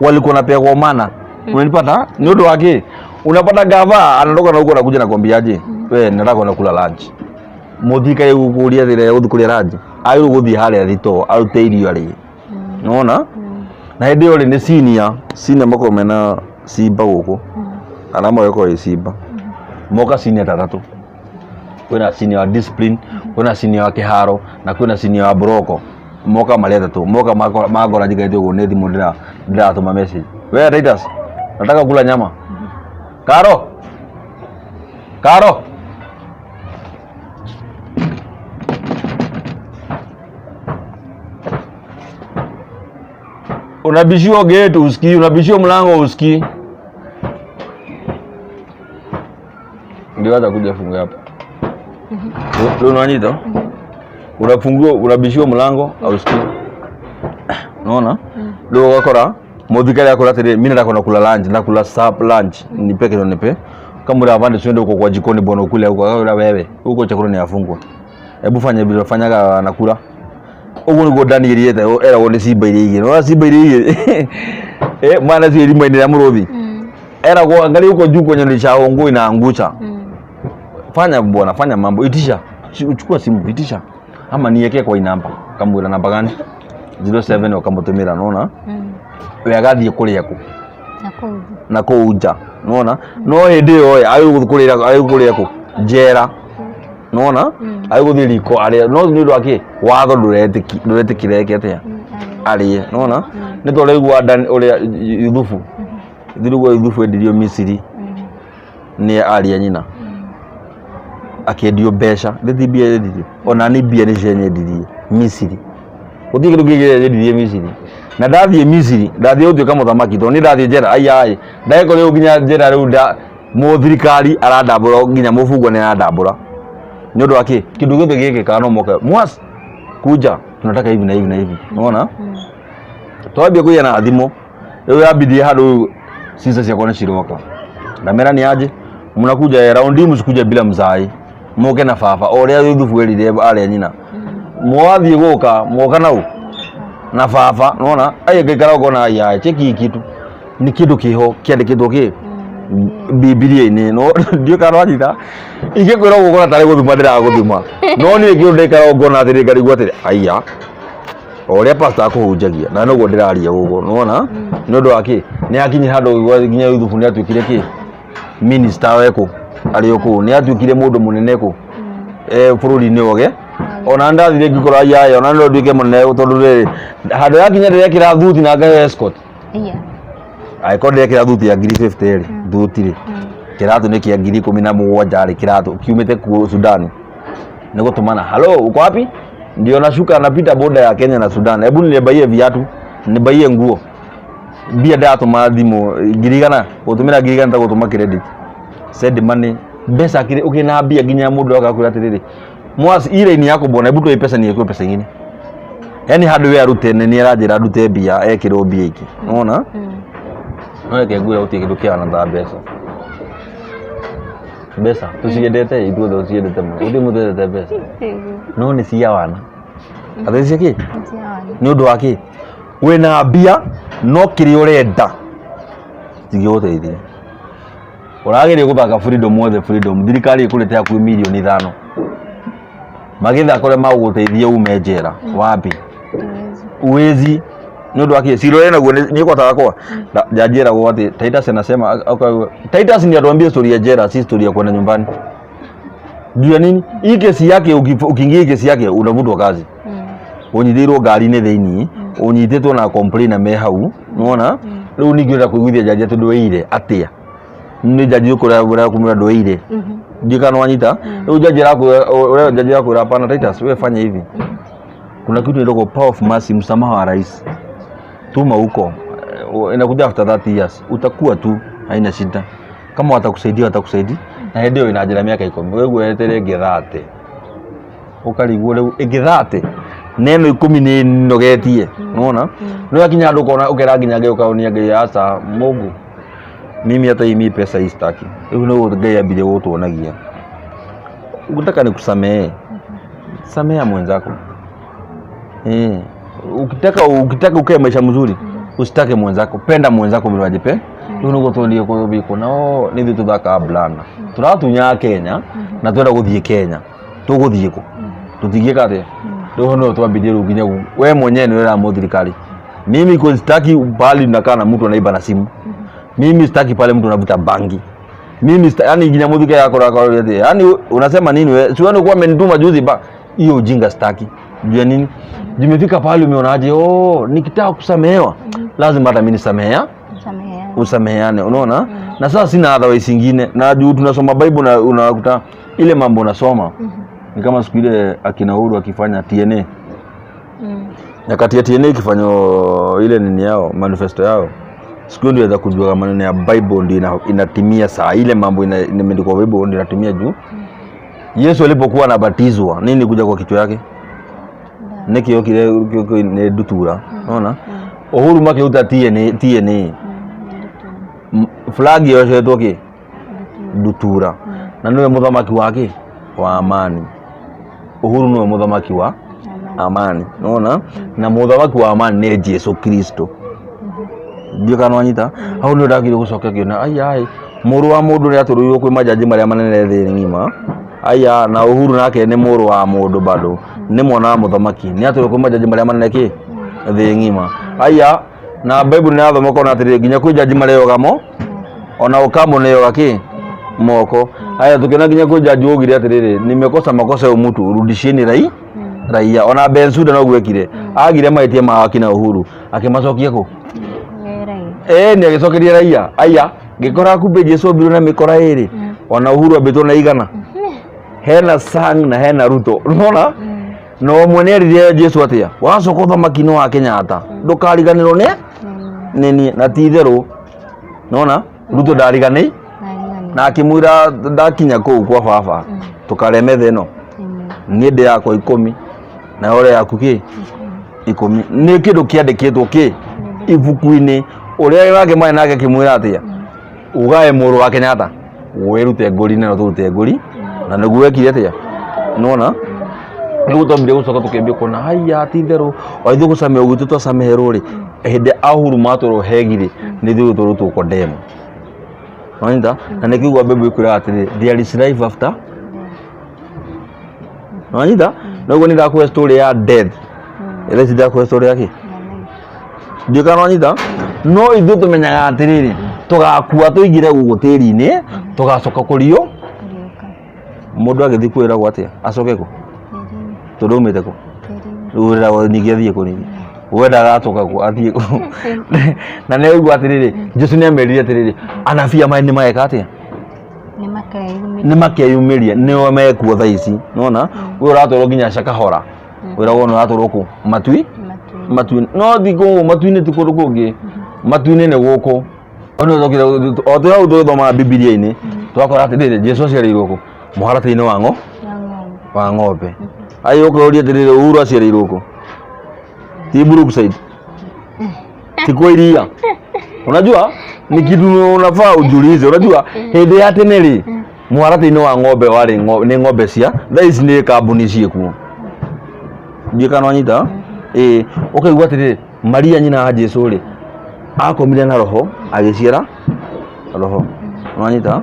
walikuwa wanapewa mana. Unanipata? Ni ũndũ wa kĩ? Unapata gava anatoka na huko anakuja nakwambiaje? We nataka kwenda kula lunch. Mũthika gũkũria thĩra gũthiĩ kũrĩa lunch. Agĩrĩirwo gũthiĩ harĩa thitoo arute irio arĩe. Nĩwona? Na hĩndĩ ĩyo rĩ nĩ senior, senior makoragwo mena simba gũkũ. Kana moyo ĩkoragwo ĩ simba. Moka senior tatatũ. Kwĩna senior wa discipline, kwĩna senior wa kĩharo na kwĩna senior wa buroko. Moka marĩ atatũ. Moka mangora njikarĩte ũguo nĩ thimũ ndĩratũma message. We Titus, nataka kula nyama. Karo. Karo. Unabishiwa gate usikii, unabishiwa mlango usikii. Ndio hata kuja funga hapa. Leo unanyita? Unafungiwa, unabishiwa mlango hausikii. Unaona? Leo wakora muthikari akora atĩrĩ mimi nataka kwenda kula lunch, nataka kula sap lunch, nipe kitu nipe. Kama unapanda tuende huko kwa jikoni bwana ukule huko, akakura wewe. Huko chakula ni afungwa. Hebu fanya vile unafanyaga anakula. Ũguo nĩguo Daniel yetagwo eragwo nĩ simba iria igĩrĩ. Unaona simba iria igĩrĩ? Mwana cio irima-inĩ rĩa mũrũthi. Eragwo angalia huko juu kwenye lishaongo inaangusha. Fanya bwana, fanya mambo, itisha. Chukua simu, itisha. Ama niweke kwa inamba. Kamwĩra namba gani? 07 ũkamũtũmĩra, nona? We agathiĩ kũrĩa kũ? Na kũu nja. Na kũu nja, nona? No hĩndĩ ĩyo ĩ, agĩrĩirwo kũrĩra, agĩrĩirwo kũrĩa kũ? Njera. Nona? Agĩrĩirwo gũthiĩ riko arĩa, no nĩ ũndũ wa kĩ? Watho ndũretĩkĩra eke atĩa? Arĩe, nona? Nĩ ta ũraigua ũrĩa Yuthufu. Thirigua Yuthufu endirio Misiri. Nĩ aria nyina akĩendio mbeca thĩ mbia yendirie ona nĩ mbia nĩ cianyendirie Misiri. Gũtirĩ kĩndũ kĩngĩ kĩanyendirie Misiri. Na ndathiĩ Misiri, ndathiĩ gũtuĩka mũthamaki, tondũ niĩ ndathiĩ njera aiyaĩ ndagĩkorwo rĩu nginya njera rĩu nda mũthirikari arandambũra, nginya mũbungwa nĩ arandambũra. Nĩ ũndũ wa kĩ? Kĩndũ gĩothe gĩkĩkaga no moke mwas kuja tunataka hivi na hivi na hivi, unaona? Twambia kũgĩa na thimũ rĩu yambithie handũ rĩu sisa ciakwa nĩ ciroka, ndamera nĩ aje mnakuja round hii, msikuja bila mzai, moke na baba o ũrĩa Yuthufu erire arĩa nyina, mwathiĩ gũka mwoka nau na baba, nona ai ngaikara ũkona ai cheki hii kitu nĩ kĩndũ kĩho kĩandĩkĩtwo kĩ Bibilia-inĩ. No ndiũ kana wanyita ingĩkwĩra ũguo ũkona tarĩ gũthuma ndĩragũthuma, no niĩ kĩndũ ndaikara ngona atĩrĩ, ngarigwo atĩrĩ, aiya, o ũrĩa pastor akũhunjagia na noguo ndĩraria ũguo, nĩwona? Nĩ ũndũ wa kĩ? Nĩ hakinyire handũ nginya Yuthufu nĩ atuĩkire kĩ? Minister wekũ arĩ o kũu, nĩ atuĩkire mũndũ mũnene kũ bũrũri-inĩ woge. Ona ndathire ngĩkora ayaya, ona no nduĩke mũnene, tondũ rĩrĩ handũ yakinya ndĩrekĩra thuti na ngaheo escort. Angĩkorwo ndĩrekĩra thuti ya ngiri 50 rĩ, thuti rĩ, kĩratũ nĩ kĩa ngiri 17 rĩ, kĩratũ kiumĩte kuo Sudani nĩ gũtũmana, "Halo, uko wapi? Ndio nashuka, napita boda ya Kenya na Sudan, hebu nibaie viatu, nibaie nguo." Mbia ndatũma thimũ 100,000, gũtũmĩra 100,000 ta gũtũma credit, send money, mbeca kire ukina mbia nginya mũndũ agakwĩra atĩrĩrĩ, "Mwas, hii line yako bwana, hebu toe pesa niwekwe pesa ingine." Yani handũ we arute nĩ aranjĩra ndute mbia ekĩrwo mbia ingĩ, unaona? No reke ngwĩre, gũtirĩ kĩndũ kĩhana ta mbeca. Mbeca tũciendete ithuothe, tũciendete mũno, gũtirĩ mũndũ wendete mbeca, no nĩ cia wana atĩ cia kĩ? Nĩ ũndũ wa kĩ? Wĩna mbia no kĩrĩa ũrenda cingĩgũteithia. Ũrageria gũthaka freedom wothe, freedom thirikari ĩkũrĩte hakuhĩ mirioni 5 magĩthaka ũrĩa magũgũteithia ume njera wapi uwezi. Nĩ ũndũ wa kĩ? Cira ũrĩa naguo nĩ ũkotaga kwa jaji eragwo atĩ Titus anasema Titus ndiye atuambie story ya jela, si story ya kwenda nyumbani. Juu ya nini? Hii kesi yake, ukiingia hii kesi yake unavutwa kazi. Ũnyitĩirwo ngari-inĩ thĩinĩ, ũnyitĩtwo na complainer me hau, nĩwona? Rĩu ningĩ ũrenda kũiguithia jaji atĩ ndweire atĩa? Nĩ jaji ũkũrĩa ũrĩa ndweire, ndiũ kana wanyita? Rĩu jaji arakwĩra, ũrĩa jaji arakwĩra, "Hapana Titus, wewe fanya hivi, kuna kitu inaitwa power of mercy, msamaha wa rais, tuma huko. Inakuja after 30 years, utakuwa tu, haina shida. Kama watakusaidia, watakusaidia." Na hĩndĩ ĩyo ina njĩra mĩaka 10 wewe wetere ĩngĩ 30, ũkarigwo rĩu ĩngĩ 30 neno 10 nĩ nogetie, nĩwona? Nĩ wakinya handũ ũkona ũkera nginya Ngai, ũkaonia Ngai, "Aca Mungu, mimi hata hii mi pesa hii sitaki." Rĩu nĩguo Ngai ambirie gũtuonagia, ukitaka nikusamehe, samea mwenzako. Ukitaka ukae maisha mzuri, usitake mwenzako, penda mwenzako vile wajipe. Rĩu nĩguo twendie kũbikwo nao nĩ ithuĩ tũthakaga blana, tũratunya Kenya na twenda gũthiĩ Kenya, tũgũthiĩ kũ? Tũtingĩka atĩa? Rĩu no twambirie rĩu nginya we mwenyewe nĩ ũramũ thirikari, "Mimi kwa sitaki pahali nakaa na mtu anaiba na simu, mimi sitaki pale mtu anavuta bangi, mimi sita, yani nginya mũthike yakora akora, yani unasema nini wewe? Si wewe ulikuwa amenituma juzi ba hiyo ujinga sitaki." Juu ya nini? Jumefika pahali umeonaje, oh, nikitaka kusamehewa lazima hata mimi nisamehea. Kusameheana. Usameheane, unaona? Na sasa sina otherwise ingine, na juu tunasoma Bible na unakuta ile mambo unasoma ni kama siku ile akina Uhuru akifanya TNA, nyakati ya TNA ikifanywa ile nini yao, manifesto yao, siku hiyo ndio weza kujua maneno ya Bible ndio inatimia saa ile mambo imeandikwa Bible ndio inatimia. Juu Yesu alipokuwa anabatizwa, nini kuja kwa kichwa yake? Nĩkĩo kĩrĩa nĩ ndutura, unaona? Uhuru makĩruta TNA, TNA flag yocoretwo kĩ? Ndutura. Na nĩwe mũthamaki wa kĩ? Wa amani. Uhuru nĩwe mũthamaki wa amani, unaona? Na mũthamaki wa amani nĩ Jesu Kristo. Ndiũ kana wanyita hau? Nĩ ndakire gũcoka ngĩona ai ai mũrũ wa mũndũ nĩ atũrũirwo kwĩ majaji marĩa manene thĩ ng'ima. Aya, na Uhuru nake nĩ mũrũ wa mũndũ, bado nĩ mwana wa mũthamaki, nĩ atũrũirwo kwĩ majaji marĩa manene kĩ thĩ ng'ima. Aya, na Bible nĩ yathoma ũkona atĩrĩrĩ, nginya kwĩ jaji mareyoga mo, ona ũkamũ nĩyoga kĩ moko. Aya, tukiona nginya kwĩ jaji waugire atĩrĩrĩ, "Nimekosa makosa ya mtu, rudishieni raia." Ona Bensouda noguo ekire, agire mahĩtia ma akina Uhuru akĩmacokia kũ? Raia. Nĩ agĩcokeria raia. Aya. Ngĩkora kumbe Jesu ambirwo na mĩkora ĩrĩ, ona Uhuru ambĩtwo na igana. Hena Sang na hena Ruto, nona na ũmwe nĩ erire Jesu atĩa, wacoka ũthamaki-inĩ wa Kenyatta ndũkariganĩrwo nĩ nĩ niĩ. Na ti itherũ, nona Ruto ndariganĩ na akĩmwĩra ndakinya kũu kwa baba tũkarĩa metha ĩno, niĩ ndĩ yakwa 10 na ũrĩa yaku kĩ 10. Nĩ kĩndũ kĩandĩkĩtwo kĩ ibuku-inĩ. Ũrĩa wake marĩ nake akĩmwĩra atĩa, ugae mũrũ wa Kenyatta wĩrute ngũri na tũrute ngũri, na nĩguo wekire atĩa, nona nĩguo twambire gũcoka tũkĩambia kuona haiya ti itherũ o ithuĩ gũcamĩrwo gwitũ twacamĩrwo rĩ, hĩndĩ a Uhuru matwarwo hegi rĩ, nĩ ithuĩ tũrutwo condemn, wanyita? Na nĩkĩo igua Bible ĩkwĩraga atĩrĩ, there is life after, wanyita? Noguo nĩ ndakũhe story ya death, ĩrĩa ici ndakũhe story ya kĩ ndiũ kana wanyita. No ithuĩ tũmenyaga atĩrĩrĩ, tũgakua tũingĩre gũkũ tĩri-inĩ, tũgacoka kũrio. Mũndũ agĩthiĩ kwĩragwo atĩa acoke kũ tondũ aumĩte kũ? Rĩu wĩragwo ningĩ athiĩ kũ? Ningĩ wendaga acoka kũ, athiĩ kũ? Na nĩ waigua atĩrĩrĩ, Jesu nĩ amerire atĩrĩrĩ, anabii amaya nĩ mageka atĩa? Nĩ makeyumĩria, nĩo mekuo thaa ici. Nona we ũratwarwo nginya Shakahola, wĩragwo nĩ ũratwarwo kũ matui matu-inĩ. No ti kũu matu-inĩ, ti kũndũ kũngĩ, matu-inĩ nĩ gũkũ. O nĩ ũcokire o twĩ hau tũgĩthomaga Bibilia-inĩ, twakora atĩrĩrĩ, Jesu aciarĩirwo kũ? Mũharatĩ-inĩ wa ng'o wa ng'ombe. Ai ũkĩũria atĩrĩrĩ, Uhuru aciarĩirwo kũ? Ti Brookside? Ti kwa iria? Unajua ni kitu unafaa ujiulize. Unajua hĩndĩ ya tene rĩ, mũharatĩ-inĩ wa ng'ombe warĩ nĩ ng'ombe cia thaa ici nĩ kambuni ciĩkuo, ndiũ kana wanyita? Ĩĩ, ũkaigua atĩrĩrĩ, Maria nyina wa Jesu rĩ, akomire na roho agĩciara roho, wanyita?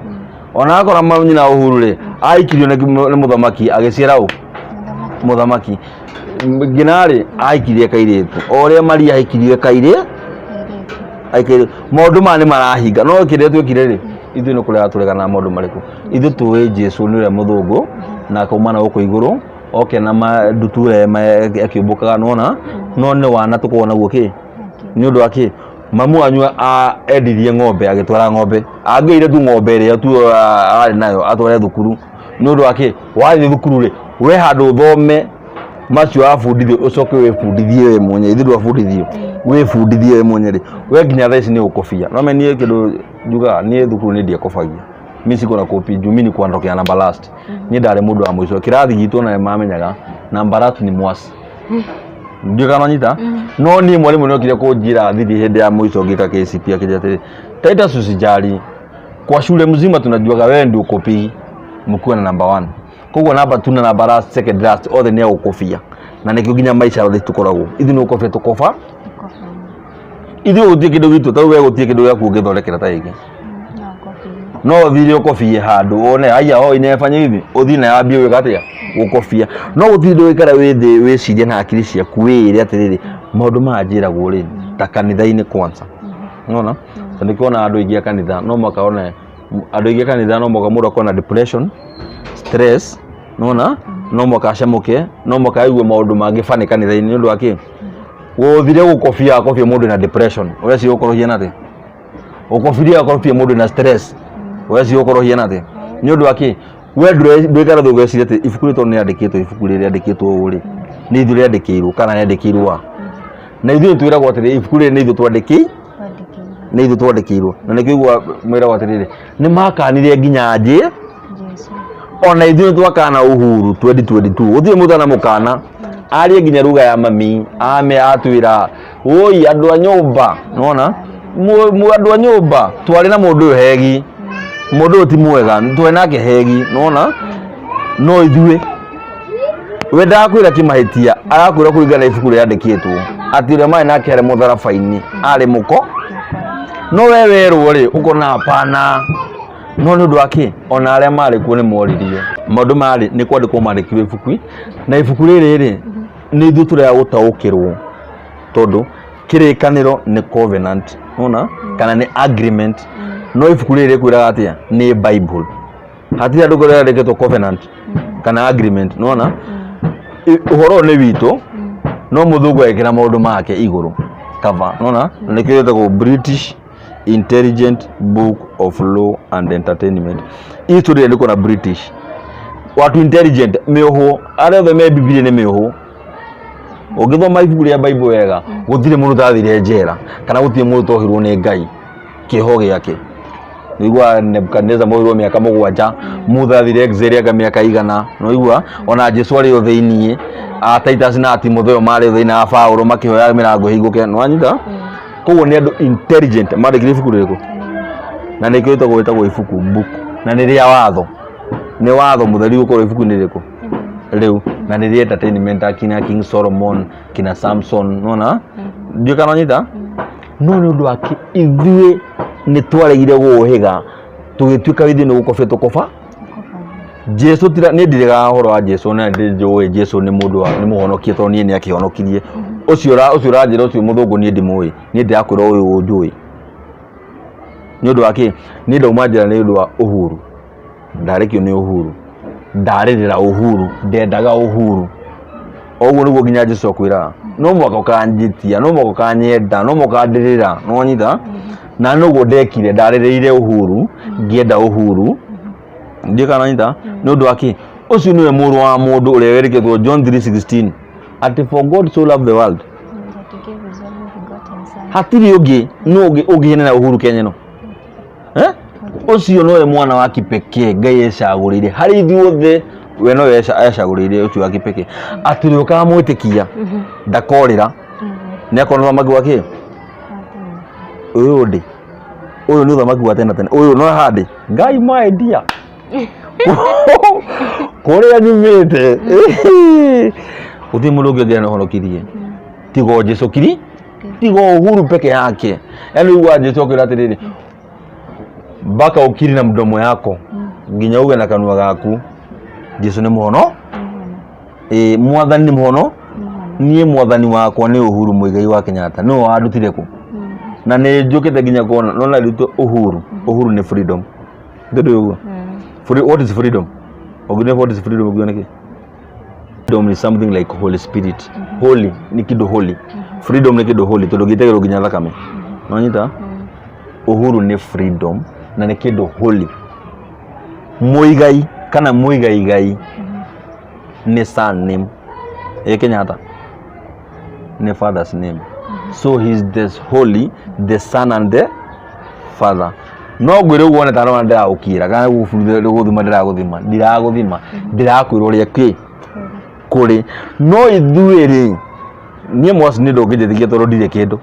Ona akora nyina wa Uhuru rĩ, aikirio nĩ mũthamaki agĩciara ũ mũthamaki. Ngina rĩ, aikirie kairĩtu o ũrĩa Maria aikirie kairĩ aikire. Maũndũ maya nĩ marahinga, no kĩrĩa twĩkire rĩ, ithuĩ nĩ kũrega tũregana na maũndũ marĩkũ? Ithuĩ tũĩ Jesu nĩ ũrĩa mũthũngũ na akauma na gũkũ igũrũ oke na ndutura akĩũmbũkaga, nona no nĩ wana tũkoragwo naguo kĩ nĩ ũndũ wa kĩ mamu wanyu endirie ng'ombe agĩtwara ng'ombe, angĩoire tu ng'ombe ĩrĩa tu arĩ nayo atware thukuru. Nĩ ũndũ wa kĩ wathiĩ thukuru rĩ, we handũ ũthome macio wabundithio, ũcoke wĩbundithie we mwenyewe. Ithuĩ ndwabundithio, wĩbundithie we mwenyewe rĩ, we nginya thaa ici nĩ ũkũbia. No niĩ kĩndũ njugaga, niĩ thukuru nĩ ndiakobagia, mi sikuwa na copy juu mi nilikuwa natokea namba last. Niĩ ndarĩ mũndũ wa mũico kĩrathi gitũ, na mamenya namba last ni mwasi, ndiũ kana nyita. No niĩ mwarimũ nĩ okire kũnjĩra thiri hĩndĩ ya mũico ngĩka KCPE, akĩnjĩra atĩrĩ, "Titus, usijali, kwa shule mzima tunajuaga wewe ndio copy mkiwa na number one. Koguo namba two na namba last, second last, othe nĩ agũkobia." Na nĩkĩo nginya maica othe tũkoragwo ithuĩ nĩ gũkobia tũkoba. Ithuĩ gũtirĩ kĩndũ gitũ, tarĩu we gũtirĩ kĩndũ gĩaku ũngĩthondekera ta gĩkĩ, no ũthire ũkobie handũ wone aya o inefanya hivi, ũthiĩ na yambie gwĩka atĩa, gũkobia. No gũtirĩ ũndũ ũikare wĩ thĩ wĩcirie na akili ciaku wĩĩre atĩrĩrĩ, maũndũ maya njĩragwo rĩ, ta kanitha-inĩ kwanza, nona tondũ nĩkuona andũ aingĩ a kanitha no mũhaka one andũ aingĩ a kanitha, no mũhaka mũndũ akorwo na depression, stress, nona no mũhaka acamũke, no mũhaka aigue maũndũ mangĩ bani kanitha-inĩ. Nĩ ũndũ wa kĩ gũthire gũkobia akobia mũndũ na depression, ũreciria gũkorwo hiana atĩa? Ũkobirie akobia mũndũ na stress, ũreciria gũkorwo hiana atĩa? Nĩ ũndũ wa kĩ we ndwĩkara thĩ ũgeciria atĩ ibuku rĩrĩ tondũ nĩ rĩandĩkĩtwo, ibuku rĩrĩ rĩandĩkĩtwo ũũ rĩ, nĩ ithuĩ rĩandĩkĩirwo kana rĩandĩkĩirwo a? Na ithuĩ twĩragwo atĩrĩ, ibuku rĩrĩ nĩ ithuĩ twandĩkĩi nĩ ithuĩ twandĩkĩirwo. Na nĩkĩo igua mwĩragwo atĩrĩrĩ, nĩ makanire nginya njĩ ona ithuĩ twakana Uhuru 2022, gũtirĩ mũndũ anamũkana arie nginya lugha ya mami ame atwĩra, woi andũ a nyũmba, nona andũ a nyũmba twarĩ na mũndũ ũyũ hegi, mũndũ ũyũ ti mwega, twarĩ nake hegi, nona no ithuĩ we ndakwĩra kĩmahĩtia, arakwĩra kũringana na ibuku rĩandĩkĩtwo atĩ ũrĩa marĩ nake arĩ mũtharaba-inĩ arĩ mũko. No we werwo rĩ, ũkona hapana. No nĩ ũndũ wa kĩ ona arĩa marĩ kuo nĩ moririo maũndũ marĩ nĩ kwandĩkwo mandĩkirwo ibuku, na ibuku rĩrĩ rĩ, nĩ ithuĩ tũrega gũtaũkĩrwo, tondũ kĩrĩkanĩro nĩ covenant, nona kana nĩ agreement. No ibuku rĩrĩ rĩkwĩraga atĩa? Nĩ Bible, hatirĩ andũ kũrĩa rĩandĩkĩtwo covenant kana agreement, nona ũhoro ũyũ nĩ witũ. No mũthũngũ agĩkĩra maũndũ make igũrũ cover, nona na nĩkĩo gĩtagwo British Intelligent book of law and entertainment. Hii story iliandikwa na British. Watu intelligent mĩohwo arĩa othe me Bibilia nĩ mĩohwo. Ũngĩthoma ibuku rĩa Bible wega gũtirĩ mũndũ ũtathire njera kana gũtirĩ mũndũ ũtohirwo nĩ Ngai kĩoho gĩake. Nĩũiguaga Nebukadneza mohirwo mĩaka 7, Musa athire exile anga mĩaka 100, nĩwaigua? Ona Jesu arĩ o thĩiniĩ, a Titus na Timotheo marĩ o thĩiniĩ na Paulo makĩhoya mĩrango ĩhingũke, nĩwanyita? Koguo nĩ andũ intelligent mandĩkire ibuku rĩrĩkũ? Na nĩkĩo rĩtagwo ibuku book, na nĩ rĩa watho, nĩ watho mũtheri gũkorwo ibuku-inĩ rĩrĩkũ? Rĩu, na nĩ rĩa entertainment akina King Solomon, kina Samson, nĩwona? Ndiũĩ kana wanyita? No nĩ ũndũ wa kĩ ithuĩ nĩ twaregire gũũhĩga tũgĩtuĩka ithuĩ nĩ gũkobia tũkoba Jesu tira niĩ ndirĩgaga ũhoro wa Jesu na ndĩnjũĩ Jesu nĩ mũndũ wa nĩ mũhonokie tondũ niĩ nĩ akĩhonokirie ũcio ũcio ũranjĩra ũcio mũthũngũ niĩ ndimũĩ niĩ ndĩrakwĩra ũyũ njũĩ nĩ ũndũ wa kĩ niĩ ndauma njĩra nĩ ũndũ wa Uhuru ndarekio nĩ Uhuru ndarĩrĩra Uhuru ndendaga Uhuru oguo nĩguo nginya Jesu akwĩraga no mwaka ũkanjĩtia no mwaka ũkanyenda no mwaka ũkandĩrĩra nĩwanyita na noguo ndekire ndarĩrĩire Uhuru ngĩenda Uhuru ndiũ kana nyita nĩ ũndũ wa kĩ ũcio nĩwe mũrũ wa mũndũ ũrĩa werĩkĩtwo John 3:16 atĩ for God so loved the world hatirĩ ũngĩ nũ ũngĩ ũngĩhenera Uhuru Kenya ĩno eh? Ũcio nowe mwana wa kipekee Ngai ecagũrĩire harĩ ithuothe we nowe ecagũrĩire ũcio wa kipekee atĩ ũrĩa ũkamwĩtĩkia ndakorĩra nĩ akona ũthamaki wa kĩ ũyũ ndĩ ũyũ nĩ ũthamaki wa tene na tene ũyũ no handĩ Ngai my dear kũrĩa nyumĩte gũtirĩ mũndũ ũngĩ ũngĩona ũhonokirie tiga o Jesu kiri tiga o Uhuru peke yake yaani uga Jesu akwĩra atĩrĩrĩ mpaka ukiri na mdomo yako nginya uge na kanua gaku Jesu nĩ mũhono ĩ mwathani nĩ mũhono niĩ mwathani wakwa nĩ Uhuru Muigai wa Kenyatta nĩwe wandutire kũ na nĩ njũkĩte nginya kuona nona rĩu Uhuru Uhuru nĩ freedom ndũĩ ũguo what is freedom ũngĩona what is freedom ũngĩona kĩ freedom is something like Holy Spirit holy nĩ kĩndũ holy freedom nĩ kĩndũ holy tondũ gĩitagĩrwo nginya thakame nonyita Uhuru nĩ freedom na nĩ kĩndũ holy Muigai kana Muigaigai nĩ surname ĩ Kenyatta nĩ father's name so he is the holy the son and the father no ngwĩre ũguo wone tarona ndĩragũkiĩra kana gũthima ndĩragũthima ndiragũthima ndĩrakwĩra ũrĩa kĩ kũrĩ no ithuĩ rĩ niĩ mwaci nĩ ndũngĩnjĩtĩkia tondũ ndirĩ kĩndũ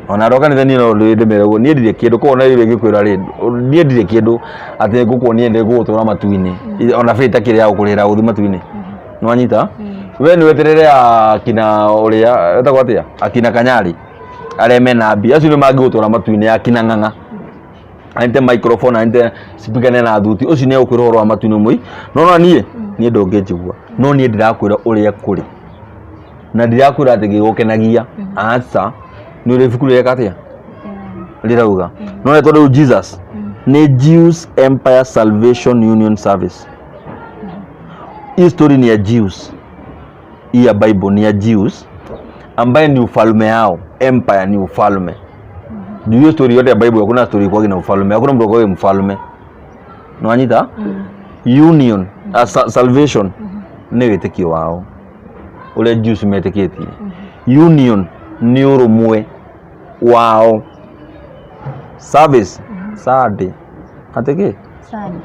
ona andũ a kanitha niĩ no ndĩmere ũguo niĩ ndirĩ kĩndũ koguo na rĩu ĩngĩkwĩra rĩ niĩ ndirĩ kĩndũ atĩ ngũkuonia nĩ ngũgũtwara matu-inĩ ona bĩta kĩrĩa ya gũkũrĩhĩra gũthiĩ matu-inĩ nĩwanyita we nĩ weterere akina ũrĩa etagwo atĩa akina kanyari arĩa mena mbia acio nĩ mangĩgũtwara matu-inĩ akina ng'ang'a anyite microphone anyite speaker nena thuti ũcio nĩ egũkwĩra ũhoro wa matu-inĩ mũi no no niĩ niĩ ndũngĩnjigua no niĩ ndĩrakwĩra ũrĩa kũrĩ na ndirakwĩra atĩ gĩgũkenagia aca nĩ ũrĩa ibuku rĩreka atĩa rĩrauga no nĩ tondũ Jesus nĩ Jews Empire Salvation Union Service hii story ni ya Jews hii ya Bible ni ya Jews ambaye ni ufalme yao empire ni ufalme juu hiyo story yote ya Bible hakuna story kwagi na ufalme hakuna mtu kwagi mfalme nwanyita union salvation nĩ wĩtĩkio wao ũrĩa Jews metĩkĩtie union nĩ ũrũmwe wao service Sunday atĩ kĩ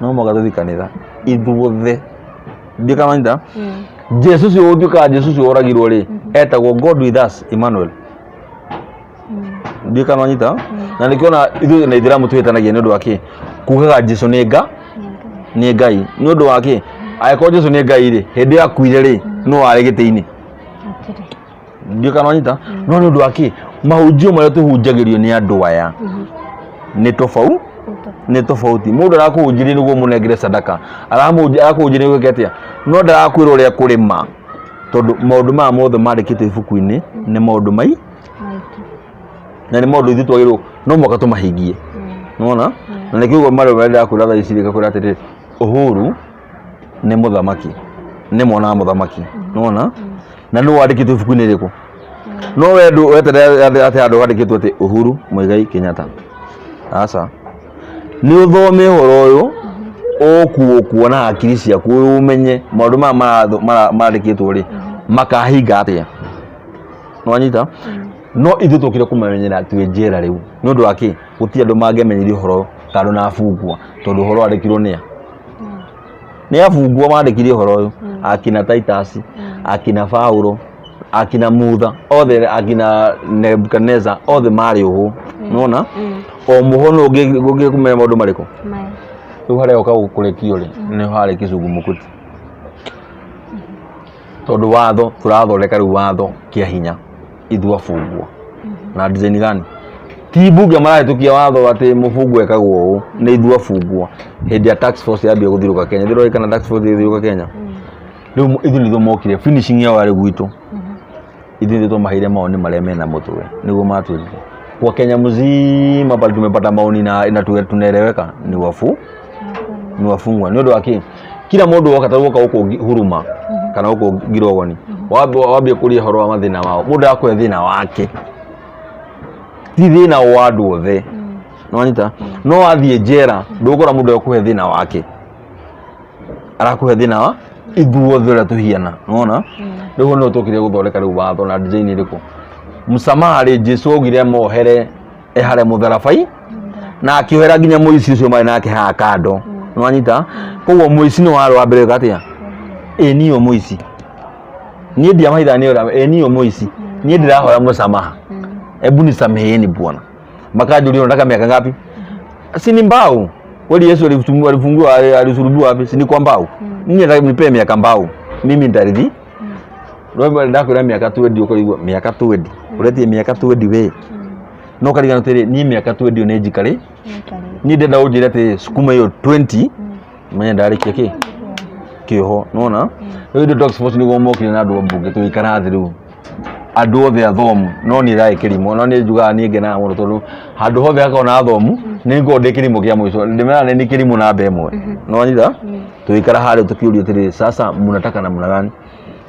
no mũhaka tũthiĩ kanitha ithuothe ndiũ kana wanyita Jesu ũcio ũtuĩkaga Jesu ũcio woragirwo rĩ etagwo God with us Emmanuel ndiũ kana wanyita na nĩkĩo ona ithuĩ na ithĩramu twĩtanagia nĩ ũndũ wa kĩ kugaga Jesu nĩ nga nĩ Ngai nĩ ũndũ wa kĩ angĩkorwo Jesu nĩ Ngai rĩ hĩndĩ ĩyo akuire rĩ nũ warĩ gĩtĩ-inĩ ndiũ kana wanyita no nĩ ũndũ wa kĩ mahunjio marĩa tũhunjagĩrio nĩ andũ aya nĩ tofauti nĩ tofauti mũndũ arakũhunjĩria nĩguo mũnengere sadaka arakũhunjĩria nĩguo ĩke atĩa no ndarakwĩra ũrĩa kũrĩma tondũ maũndũ maya mothe mandĩkĩtwo ibuku-inĩ nĩ maũndũ mai na nĩ maũndũ ithuĩ twagĩrĩirwo no mũhaka tũmahingie nĩwona na nĩkĩo ũguo marĩa marĩa ndĩrakwĩra thaa ici ngakwĩra atĩrĩrĩ Uhuru nĩ mũthamaki nĩ mwana wa mũthamaki nĩwona na nĩ wandĩkĩtwo ibuku-inĩ rĩrĩkũ no we ndũ weterere atĩ handũ handĩkĩtwo atĩ Uhuru Muigai Kenyatta Aca, nĩ ũthome ũhoro ũyũ ũkuo na hakiri ciaku, ũmenye maũndũ maya mandĩkĩtwo rĩ, makahinga atĩa. Nĩwanyita? No ithuĩ tũkire kũmamenyera twĩ njera rĩu. Nĩ ũndũ wa kĩ? Gũtirĩ andũ mangĩamenyire ũhoro kando na abungwa, tondũ ũhoro wandĩkirwo nĩa? Nĩ abungwa mandĩkire ũhoro ũyũ, akina Titus, akina Paulo, akina Mutha, othe akina Nebukadnezar, othe marĩ ũhũ. Nĩwona? O mũhũ nũ ũngĩ kũmenya maũndũ marĩkũ? Maya. Rĩu harĩa ũka kũrekio rĩ, nĩ harĩ kĩzungumkuti. Tondũ watho tũrathondeka rĩu watho kĩa hinya ithuĩ abungwa. Na design gani? Ti mbunge marahĩtũkia watho atĩ mũbungwa ekagwo ũũ, nĩ ithuĩ abungwa. Hĩndĩ ya task force yambia gũthiũrũrũka Kenya, ndĩroĩ kana task force ĩgĩthiũrũrũka Kenya. Rĩu ithuĩ nithuĩ mokire, finishing yao yarĩ gwitũ. Ithuĩ nithuĩ twamaheire maoni marĩa mena mũtwe, nĩguo matwĩrire. Kwa Kenya mzima pale tumepata maoni na tunaeleweka ni wafu ni wafungwa. Nĩ ũndũ wa kĩ? Kila mũndũ woka ta woka gũkũ Huruma kana gũkũ Ngirogoni, wambie kũria ũhoro wa mathĩna mao, mũndũ arakũhe thĩna wake, ti thĩna wa andũ othe. Nĩwanyita? No wathiĩ njera ndũgũkora mũndũ ekũhe thĩna wake, arakũhe thĩna wa ithuothe ũrĩa tũhiana. Nĩwona? Rĩu no tũkire gũthondeka rĩu watho na design ĩrĩkũ? Msamaha rĩ, Jesu augire mohere e harĩa mũtharabai na akĩohera nginya mũici ũcio marĩ nake haha kando. Nĩwanyita? Koguo mũici nĩ warĩ wa mbere atĩa? Ĩ niyo mũici, niĩ ndiamahitha nĩ ũrĩa, ĩ niyo mũici, niĩ ndĩrahoya msamaha, hebu nisameheni bwana. Makanjũria unataka miaka ngapi? Si ni mbao kweli? Yesu alifungiwa, alisulubiwa wapi? Si ni kwa mbao? Niĩ nataka mnipe miaka mbao, mimi nitaridhi. Rwĩmbo ndakwĩra mĩaka 20, ũkaigua mĩaka 20, ũretie mĩaka 20 we no karigana atĩrĩ, niĩ mĩaka 20 nĩ njikarĩ, niĩ ndenda ũnjĩre atĩrĩ, sukuma ĩyo 20 menye ndarĩkia kĩ kĩoho. Nona rĩu indo task force nĩguo mokire na andũ a mbunge, tũgĩikara thĩ rĩu andũ othe athomu, no niĩ ndarĩ kĩrimũ, no niĩ njugaga niĩ ngenaga mũno tondũ handũ hothe hakoragwo na athomu nĩ ngoragwo ndĩ kĩrimũ kĩa mũico, ndĩmeraga nĩ kĩrimũ namba ĩmwe. Nĩwanyita? Tũgĩikara harĩa tũkĩũrio atĩrĩrĩ, sasa mnataka namna gani?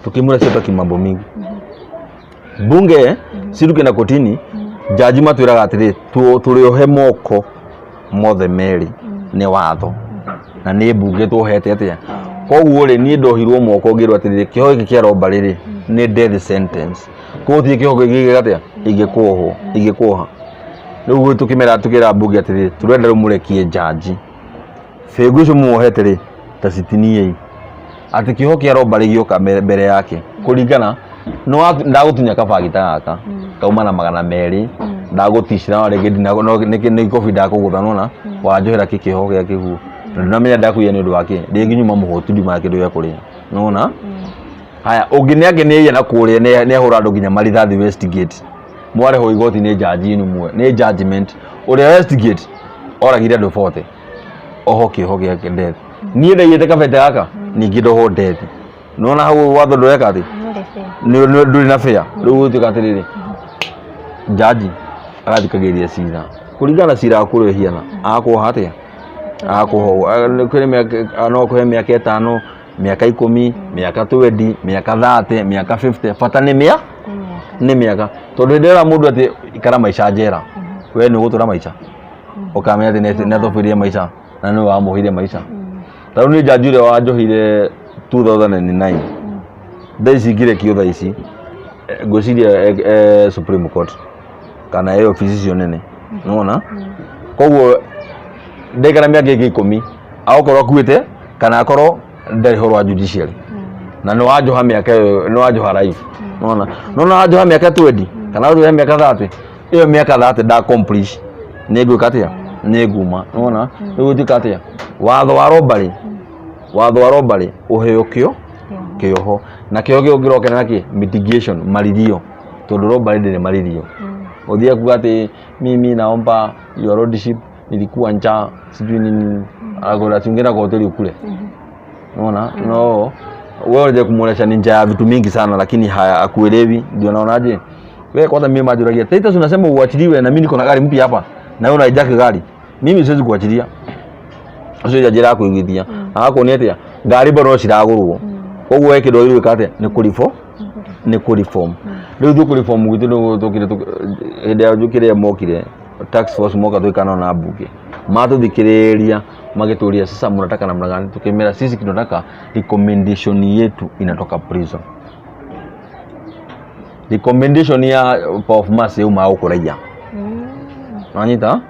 Tukimura sio taki mambo mingi bunge si tukienda kotini, jaji matwĩraga atĩrĩ, tũrĩohe moko mothe merĩ nĩ watho na nĩ mbunge tuohete atĩa. Koguo rĩ, niĩ ndohirwo moko ngĩrwo atĩrĩrĩ, kĩoho gĩkĩ kĩa robbery rĩ nĩ death sentence, koguo tirĩ kĩoho kĩngĩ atĩa ingĩkuohwo ingĩkuoha. Rĩu tũkĩmera tũkĩra mbunge atĩrĩrĩ, tũrenda rĩu mũrekie jaji, bĩngũ icio muohete rĩ ta citiniei, atĩ kĩoho kĩa robbery gĩoka mbere yake kũringana no ndagũtinya kabagita gaka kauma na 200, ndagũticira no rĩngĩ no nĩ kobi ndakũgũtha, nona wanjohera kĩ kĩoho gĩa kĩguũ na ndunamenya ndakuiya nĩ ũndũ wa kĩ, rĩngĩ nyuma mũhũtu, ndiuma na kĩndũ gĩa kũrĩa. Nona haya ũngĩ nĩ angĩ nĩ na kũrĩa nĩ ahũra andũ nginya marithathi Westgate, mwarehwo igoti nĩ jaji inu mwe nĩ judgment ũrĩa Westgate oragire andũ 40, oho kĩoho gĩa death. Niĩ ndaiyĩte kabete gaka, ningĩ ndohwo death. Nona hau watho ndũreka atĩ ndũrĩ na fair. Rĩu gũtuĩka atĩrĩrĩ, jaji agathikagĩrĩria cira kũringana na cira waku ũrĩa ũhiana, agakuoha atĩa, agakuoha kwĩrĩ mĩaka, no kũhe mĩaka 5, mĩaka 10, mĩaka 20, mĩaka 30, mĩaka 50, bata nĩ nĩ mĩaka, tondũ hĩndĩ ĩrĩa mũndũ atĩ ikara maica njera, we nĩ ũgũtũra maica ũkamenya atĩ nĩ atũbĩrie maica na nĩwe wamũheire maica. Ta rĩu nĩ jaji ũrĩa wanjohire 2009, thaa ici ngĩrekio thaa ici, ngwĩciria Supreme Court kana obici icio nene, nĩwona? Koguo ndaikara mĩaka ĩngĩ 10, agokorwo akuĩte kana akorwo ndarĩ horo wa judiciary, na nĩ wanjoha mĩaka ĩyo, nĩ wanjoha life, nĩwona? No nĩ wanjoha mĩaka 20 kana wanjoha mĩaka 30, ĩyo mĩaka 30 nda accomplish, nĩ ngwĩka atĩa? Nĩ nguma. Nĩwona? Rĩu gũtuĩka atĩa? Watho wa robbery, watho wa robbery ũheo kĩo kĩoho na kĩoho kĩo kĩroke na kĩ mitigation maririo, tondũ robbery ndĩrĩ maririo. Ũthiĩ kuga atĩ mimi naomba your lordship, nilikuwa njaa, sijui nini, agora tungeenda kwa hoteli ukule. Unaona? No wewe unajua kumuonesha ni njaa ya vitu mingi sana, lakini haya akuelewi. Ndio naonaje wewe kwanza, mimi majuragia Titus, unasema uachiliwe na mimi niko na gari mpya hapa na wewe unahijack gari, mimi siwezi kuachilia. Ũcio njĩra ya kũiguithia agakuonia atĩa ngari bado no ciragũrwo, koguo we kĩndũ wagĩrĩirwo gwĩka atĩa nĩ kũ reform. Rĩu ithuĩ kũ reform gwitũ nĩ tũkire hĩndĩ ya kĩrĩa mokire Task force moka twikana na mbunge matũthikĩrĩria magĩtũria sasa mnataka namna gani, tukimera sisi tunataka recommendation yetu inatoka prison, recommendation ya Power of Mercy yauma gũkũ raia. Nanyita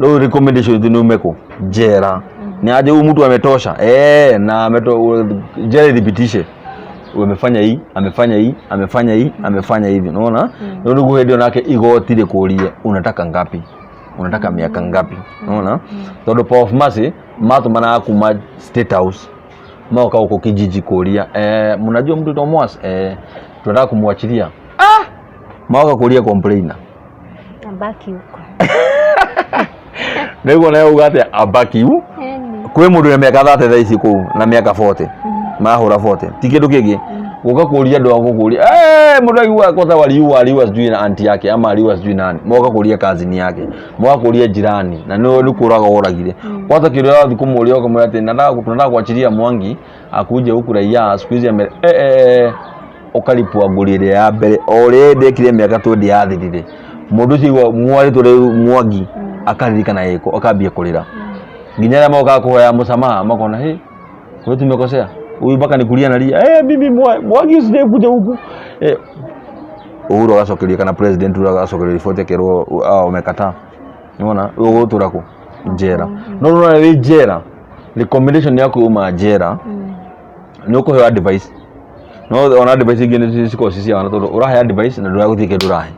rĩu recommendation yetu nĩ ume kũ jera ni aje huyu mtu ametosha, na jela ithibitishe amefanya hii, amefanya hii, amefanya hii, amefanya hivi, unaona? Rĩu nĩguo hĩndĩ ĩyo nake igoti rĩkũrie unataka ngapi, unataka miaka ngapi, unaona? Tondũ Power of Mercy matũmanaga kuma State House maoka huko kijiji kuria, mnajua mtu anaitwa Mwas, tunataka kumwachilia. Maoka kuria complainer. Abaki huko. Nĩguo nawe uga atĩa abaki hu Eni. Kwĩ mũndũ na mĩaka 30 thaa ici kũu na mĩaka 40 mahũra 40 ti kĩndũ kĩngĩ gũka kũria andũ a gũkũria, mũndũ aigua kwanza waliua, aliua sijui na anti yake ama aliua sijui nani, moka kũria cousin yake, moka kũria jirani na nĩ kũraga oragire. Kwanza kĩrĩa ũrathiĩ kũmũria ũkamwĩra atĩ nataka tunataka kuachilia Mwangi akuje huku raia siku hizi ame ũkaripua ngũri ĩrĩa ya mbere o ũrĩa ndekire mĩaka 20 yathirire mũndũ ũcio igua mwarĩtwo rĩu Mwangi akaririkana gĩko akambia kũrĩra nginya arĩa mokaga kũhoya msamaha makona hey, wewe tumekosea huyu mpaka nikulia nalia, mimi Mwangi usije kuja huku. Uhuru agacokeria kana president Uhuru agacokeria riboti akerwo ah umekataa, nĩwona ũgũtũra kũ njera no nĩwona wĩ njera recommendation yaku yuma njera nĩ ũkũheo advice no ona advice ingĩ nĩ cikoragwo ci cia wana tondũ ũrahe advice na ndũragũthiĩ kĩndũ ũrahe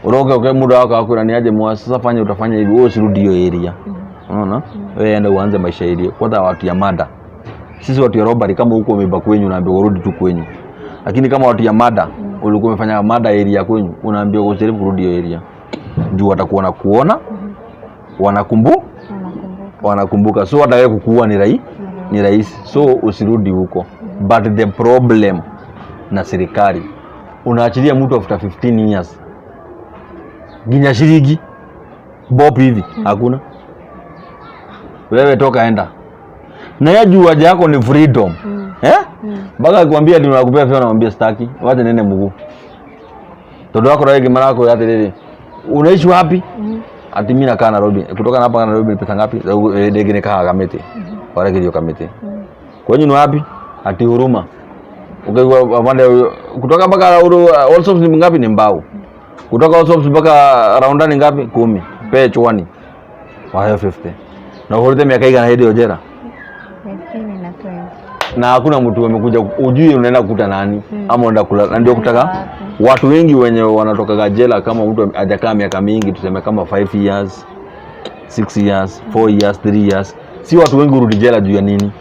ũroke ũke mũndũ agoka akwĩra nĩ aje mwa sasa fanya utafanya hivi wewe usirudi hiyo area, unaona? Wewe enda uanze maisha area kwanza watu ya mada sisi watu ya robbery kama huko umeiba kwenyu unaambiwa urudi tu kwenyu, lakini kama watu ya mada ulikuwa umefanya mada area kwenyu unaambiwa usijaribu kurudi hiyo area juu watakuwa na kuona wanakumbu Wanakumbuka. Wanakumbuka, so hata wewe kukuua ni rahisi, so usirudi huko. But the problem na serikali unaachilia mtu after 15 years nginya shilingi bob hivi hakuna, wewe toka enda na ya juu haja yako ni freedom. Eh, mpaka akikwambia ati nakupea fare unamwambia sitaki, wacha nene mguu tondu wakora rĩngĩ marakwĩra atĩrĩrĩ unaishi wapi? Ati mimi nakaa Nairobi, kutoka hapa Nairobi ni pesa ngapi? Rĩngĩ nĩ kahaga kamĩtĩ warekerio kamĩtĩ kwenyu ni wapi? Ati Huruma. Ukaigua afande kutoka mpaka Allsops ni ngapi? Ni mbao. Kutoka Allsops mpaka Raunda ni ngapi? 10 pe chwani wayo 50 na uhurute miaka igana hĩndĩ ĩyo jela. 15 na 20. Na hakuna mtu amekuja ujui unaenda kukuta nani ama unaenda kula na ndio kutaka watu wengi wenye wanatokaga jela kama mtu hajakaa miaka mingi tuseme kama 5 years, 6 years, 4 years, 3 years, si watu wengi urudi jela juu ya nini?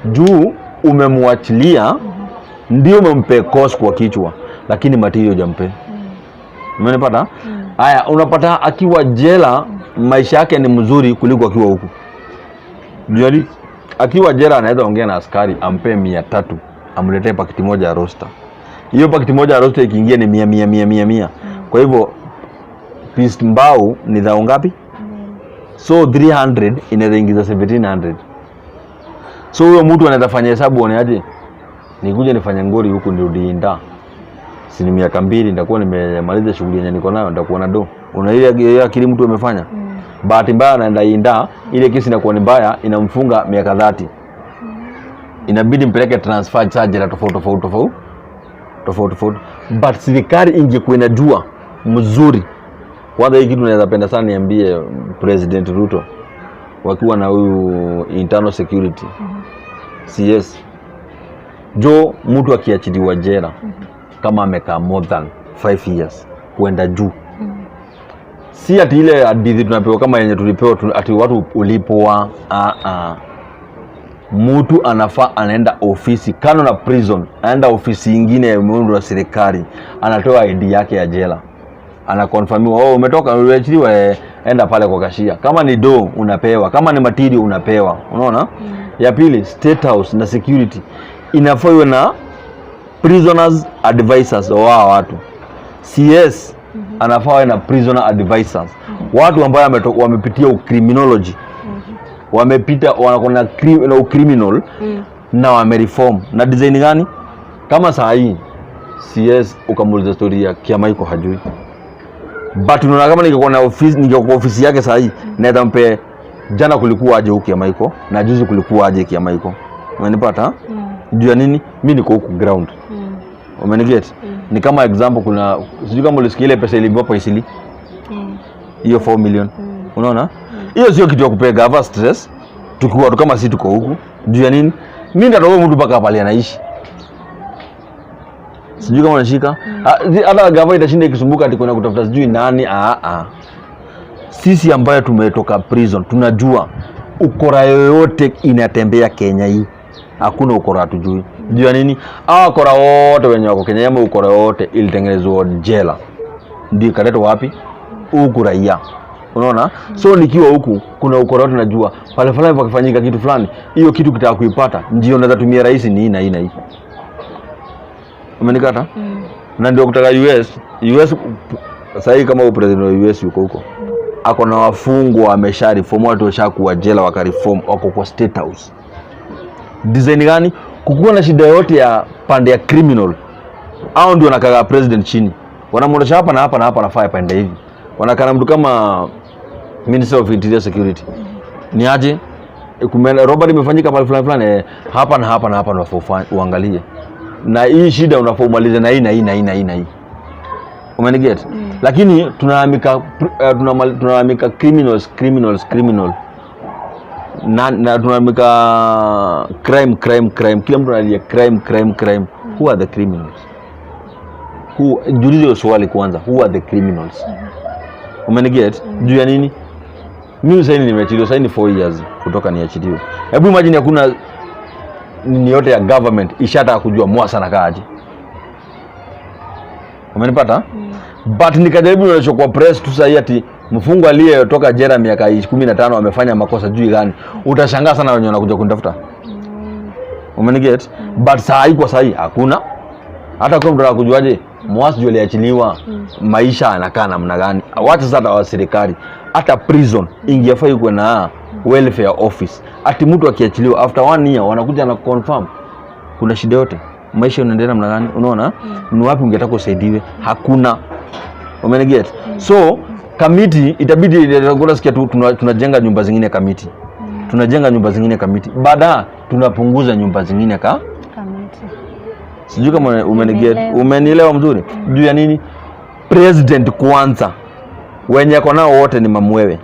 Juu umemwachilia ndio umempe course kwa kichwa lakini material hujampe. Umenipata? Haya, unapata akiwa jela maisha yake ni mzuri kuliko akiwa huku. Juu akiwa jela anaweza ongea na askari ampe 300 amletee pakiti moja ya roster. Hiyo pakiti moja ya roster ikiingia ni mia mia mia mia mia. Kwa hivyo piece mbao ni dhao ngapi? So 300 inaweza ingiza 1700. So huyo mtu anaweza fanya hesabu one aje nikuje nifanye ngori huku nirudi inda. Si ni miaka 2 nitakuwa nimemaliza shughuli yenye niko nayo nitakuwa na do. Una ile akili mtu amefanya. Bahati mbaya anaenda inda, ile kesi inakuwa ni mbaya, inamfunga miaka 30. Inabidi mpeleke transfer charge la tofauti tofauti tofauti tofauti tofauti. But serikali ingekuwa inajua mzuri. Kwanza hii kitu naweza penda sana niambie President Ruto wakiwa na huyu internal security CS jo, mtu akiachiliwa jela kama amekaa more than 5 years kwenda juu, si ati ile hadithi tunapewa kama yenye tulipewa ati watu ulipwa. Mtu anafaa anaenda ofisi kando na prison, anaenda ofisi ingine ya muundo wa serikali, anatoa ID yake ya jela, anakonfirmiwa, oh, umetoka uliachiliwa, enda pale kwa kashia. Kama ni do unapewa, kama ni material unapewa, unaona? Ya pili, State House na security inafaa iwe na prisoners advisors wa watu. CS anafaa awe na prisoner advisors, watu ambao wamepitia ucriminology, wamepita wako na na ucriminal na wamereform na design gani? Kama saa hii CS ukamuuliza story ya Kiamaiko hajui. But unaona kama ningekuwa na ofisi, ningekuwa ofisi yake sahi, naweza mpe jana kulikuwa aje huku Kiamaiko na juzi kulikuwa aje Kiamaiko. Umenipata? Juu ya nini? Mimi niko huku ground. Umeniget? Ni kama example, kuna sijui kama ulisikia ile pesa iliibiwa kwa Eastleigh, hiyo 4 million. Unaona? Hiyo sio kitu ya kupea gava stress. Tukiwa tu kama si tuko huku. Juu ya nini? Mimi ndio mtu mpaka pale anaishi. Sijui kama unashika. Hata gava itashinda ikisumbuka ati kwenda kutafuta sijui nani. Sisi ambayo tumetoka prison tunajua ukora yoyote inatembea Kenya hii. Hakuna ukora hatujui. Juu ya nini? Hawa wakora wote wenye wako Kenya ama ukora yote ilitengenezwa jela. Ndio ikaletwa wapi? Huku raia. Unaona? So nikiwa huku kuna ukora wote najua. Pale fulani pakifanyika kitu fulani, hiyo kitu kitaka kuipata, ndio naweza tumia rahisi ni hii na hii na hii. Umenikata? Na ndio kutoka US, US sasa hivi kama president wa US yuko huko. Ako na wafungwa wamesha reform, watu washakuwa jela wakareform, wako kwa State House. Design gani? Kukuwa na shida yote ya pande ya criminal, hao ndio wanakaga president chini, wanamuonesha hapa na hapa na hapa, nafaa pande hivi. Wanakaa mtu kama Minister of Interior Security, ni aje robbery imefanyika pale fulani fulani, hapa na hapa na hapa, unafaa uangalie, na hii shida unafaa umalize na hii na hii na hii na hii na hii. Umeniget? Lakini tunalalamika, tunalalamika criminals, criminals, criminal na tunalalamika crime, crime, crime. Kila mtu analia crime, crime, crime. Who are the criminals? Who, jiulize hiyo swali kwanza, who are the criminals? Umeniget? Juu ya nini? Mimi sasa nimeachiliwa sasa ni 4 years kutoka niachiliwe. Hebu imagine hakuna nini yote ya government ishataka kujua Mwasa anakaaje. Umenipata? But nikajaribu nionyesha kwa press tu sasa ati mfungwa aliyetoka jela miaka 15 amefanya makosa juu gani? Utashangaa sana wenye wanakuja kunitafuta. Umeniget? But saa hii kwa saa hii hakuna. Hata kwa mtu anakujuaje Mwasi juu aliachiliwa, maisha anakaa namna gani? Wacha sasa wa serikali, hata prison ingefaa ikuwe na welfare office. Ati mtu akiachiliwa after one year wanakuja na confirm kuna shida yote, maisha unaendelea namna gani? Unaona? Ni wapi ungetaka usaidiwe? Hakuna. Umeniget? So Kamiti itabidi unasikia tu tunajenga nyumba zingine Kamiti. Tunajenga nyumba zingine Kamiti. Baada tunapunguza nyumba zingine Kamiti. Sijui kama umeniget. Nimeelewa. Umenielewa mzuri? Juu ya nini? President kwanza wenye ako nao wote ni mamwewe.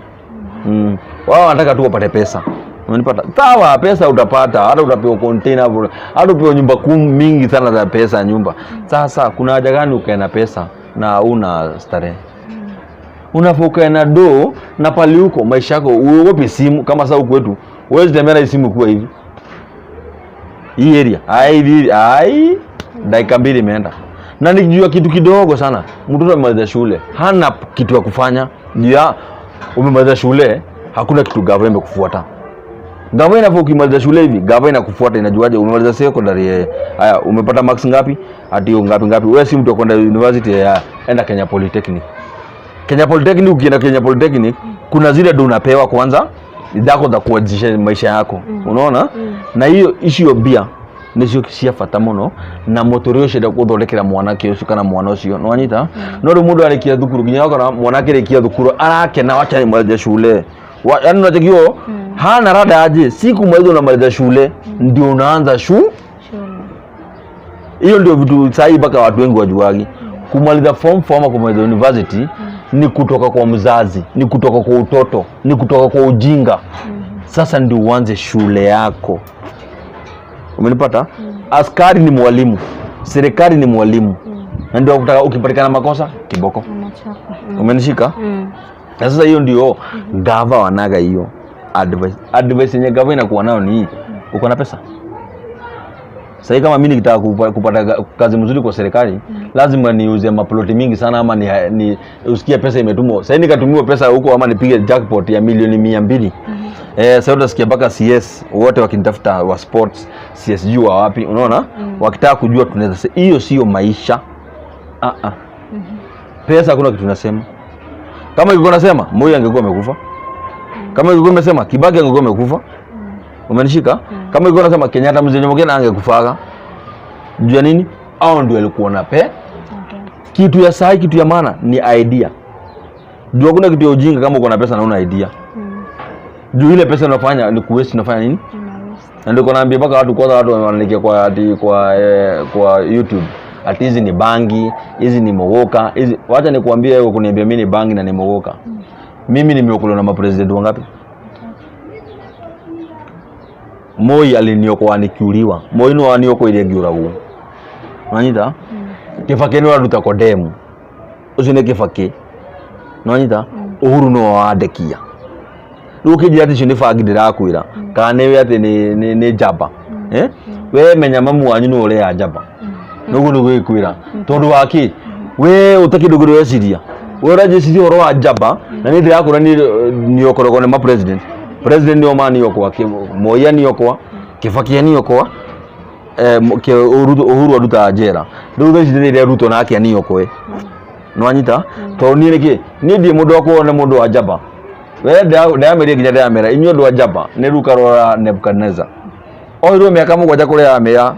Wao wanataka tu wapate pesa. Umenipata? Sawa, pesa utapata, hata utapewa container, hata upewe nyumba mingi sana za pesa nyumba. Sasa kuna haja gani ukae na pesa na una starehe? Unafaa ukae na do na pali huko maisha yako uogopi simu kama sasa huku kwetu. Huwezi tembea na simu kuwa hivi. Hii area, ai hivi, ai dakika mbili imeenda. Na nikijua kitu kidogo sana, mtoto amemaliza shule, hana kitu ya kufanya. Ya umemaliza shule, hakuna kitu gava imekufuata. Gava inafaa ukimaliza shule hivi, gava inakufuata, inajuaje umemaliza secondary, haya umepata marks ngapi? Ati ngapi ngapi? Wewe si mtu wa kwenda university, enda Kenya Polytechnic. Kenya Polytechnic, ukienda Kenya Polytechnic kuna zile ndo unapewa kwanza zako za kuanzisha maisha yako. Unaona? Na hiyo icio mbia nicio cia bata muno na muturire ucio enda guthondekera mwanake ucio kana mwana ucio nwanyita. No riu mundu arikia thukuru nginya wakora mwanake arikia thukuru arakena, wacha nimalize shule. Yaani unatakiwa hana rada aje siku maliza unamaliza shule ndio unaanza shule. Hiyo ndio vitu sahi mpaka watu wengi wajuagi. Kumaliza form 4 ama kumaliza university ni kutoka kwa mzazi, ni kutoka kwa utoto, ni kutoka kwa ujinga. Sasa ndio uanze shule yako. Umenipata? Askari ni mwalimu, serikali ni mwalimu. Na ndio ukitaka ukipatikana makosa kiboko. Umenishika? Na sasa hiyo ndio gava wanaga hiyo advice. Advice yenye gava inakuwa nayo ni uko na pesa. Sasa kama mimi nikitaka kupata kazi mzuri kwa serikali, lazima niuze maploti mingi sana ama ni usikie pesa imetumwa. Sasa nikatumiwa pesa huko ama nipige jackpot ya milioni 200. Sasa utasikia mpaka CS wote wakinitafuta wa sports, CSG wa wapi, unaona? Wakitaka kujua tunaweza. Hiyo sio maisha. Pesa hakuna kitu nasema. Kama ingekuwa nasema Moi angekuwa amekufa. Kama ingekuwa imesema Kibaki angekuwa amekufa. Umenishika? Kama ingekuwa nasema Kenyatta mzee Jomo Kenyatta angekufaga. Juu ya nini? Hao ndio walikuwa na pe. Kitu ya sahi, kitu ya maana ni idea. Juu hakuna kitu ya ujinga kama uko na pesa na una idea. Juu ile pesa unafanya ni kuwaste, unafanya nini? Una waste. Na ndio naambia mpaka watu kwanza, watu wanaandikia kwa ati kwa YouTube ati hizi ni bangi, hizi ni mogoka, hizi. Wacha nikuambie wewe, kuniambia mimi ni bangi na ni mogoka. Mimi nimeokolewa na mapresident wangapi? Moi aliniokoa nikiuliwa. Moi no aniokoire ngiuragwo. Wanyita? Kibaki nĩ ũraruta kodemu. Ũcio nĩ Kibaki. Nĩwanyita? Uhuru no wandekia. Rĩu ũkĩnjĩra atĩ icio nĩ bangi ndĩrakwĩra kana nĩwe atĩ nĩ njamba. Eh? We menya mamu wanyu nĩwe ũrĩa njamba. Nĩguo nĩguo gĩkwĩra. Tondũ wa kĩ? We ũte kĩndũ kĩrĩa ũreciria. We ũranjĩciria ũhoro wa njamba na niĩ ndĩrakwĩra niĩ nĩokoragwo nĩ ma president. President nĩo maniokoa, Moi aniokoa, Kibaki aniokoa, Uhuru arutaga njera. Rĩu thaa ici ndĩrĩire Ruto nake aniokoe. Nĩwanyita? Tondũ niĩ nĩkĩ? Niĩ ndirĩ mũndũ wa kuona mũndũ wa njamba. We ndĩrameria nginya ndĩramera inyuĩ andũ a njamba nĩ ruka rwa Nebuchadnezzar. Oirwo mĩaka 7 kũrĩa mĩa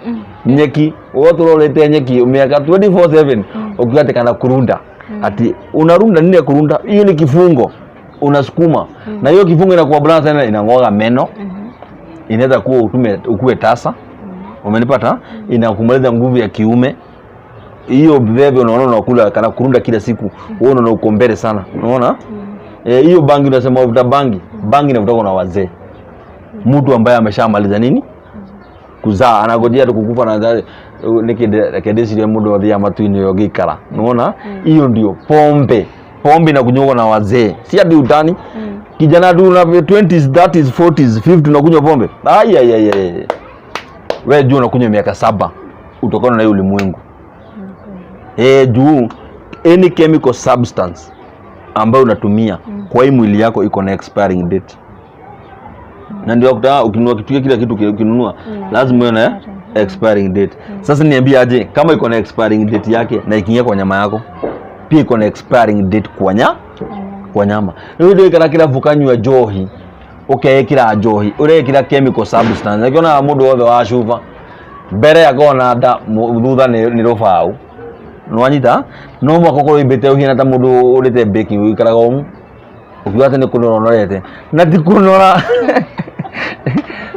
nyeki, ũgatũra ũrĩte nyeki mĩaka 24/7 ukiuga atĩ kana kurunda. Ati unarunda nini ya kurunda? Hiyo ni kifungo unasukuma. Na hiyo kifungo inakuwa balance sana, inang'oa meno. Inaweza kuwa utume ukue tasa. Umenipata? Inakumaliza nguvu ya kiume. Hiyo bebe unaona unakula kana kurunda kila siku, wewe unaona uko mbele sana. Unaona? Hiyo bangi unasema uvuta bangi. Bangi inavutwa na wazee. Mtu ambaye ameshamaliza nini? Kuzaa, anagojea tu kukufa na nikideciria mundu athia matu-inĩ ũyũ ũngĩikara. Unaona? Hiyo ndio pombe. Pombe inakunywa na wazee. Si hadi utani. Kijana tu una 20s, 30s, 40s, 50 unakunywa pombe. Ai ai ai ai. Wewe juu unakunywa miaka 7 utokana na hiyo ulimwengu. Juu any chemical substance ambayo unatumia kwa hii mwili yako iko na expiring date. Na ndio ukitaka ukinunua kitu kila kitu ukinunua lazima uwe na expiring date. Sasa niambie aje kama iko na expiring date yake na ikiingia kwa nyama yako pia iko na expiring date kwa nyama. Rĩu ndĩkara kĩrabu kanyua njohi ũkeĩkĩra njohi ũrekĩra chemical substance. Nĩkĩo mũndũ wothe wa cuba mbere akorwo na nda thutha nĩ rũbaũ. Nĩwanyita? No mũhaka ũkorwo wĩimbĩte ũhiana ta mũndũ ũrĩte baking ũikaraga ũmu ũkiuga atĩ nĩ kũnora ũnorete na ti kũnora.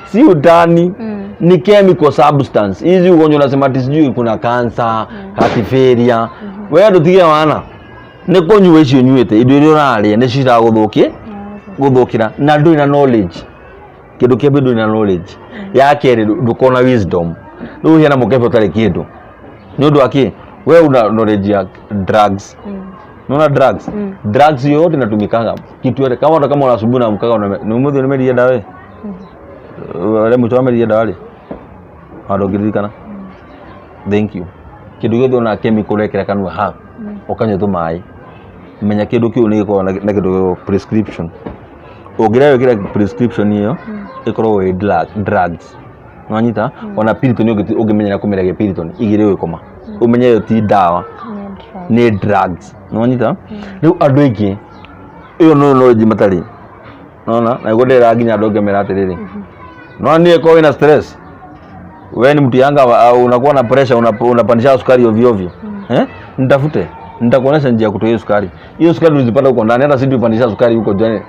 Si utani. Ni chemical substance. Hizi ugonjwa unasema ati sijui kuna cancer, heart failure. Wewe ndũtige wana. Nĩ kũnyua icio ũnyuĩte indo iria ũrarĩa nĩ ciragũthũkia gũthũkĩra na ndũrĩ na knowledge. Kĩndũ kĩa mbere ndũrĩ na knowledge. Ya kerĩ ndũkorwo na wisdom. Rĩu ũhiana mũkebe ũtarĩ kĩndũ. Nĩ ũndũ wa kĩ? Wewe una knowledge ya drugs. Unaona drugs? Drugs yote inatumikanga. Kitu yote kama kama unasubuhi na mkaka una ni umuthi nimeria dawa. Wale mtu ameria dawa rĩ. Handũ ũngĩririkana. Thank you. Kĩndũ gĩothe ona chemical ũrekĩra kanua ha ũkanyua tũmaĩ. Menya kĩndũ kĩu nĩ gĩkoragwo na kĩndũ gĩgwo prescription. Ũngĩrega gwĩkĩra prescription ĩyo ĩkoragwo ĩ drugs. Nĩwanyita? Ona Piriton ũngĩmenyera kũmeragia Piriton igĩrĩ ũgĩkoma. Ũmenye ĩyo ti ndawa. Nĩ drugs. Nĩwanyita? Rĩu andũ aingĩ ĩyo no knowledge matarĩ. Unaona? Na nĩguo ndĩraga nginya andũ ngemera atĩrĩrĩ. No niĩ korwo wĩna stress. Wewe ni mtu yanga unakuwa na pressure unapandisha sukari ovyo ovyo. Nitafute. Nitakuonesha njia ya kutoa hiyo sukari. Hiyo sukari ulizipata huko ndani hata sisi tupandisha sukari huko jana.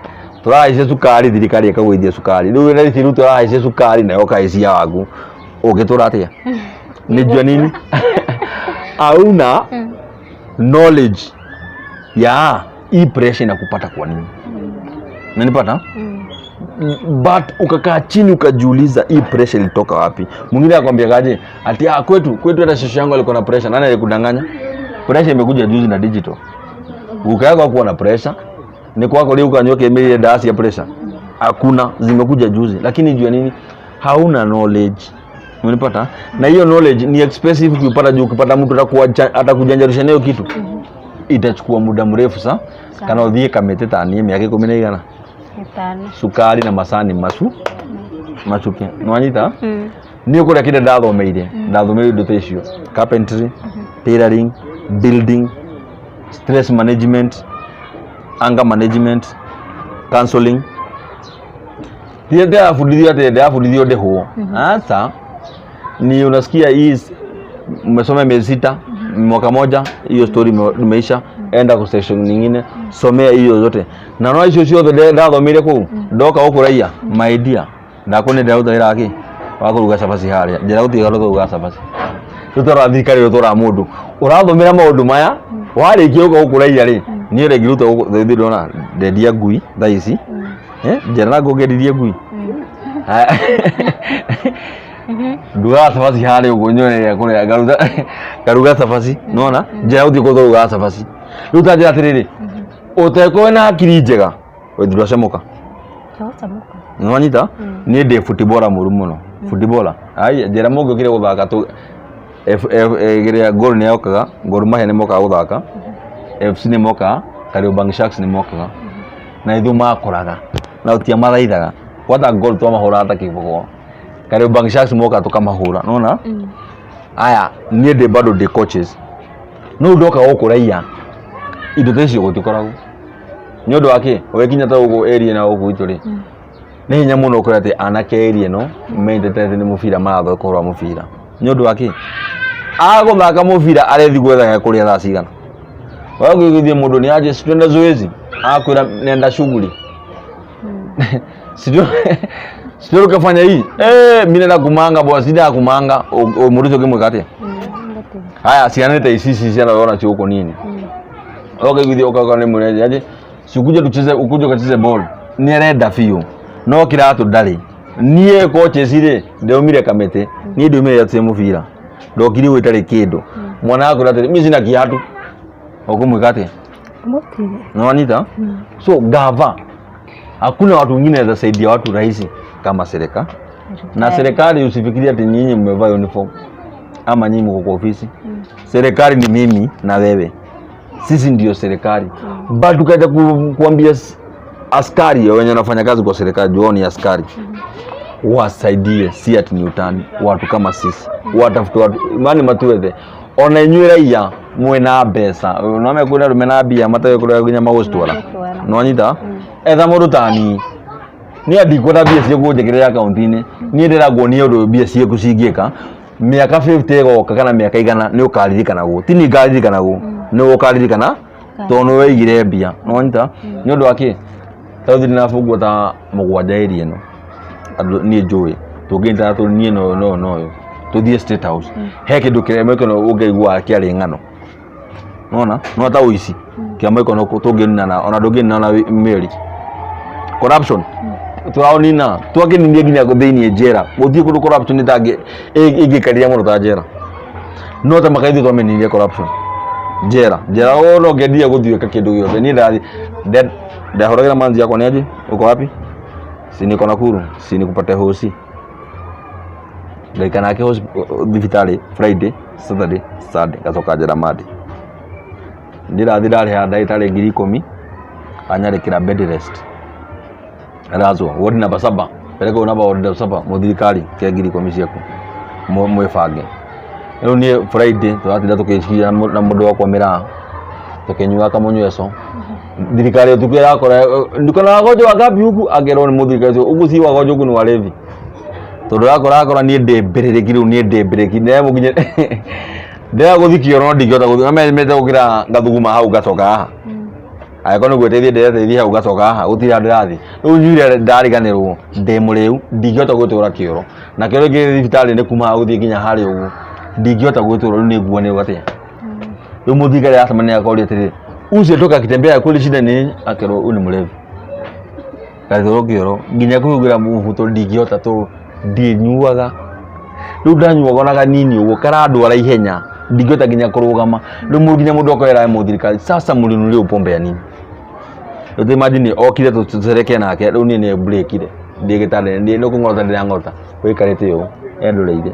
Tũrahaicia sukari thirikari ĩkagũithia sukari. Rĩu wĩna rĩu tũrahaicia sukari nayo ũkahaicia waku. Ũngĩtũra atĩa? Nĩ njua nini? Hauna knowledge ya hii pressure inakupata kwa nini. Unanipata? But ukakaa chini ukajiuliza hii pressure ilitoka wapi. Mwingine akwambia kaje ati kwetu hata shosho yangu alikuwa na pressure. Nani alikudanganya? Pressure imekuja juzi na digital. Ukaanza kuwa na pressure ni kwako leo ukanywa kemili dawa ya pressure. Hakuna, zimekuja juzi. Lakini jua nini? Hauna knowledge. Unanipata? Na hiyo knowledge ni expensive kuipata juu ukipata mtu atakujanjarisha nayo kitu. Itachukua muda mrefu sa. Kana uthie kamete ta nie miaka ikumi na igana. Ĩtano. Sukari na macani macuke. Nĩwanyita? Niĩ kũrĩa kĩrĩa ndathomeire, ndathomeire indo ta icio. Carpentry, tailoring, building, stress management, anger management, counseling. Ndiye ndĩrabundithio atĩ ndĩrabundithio ndĩhwo. Sasa ni unasikia hii mmesoma miezi 6, mwaka moja, hiyo story imeisha. Enda ku section nyingine, somea hiyo zote. Na no icio ciothe ndathomeire kũu, ndoka gũkũ raia, my dear, ndakũnĩ ndĩraruta wĩra wakĩ wa kũruga cabaci harĩa njĩra gũtiga kũruga cabaci. Rĩu twarora thirikari ĩyo, twara mũndũ ũrathomera maũndũ maya, warĩkia gũka gũkũ raia rĩ, niĩ rĩ ngĩruta gũkũ thĩ ndĩrona ndendia ngui thaa ici. Eh, njĩra na ngũngĩendirie ngui. Haya. Ndugaga cabaci harĩa ũguo nyone kũrĩa ngaruga ngaruga cabaci, nona njĩra gũthiĩ kũndũ kũrugaga cabaci. Rĩu ta njĩra atĩrĩrĩ, ũtekorwo na hakiri njega wendi ndwacamũka. Ndwacamũka. Nĩwanyita? Niĩ ndĩ footballer mũru mũno, footballer. Ai, njĩra mũngĩokire gũthaka tũ kĩrĩa Gor nĩ yokaga, Gor Mahia nĩ mokaga gũthaka, FC nĩ mokaga, Kariobangi Sharks nĩ mokaga, na ithuĩ makoraga na tũtiamathaithaga. Gwata Gor twamahũraga ta kĩboko, Kariobangi Sharks mokaga tũkamahũra, nĩwona? Aya, niĩ ndĩ bado ndĩ coaches, no ndoka gũkũ raia indo ta icio gũtikoragwo. Nĩ ũndũ wa kĩ ũgĩkinya ta gũkũ area na gũkũ gwitũ rĩ, nĩ hinya mũno ũkore atĩ anake area ĩno mendete atĩ nĩ mũbira marathaka ũhoro wa mũbira. Nĩ ũndũ wa kĩ agũthaka mũbira arethi gwetha gĩa kũrĩa thaa cigana. Wagũgĩthiĩ mũndũ nĩ aje twende zoezi, akwĩra nenda shughuli, sio sio ukafanya hii, eh, mimi nenda kumanga bwa sida kumanga mũndũ ũcio ũngĩmwĩka atĩa? Haya, ciana nĩ ta ici ici ciana ũrona cio gũkũ nini, ũkaiguithia ũkauga nĩ mũrenje aje, si ukuje tucheze, ukuje ukacheze ball. Nĩ arenda biũ no kiratũ ndarĩ. Niĩ coaches rĩ, ndĩaumire kamĩtĩ, niĩ ndiumire gĩatũ cia mũbira, ndokire ũguo itarĩ kĩndũ. Mwana akwĩra atĩrĩ, mimi sina kiatu, ũkũmwĩka atĩa? Mũtire. Nĩwanyita? So gava, hakuna watu wengine wanaweza saidia watu rahisi kama serikali. Na serikali, usifikirie ati nyinyi mmevaa uniform ama nyinyi mko kwa ofisi. Serikali ni mimi na wewe, sisi ndio serikali. But ukaja kuambia askari wenye wanafanya kazi kwa serikali, juu wao ni askari, wasaidie, si ati ni utani. Watu kama sisi watafute watu mani matuethe ona inyuĩ raia mwĩna mbeca no mekwĩra andũ mena mbia matarĩ kũrĩa nginya magũcitwara. Magũcitwara. Nĩwanyita? Etha mũndũ ta niĩ, niĩ ndikwenda mbia ciaku njĩkĩrĩre akaunti-inĩ. Niĩ ndĩra nguonia ũndũ mbia ciaku cingĩka mĩaka 50 ĩgoka kana mĩaka 100 nĩ ũkaririkanagwo. Ti niĩ ngaririkanagwo, nĩ ũkaririkana tondũ nĩ weigire mbia. Nĩwanyita? Nĩ ũndũ wa kĩ ta rĩu ndĩnabungwo ta mũgwanja area ĩno, andũ niĩ njũĩ tũngĩnyitana tũ niĩ noyo noyo noyo tũthiĩ State House, he kĩndũ kĩrĩa mĩkono ũngĩigua kĩarĩ ng'ano nona no ta ũici kĩa mĩkono tũngĩninana ona ndũngĩnina na mĩeri. Corruption tũraũnina, twakĩninie nginya thĩiniĩ njera. Gũthiĩ kũndũ corruption ĩtangĩ ĩngĩkarĩria mũno ta njera, no ta maka ithuĩ twamĩninire corruption njera. Njera o no ngĩendire gũthiĩka kĩndũ gĩothe. Niĩ ndathi ndahũragĩra manzi yakwa, nĩ aje, uko wapi? Si niko Nakuru, si nikupate hosi. Ngaikara nake thibitarĩ Friday, Saturday, Sunday, ngacoka njera Monday. Ndĩrathiĩ ndarĩha ndagĩtarĩ 10,000, anyandĩkĩra bed rest. Razwo wodi namba 7, peleka namba wodi namba 7, mũthirikari ke 10,000 ciaku mwĩbange. Rĩu niĩ Friday tũratinda tũkĩciria na mũndũ wakwa mĩraa, tũkĩnyuaga kamũnyweco. Thirikari ũtukũ ĩrakora niko na wagonjwa wangapi huku, akerwo nĩ mũthirikari ũcio, huku si wagonjwa, huku ni walevi. Tondũ ũrakora akora niĩ ndĩ mbĩrĩrĩki. Rĩu niĩ ndĩ mbĩrĩrĩki, ndĩramũkinya ndĩrenda gũthiĩ kĩoro no ndingĩhota gũthiĩ, no mete gũkĩra ngathuguma hau ngacoka haha. Angĩkorwo nĩ gwĩteithia ndĩreteithia hau ngacoka haha, gũtirĩ handũ ndĩrathiĩ. Rĩu nyuire ndariganĩrwo ndĩ mũrĩu, ndingĩhota gwĩtwara kĩoro, na kĩoro gĩ thibitarĩ nĩ kuma haha gũthiĩ nginya harĩa ũguo, ndingĩhota gwĩtwara. Rĩu nĩ nguanĩrwo atĩa? Rĩu mũthigari acemania akoria atĩrĩ, ucio toka akitembea kweli, shida ni nini? Akerwo huyu ni mlevi. Ngatwarwo kĩoro nginya kwĩhumbĩra mũbuto ndingĩhota tondũ ndinyuaga. Rĩu ndanyuaga ona kanini ũguo karandwara ihenya, ndingĩhota nginya kũrũgama. Rĩu nginya mũndũ akoera mũthirikari, sasa mlinunulia pombe ya nini? Rĩu ta imagine okire tũcereke nake, rĩu niĩ nĩ breakire ndĩ gĩtanda, nĩ kũng'orota ndĩrang'orota, wĩikarĩte ũũ endoreire,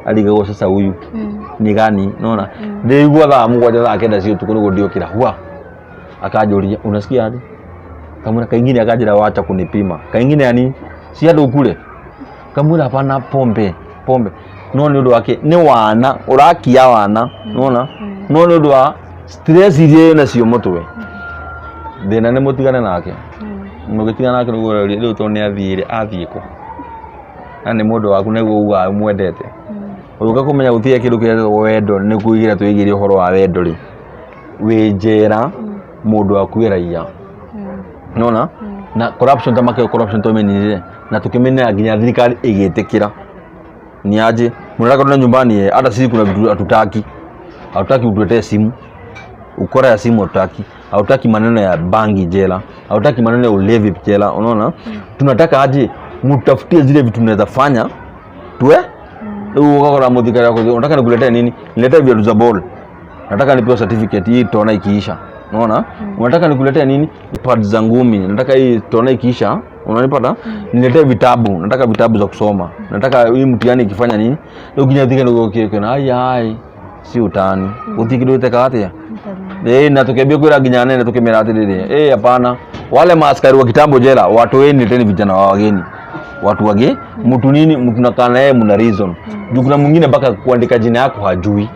arigagwo sasa huyu ni gani? Nona ndĩigua thaa 7, thaa 9 cia ũtukũ nĩguo ndiokĩra hwa, akanjũria, unasikia aje? Kamwĩra kaingine, akanjĩra, wacha kunipima kaingine yani si andũ ukule. Kamwĩra hapana, pombe pombe. No nĩ ũndũ wake nĩ wana ũrakia wana nona, no nĩ ũndũ wa stress iria nacio mũtwe, thĩna nĩ mũtigane nake. Mũgĩtigana nake nĩguo rĩu tondũ nĩ athiĩre athiĩ kũ na nĩ mũndũ waku nĩguo ugaga ũmwendete, ũgĩũka kũmenya gũtirĩ kĩndũ kĩretwo wendo. Nĩ kũigĩra twĩigĩre ũhoro wa wendo rĩ. Wĩ njera mũndũ waku raia. Nona na corruption ta makĩo corruption tũmĩninire na tũkĩmĩnina nginya thirikari ĩgĩtĩkĩra. Ni aje mnataka kwenda nyumbani? Eh, hata sisi kuna vitu hatutaki. Hatutaki utuletee simu, ukora ya simu hatutaki, hatutaki maneno ya bangi jela, hatutaki maneno ya ulevi jela. Unaona, tunataka aje mtafutie zile vitu mnaweza fanya tuwe rĩu ũgakora mũthikari akũthi unataka nikuletee nini? Niletee viatu za ball, nataka nipewe certificate hii tona ikiisha. Unaona, unataka nikuletee nini? Pads za ngumi, nataka hii tona ikiisha. Unanipata? Niletee vitabu, nataka vitabu za kusoma, nataka hii mtihani ikifanya nini. Rĩu nginya thike nĩguo na ai ai si utani gũtirĩ kĩndũ gĩtekaga atĩa. Eh, na tukiambia kwĩra nginya nene tukimera atĩrĩrĩ, eh, hapana, wale maaskari wa kitambo jela watoeni, leteni vijana wa wageni, watu wage mtu nini, mtu nakaa na yeye mna reason juu kuna mwingine mpaka kuandika jina yako hajui.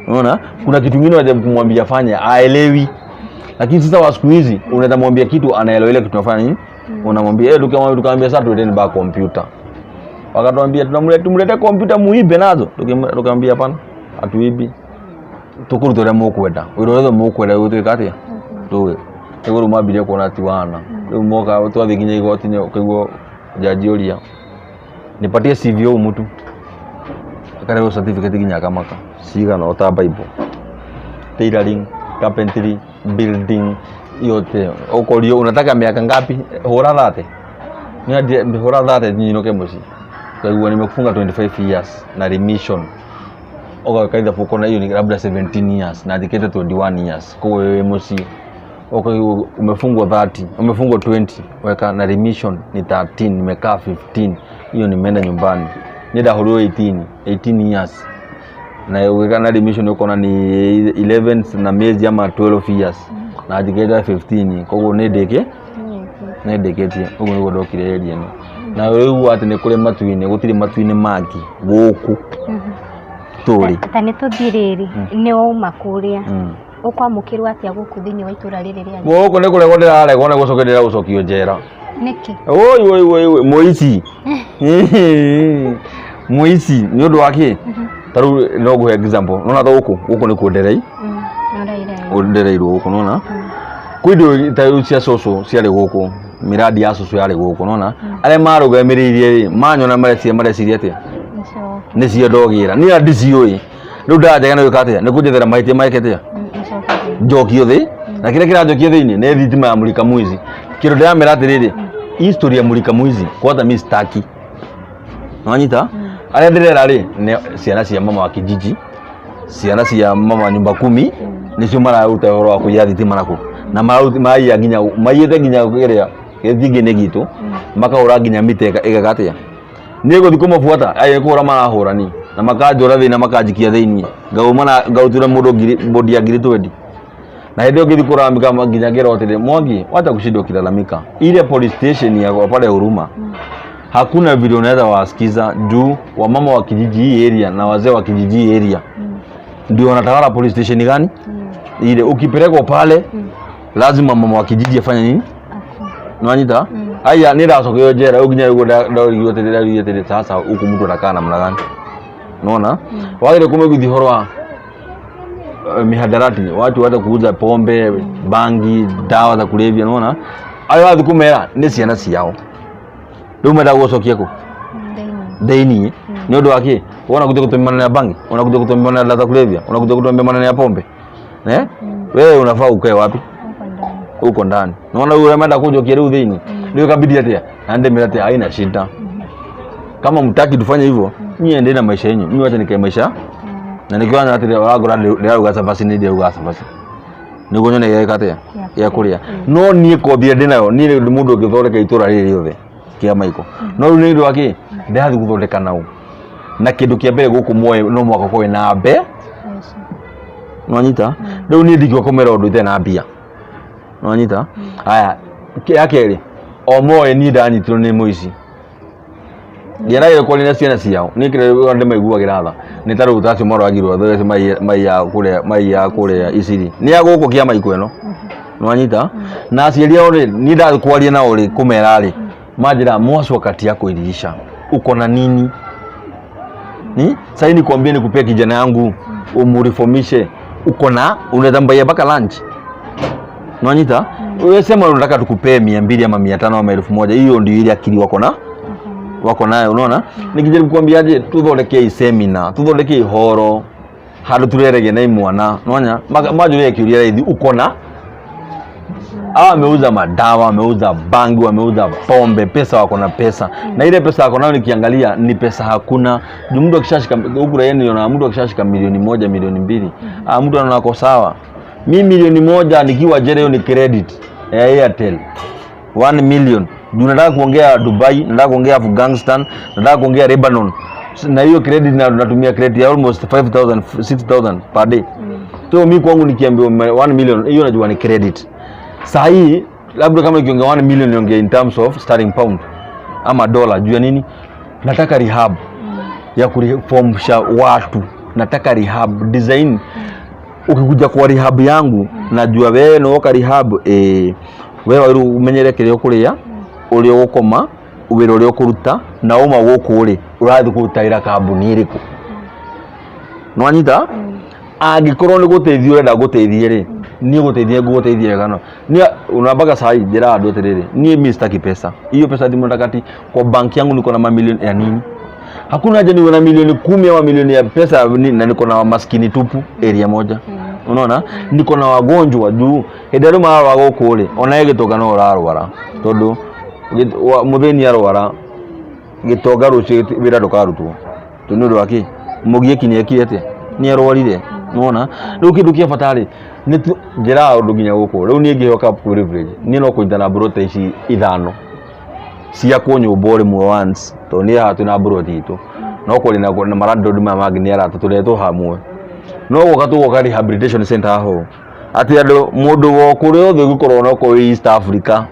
Unaona, kuna kitu kingine waje kumwambia fanye aelewi, lakini sasa wa siku hizi unaweza mwambia kitu anaelewa ile kitu unafanya nini. Unamwambia eh, tukamwambia sasa tuleteni ba kompyuta, wakatuambia tunamleta tumlete kompyuta muibe nazo. Tukamwambia hapana, hatuibi, tukuruta ũrĩa mũkwenda, wĩra ũrĩa mũkwenda gũtuĩka atĩa tũĩ nĩguo. Rĩu mambirie kuona ti wana rĩu moka twathiĩ nginya igoti-inĩ, ũkaigua jaji ũria nipatie CV ya huyu mtu, akarehwo certificate nginya akamaka cigana o ta Bible, tailoring, carpentry, building yote. Ukorio unataka miaka ngapi? Hũra 30 ni hũra 30 nyinũke mũciĩ. Ukaigua nimekufunga 25 years na remission, ũgaka ithabu ũkona hiyo ni labda 17 years na andĩkĩte 21 years, koguo wĩ mũciĩ ũkaigua umefungwa 30, umefungwa 20, weka na remission ni 13, nimekaa 15, hiyo nimeenda nyumbani. Ni ndahũrirwo 18 18 years na ũgĩka na remission ũkona ni 11 na miezi ama 12 years na njĩkĩte 15, koguo nĩ ndĩkĩ nĩ ndĩkĩtie. Ũguo nĩguo ndokire area ĩno na rĩu atĩ nĩ kũrĩ matu-inĩ, gũtirĩ matu-inĩ mangĩ gũkũ tũrĩ. Ta nĩ tũthiĩ rĩrĩ, nĩ wauma kũrĩa, ũkwamũkĩrwo atĩa gũkũ thĩinĩ wa itũra rĩrĩ rĩanyu? Gũkũ nĩ kũregwo ndĩraregwo, nĩ gũcokia ndĩragũcokio njera. Nĩkĩ? Oi oi oi oi, mũici mũici, nĩ ũndũ wa kĩ? Ta rĩu no ngũhe example, nona ta gũkũ gũkũ nĩkuo nderei Ũraire. Ndereirwo gũkũ, nona kwĩ indo ta rĩu cia cũcũ ciarĩ gũkũ, miradi ya cũcũ yarĩ gũkũ. Nona arĩa marũgamĩrĩirie rĩ, manyona mareciria mareciria atĩa? Nĩcio ndogĩra niĩ ndiciũĩ. Rĩu ndajega nĩ gwĩka atĩa? Nĩ kũnjethera mahĩtia meke atĩa? Njokio thĩ na kĩrĩa kĩranjokia thĩinĩ nĩ thitima ya mulika mwizi. Kĩndũ ndĩramera atĩrĩrĩ, history ya mulika mwizi kwanza mi sitaki. Nwanyita arĩa ndĩrera rĩ nĩ ciana cia mama wa kijiji, ciana cia mama nyumba kumi, nĩcio mararuta ũhoro wa kũiya thitima nakũ na maraiya nginya maiyĩte nginya kĩrĩa gĩthingi-inĩ gitũ, makahũra nginya mita ĩgeka atĩa. Niĩ gũthiĩ kũmabuata aĩ kũhũra marahũra ni na makanjũra thĩinĩ, makanjikia thĩinĩ, ngauma na ngautĩra mũndũ ngiri bodi ya ngiri 20. Na hĩndĩ ĩyo ngĩthiĩ kũraramika nginya ngĩrwo atĩrĩ, "Mwangi, wacha kushinda ukilalamika, ile police station ya pale Huruma hakuna vile unaweza wasikiza juu wamama wa kijiji hii area na wazee wa kijiji hii area ndio wanatawala police station gani ile. Ukipelekwa pale lazima mama wa kijiji afanye nini?" Nwanyita aya nĩ ndacokio njera rĩu nginya rĩu ndorigio atĩrĩ, ndarigio atĩrĩ, sasa huku mtu atakaa namna gani? Unaona, wagire kumegithia ũhoro wa mihadarati, watu wacha kuuza pombe, bangi, dawa za kulevya. Unaona ayo wathiĩ kũmera nĩ ciana ciao, rĩu mendaga gũcokia kũ thĩinĩ. Nĩ ũndũ wa kĩ? Unakuja kutuambia maneno ya bangi, unakuja kutuambia maneno ya dawa za kulevya, unakuja kutuambia maneno ya pombe, eh, wewe unafaa ukae wapi? Huko ndani. Naona yule ameenda kujokia rĩu thĩinĩ, rĩu ikabidi atĩa na ndĩmĩra atĩa, haina shida, kama mtaki tufanye hivyo, nyie endeni na maisha yenyu, mimi wacha nikae maisha na nikiona atĩ wagũra ndĩraruga cabaci, nĩ ndĩraruga cabaci nĩguo nyone gĩeka atĩa gĩa kũrĩa. No niĩ kothi ĩrĩa ndĩnayo niĩ nĩ mũndũ ũngĩthondeka itũra rĩrĩ rĩothe kĩa maiko, no rĩu nĩ ũndũ wa kĩ ndĩrathiĩ gũthondeka nau? Na kĩndũ kĩa mbere gũkũ moe no mũhaka ũkorwo na mbe nwanyita. Rĩu niĩ ndingĩũka kũmera ũndũ itarĩ na mbia, nwanyita. Aya, ya kerĩ o moe niĩ ndanyitirwo nĩ mũici ndiaragire kwaria na ciana ciao, niĩ kĩrĩa ndĩmaiguagĩra tha nĩ ta rĩu tacio maroragirwo acio maiya kũrĩa maiya kũrĩa Iciri nĩ a gũkũ kĩa maiko ĩno, nwanyita. Na aciari ao rĩ, niĩ ndathiĩ kwaria nao rĩ, kũmera rĩ, manjĩra mwaci wakati yako iliisha, uko na nini ni sasa nikwambie nikupee kijana yangu umreformishe? Uko na unaweza mbuyia mpaka lunch. Unanyita? Wewe sema unataka tukupee 200 ama 500 ama 1000, hiyo ndio ile akili wako na wako nayo, unaona? Nikijaribu kuambiaje, tuthondeke seminar, tuthondeke ihoro handu turerege na imwana, unaona? Manjũrie kĩũria raithi, uko na hawa wameuza madawa, wameuza bangi, wameuza pombe, pesa wako na pesa. Na ile pesa wako nayo nikiangalia ni pesa hakuna. Juu mtu akishashika huku raia niona mtu akishashika 1 milioni, 2 milioni, ah, mtu anaona ako sawa. Mi 1 milioni nikiwa jela, hiyo ni credit ya Airtel. 1 million. Juu nataka kuongea Dubai, nataka kuongea Afghanistan, nataka kuongea Lebanon. Na hiyo credit na natumia credit ya almost 5000 6000 per day. So mi kwangu nikiambiwa 1 million, hiyo najua ni credit. Saa hii labda kama nikiongea 1 million, niongea in terms of sterling pound ama dollar. Juu ya nini? Nataka rehab ya kureformsha watu, nataka rehab design. Ukikuja kwa rehab yangu, najua wewe nĩwoka rehab, wewe wagĩrĩirwo ũmenyere kĩrĩa ũkũrĩa, ũrĩa ũgũkoma, wĩra ũrĩa ũkũruta, na uma gũkũ rĩ, ũrathiĩ kũruta wĩra kambuni ĩrĩkũ. Nĩwanyita? Angĩkorwo nĩ gũteithia ũrenda gũteithie rĩ, niĩ gũteithia ngũgũteithia wega. No niĩ unambaga sahi njĩra andũ atĩrĩrĩ, niĩ mi sitaki pesa. Hiyo pesa ati mnataka ati kwa bank yangu niko na mamilioni ya nini? Hakuna haja niwe na milioni 10 ama milioni ya pesa na niko na maskini tupu area moja. Unaona, niko na wagonjwa juu hĩndĩ ĩrĩa mararwara gũkũ rĩ, ona gĩtonga no ũrarwara, tondũ mũthĩni arwara, gĩtonga rũciũ wĩra ndũkarutwo, tondũ nĩ ũndũ wa kĩ mũgiĩki nĩ ekire atĩa, nĩ arwarire. Nĩwona rĩu kĩndũ kĩa bata rĩ, nĩ njĩraga ũndũ nginya gũkũ rĩu niĩ ngĩheo cup privilege, niĩ no kũnyita na mburoti ici ithano ciakwo nyũmba o rĩmwe once, tondũ niĩ haha twĩna mburoti itũ, no kũrĩ na malandlord maya mangĩ nĩ arata tũretwo hamwe, no gũka tũgoka rehabilitation center haha ũũ, atĩ andũ mũndũ wa kũrĩa othe ũngĩkorwo no kũu East Africa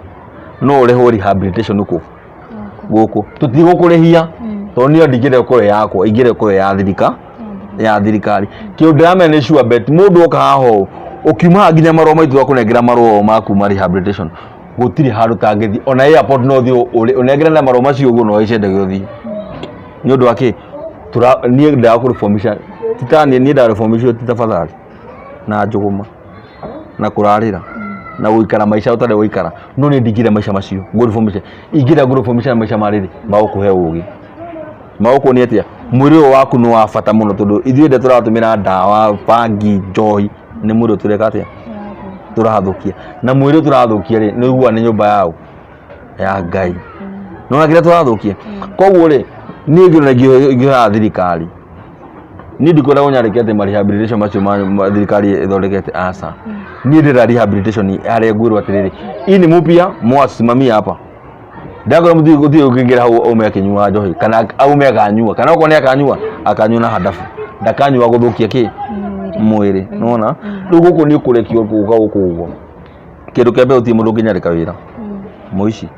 no ũrehwo rehabilitation kũ gũkũ, tũtigũkũrĩhia, tondũ niĩ ndingĩrĩa kũrĩa yakwa, ingĩrĩa kũrĩa ya thirika ya thirikari. Kĩũndũ ndĩramenya nĩ sure bet, mũndũ oka haha ũũ, ũkiuma haha nginya marũa maitũ twakũnengera, marũa ma kuma rehabilitation, gũtirĩ handũ tangĩthiĩ, ona airport no ũthiĩ ũnengerane marũa macio ũguo, no ũhaice ndege ũthiĩ. Nĩ ũndũ wa kĩ? Niĩ ndaga kũreformisha tita niĩ ndareformishwo ti tafadhali na njũgũma na kũrarĩra na gũikara maica ũtarĩ gũikara, no niĩ ndingĩra maica macio ngũreformisha, ingĩra ngũreformisha na maica ma rĩrĩ magũkũhe ũgĩ, magũkuonia atĩa mwĩrĩ ũyũ waku nĩ wa bata mũno, tondũ ithuĩ ndĩ tũratũmĩra ndawa, bangi, njohi, nĩ mwĩrĩ ũyũ tũreka atĩa, tũrathũkia. Na mwĩrĩ ũyũ tũrathũkia rĩ, nĩ ũiguaga nĩ nyũmba yao ya Ngai, nona kĩrĩa tũrathũkia. Koguo rĩ, niĩ ngĩona ingĩhoya thirikari, niĩ ndikwenda gũnyarĩke atĩ ma rehabilitation macio ma thirikari ĩthondekete, aca. Niĩ ndĩrenda rehabilitation harĩa ngwĩrwo atĩrĩrĩ, hii ni mpya, mwasimamia hapa, ndakora mũthiĩ gũthiĩ ũkĩingĩra hau aume akĩnyua njohi kana aume akanyua, kana okorwo nĩ akanyua, akanyua na handabu, ndakanyua gũthũkia kĩ mwĩrĩ. Nona rĩu gũkũ nĩ ũkũrekio gũka gũkũ ũguo, kĩndũ kĩa mbere gũtirĩ mũndũ ũngĩnyarĩka wĩra. Mũici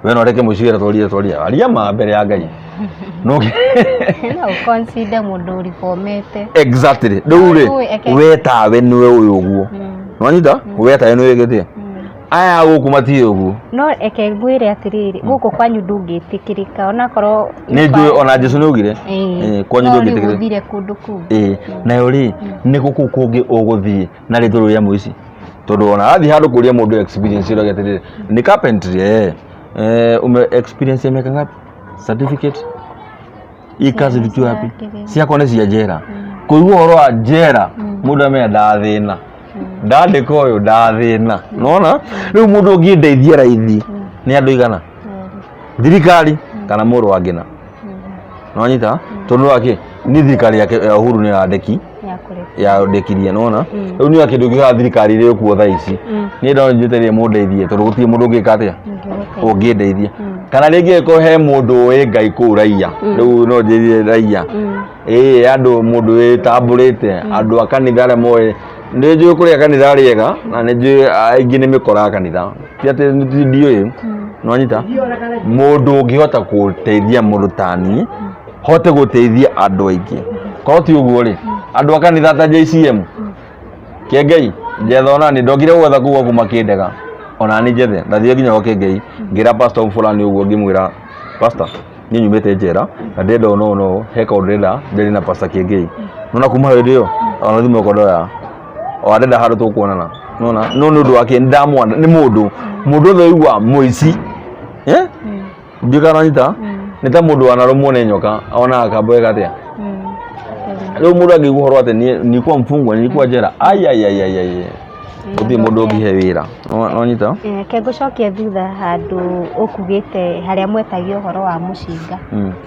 we no reke mũici wĩra, twarie twarie aria ma mbere ya Ngai no No ũconsider mũndũ ũribomete. Exactly, rĩu rĩ, Ũĩ, we tawe nĩwe ũyũ ũguo, nĩwanyita, we tawe nĩwe wĩkĩte aya gũkũ matirĩ ũguo. No eke ngwĩre atĩrĩrĩ, gũkũ kwanyu ndũngĩtĩkĩrĩka onakorwo Nĩ njũĩ, ona Jesu nĩ augire. Kwanyu no rĩu ndũngĩtĩkĩrĩka. ũthire kũndũ kũu. Ĩĩ, nayo rĩ, nĩ gũkũ kũngĩ ũgũthiĩ na rĩtwa rĩu rĩa mũici, tondũ ona athiĩ handũ kũria mũndũ experience, ũrĩa atĩrĩrĩ, ni carpentry, ume experience ya miaka ngapi, certificate, hii kazi tukiwa wapi? Ciakwa nĩ cia njera. Kũigua ũhoro wa njera, mũndũ amenya ndathĩna, ndandĩka ũyũ ndathĩna. Nona rĩu mũndũ ũngĩndeithia raithi nĩ andũ igana, thirikari kana mũrũ wa ngina, nĩwanyita? Tondũ wake nĩ thirikari yake ya Uhuru nĩ yandĩki yandekirie, nona rĩu nĩ kĩndũ kĩoya thirikari ĩrĩ kuo thaa ici. Niĩ no njĩtĩrie mũndeithie, tondũ gũtirĩ mũndũ ũngĩka atĩa ũngĩndeithia, kana rĩngĩ ĩkorwo he mũndũ ũĩ Ngai kũu raiya, rĩu no njĩrie raiya, ĩĩ, andũ mũndũ wĩtambũrĩte, andũ a kanitha arĩa moĩ, nĩ njũĩ kũrĩa kanitha rĩega, na nĩ njũĩ aingĩ nĩ mĩkora ya kanitha, ti atĩ ndiũĩ. Nĩwanyita? Mũndũ ũngĩhota gũteithia mũndũ ta niĩ, hote gũteithia andũ aingĩ. Korwo ti ũguo rĩ, andũ a kanitha ta JCM Kĩengei njetha, ona ni ndokire gwetha kũu gwaku makĩndega, ona ni njethe, ndathire nginya gwa Kĩengei, ngĩra pastor fulani ũguo, ngĩmwĩra, "Pastor, niĩ nyumĩte njera na ndĩrenda ũũ no he kaũndũ ndĩrenda njarie na Pastor Kĩengei." Nona kuma hĩndĩ ĩyo ona thimũ yakwa ndoya. O arenda handũ tũkuonana. Nona no nĩ ũndũ wake ndamwona nĩ mũndũ mũndũ othe ũigua mũici, eh, ndiũ kana nyita nĩ ta mũndũ wanarũmwo nĩ nyoka, onaga kambo eka atĩa. Rĩu mũndũ angĩigua ũhoro atĩ niĩ nilikuwa mfungwa, nilikuwa jela, ai ai ai ai ai, gũtirĩ mũndũ ũngĩhe wĩra. No nyita. Reke ngũcokie thutha handũ ũkugĩte harĩa mwetagia ũhoro wa mũcinga.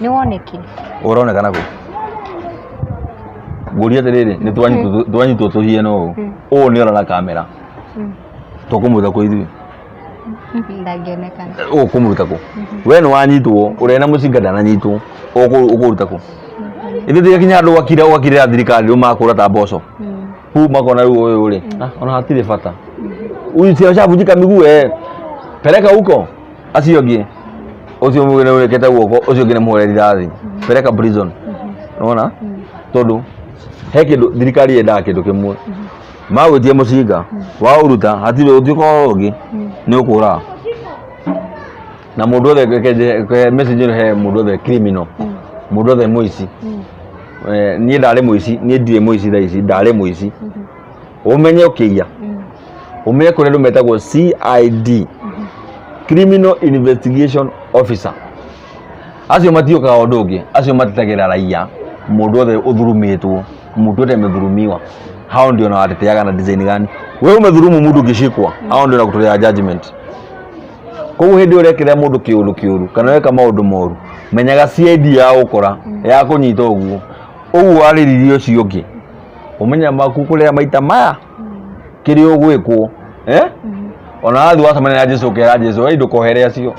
Nĩ wonekire? Ũronekana kũ? Ngũria atĩrĩrĩ, nĩ twanyitwo tũhiene ũũ, ũũ nĩ ora na kamera, tũkũmũruta kũ ithuĩ? Ndangĩonekana. Ũkũmũruta kũ? We nĩ wanyitwo, ũrĩa na mũcinga ndananyitwo, ũkũruta kũ? Ithuĩ tigakinya handũ ũgakira, ũgakirĩra thirikari, rĩu makũra ta mboco hu makona rĩu ũyũ rĩ, ah, ona hatirĩ bata, huyu si ashavunjika miguu, eh, peleka huko. Acio angĩ, ũcio mũgĩ nĩ wĩkĩte guoko, ũcio ũngĩ nĩ mũhũre rithathi, peleka prison. Nona tondũ he kĩndũ thirikari yendaga, kĩndũ kĩmwe, magwĩtie mũcinga waũruta, hatirĩ ũtiũkorwo ũngĩ nĩ ũkũraga na mũndũ othe. Reke message ĩno he mũndũ othe criminal, mũndũ othe mũici. Niĩ ndarĩ mũici, niĩ ndirĩ mũici thaa ici, ndarĩ mũici. Ũmenye ũkĩiya, ũmenye kũrĩ andũ metagwo CID, Criminal Investigation Officer. Acio matiũkaga ũndũ ũngĩ, acio matetagĩra raia, mũndũ othe ũthurumĩtwo, mũndũ othe amedhurumiwa. Hao ndio nawateteaga na design gani? Wewe umedhurumu mtu, ukishikwa, hao ndio nakutolea judgment. Koguo hĩndĩ ĩrĩa ũrekĩra mũndũ kĩũndũ kĩũru kana weka maũndũ moru, menyaga CID ya gũkora ya kũnyita ũguo ũguo warĩrĩria ũcio ũngĩ, ũmenya maku kũrĩa maita maya kĩrĩa ũgwĩkwo, eh? Ona wathiĩ wacemania na Jesu, ũkera Jesu, "Ei, ndũkohere acio,"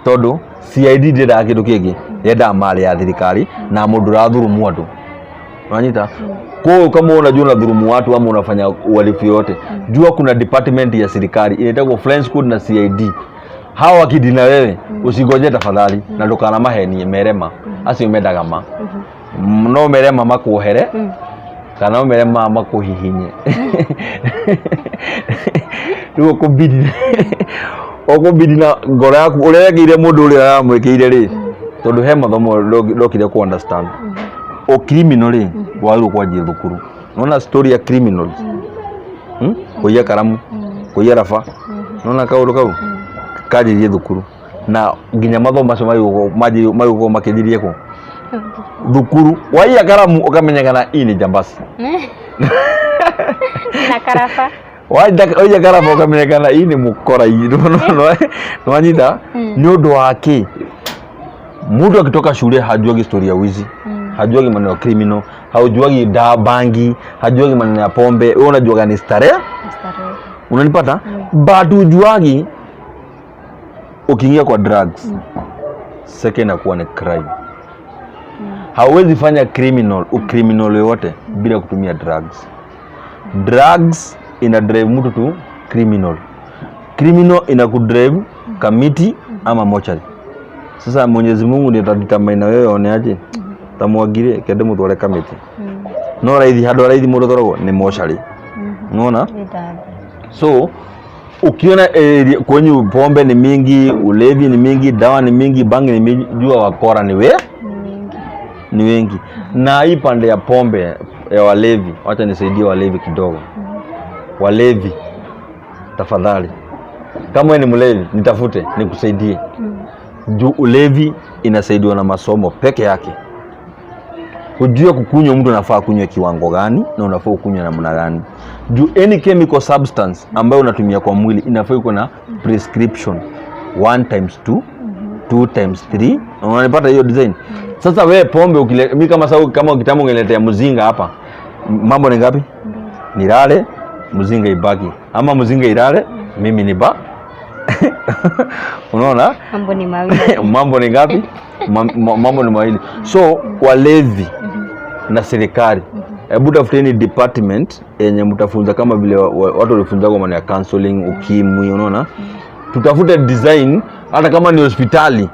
tondũ CID ndĩendaga kĩndũ kĩngĩ, yendaga marĩ ya thirikari na mũndũ ũrathurumu andũ. Unanyita? Kwa hiyo kama unajua unadhulumu watu ama unafanya uhalifu yote, jua kuna department ya serikali inaitwa Flying Squad na CID. Hawa wakidi na wewe, usingoje tafadhali, na ndukana mahenie merema acio mendaga ma no merema makuohere kana no merema makuhihinye. Rĩu ũkũbidi na ngoro yaku ũrĩa wekĩire mũndũ ũrĩa ũramwĩkĩire rĩ, tondũ he mathomo ndokire ku understand o criminal rĩ, wagĩrĩirwo kwanjia thukuru. Nona story ya criminals, Kũiya karamu, kũiya raba, nona kaũndũ kau kanjirie thukuru, na nginya mathomo macio magĩgũkorwo makĩnjirie kũ thukuru. Waiya karamu ũkamenyekana hii ni jambasi. Na karaba. Waiya karaba ũkamenyekana hii ni mũkora. Nĩwanyita? Nĩ ũndũ wa kĩ? Mtu akitoka shule hajuagi story ya wizi, hajuagi maneno ya criminal, haujuagi da bangi, hajuagi maneno ya pombe. Wewe unajuaga ni starehe. Starehe. Unanipata? But ujuagi ukiingia kwa drugs, second inakuwa ni crime. Hauwezi fanya criminal, ucriminal yoyote bila kutumia drugs. Drugs ina drive mtu tu criminal, criminal ina kudrive Kamiti ama mochari. Sasa Mwenyezi Mungu ndiye atadetermine na wewe one aje tamwagire kende mutware Kamiti. No raithi, handũ raithi mũndũ atwaragwo nĩ mochari, unaona? Nĩ. So ukiona area kwenyu pombe ni mingi, ulevi ni mingi, dawa ni mingi, bangi ni mingi, jua wakora ni we ni wengi. Na hii pande ya pombe ya walevi, wacha nisaidie walevi kidogo. Walevi, tafadhali, kama wewe ni mlevi, nitafute nikusaidie, juu ulevi inasaidiwa na masomo peke yake. Ujue kukunywa, mtu anafaa kunywa kiwango gani na unafaa kunywa namna gani, juu any chemical substance ambayo unatumia kwa mwili inafaa iko na prescription, 1 times 2, 2 times 3. Unanipata hiyo design? Sasa wewe pombe ukile, mi kama sasa, kama kitambo ungeletea mzinga hapa, mambo ni ngapi? Nilale, mzinga ibaki, ama mzinga ilale, mimi ni ba, unaona? Mambo ni mawili. Mambo ni ngapi? Mambo ni mawili. So walevi na serikali, hebu tafuteni department yenye mtafunza kama vile watu walifunza kwa maana ya counseling, ukimwi, unaona? Tutafute design, hata kama ni hospitali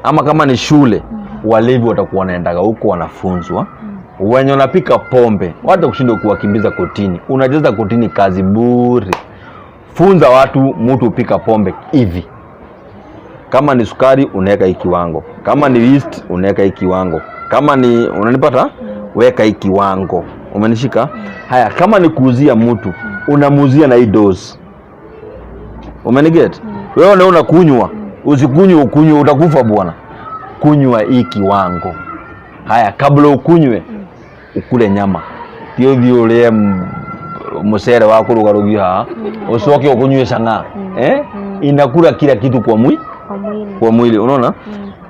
ama kama ni shule, walevi watakuwa wanaendaga huko wanafunzwa. Wenye wanapika pombe, wata kushinda kuwakimbiza kotini, unacheza kotini kazi bure. Funza watu, mtu upika pombe hivi, kama ni sukari unaweka hii kiwango, kama ni yeast unaweka hii kiwango, kama ni, unanipata, weka hii kiwango. Umenishika? Haya, kama ni kuuzia mtu, unamuuzia na hii dose. Umeniget? Wewe ndio unakunywa, usikunywe ukunywe, utakufa bwana. Kunywa hii kiwango. Haya, kabla ukunywe, ukule nyama. Ti uthi urie mucere wa kurugarugio haha, ucoke ukunywe chang'aa. Eh? Inakula kila kitu kwa mwili, Kwa mwili. kwa mwili, unaona?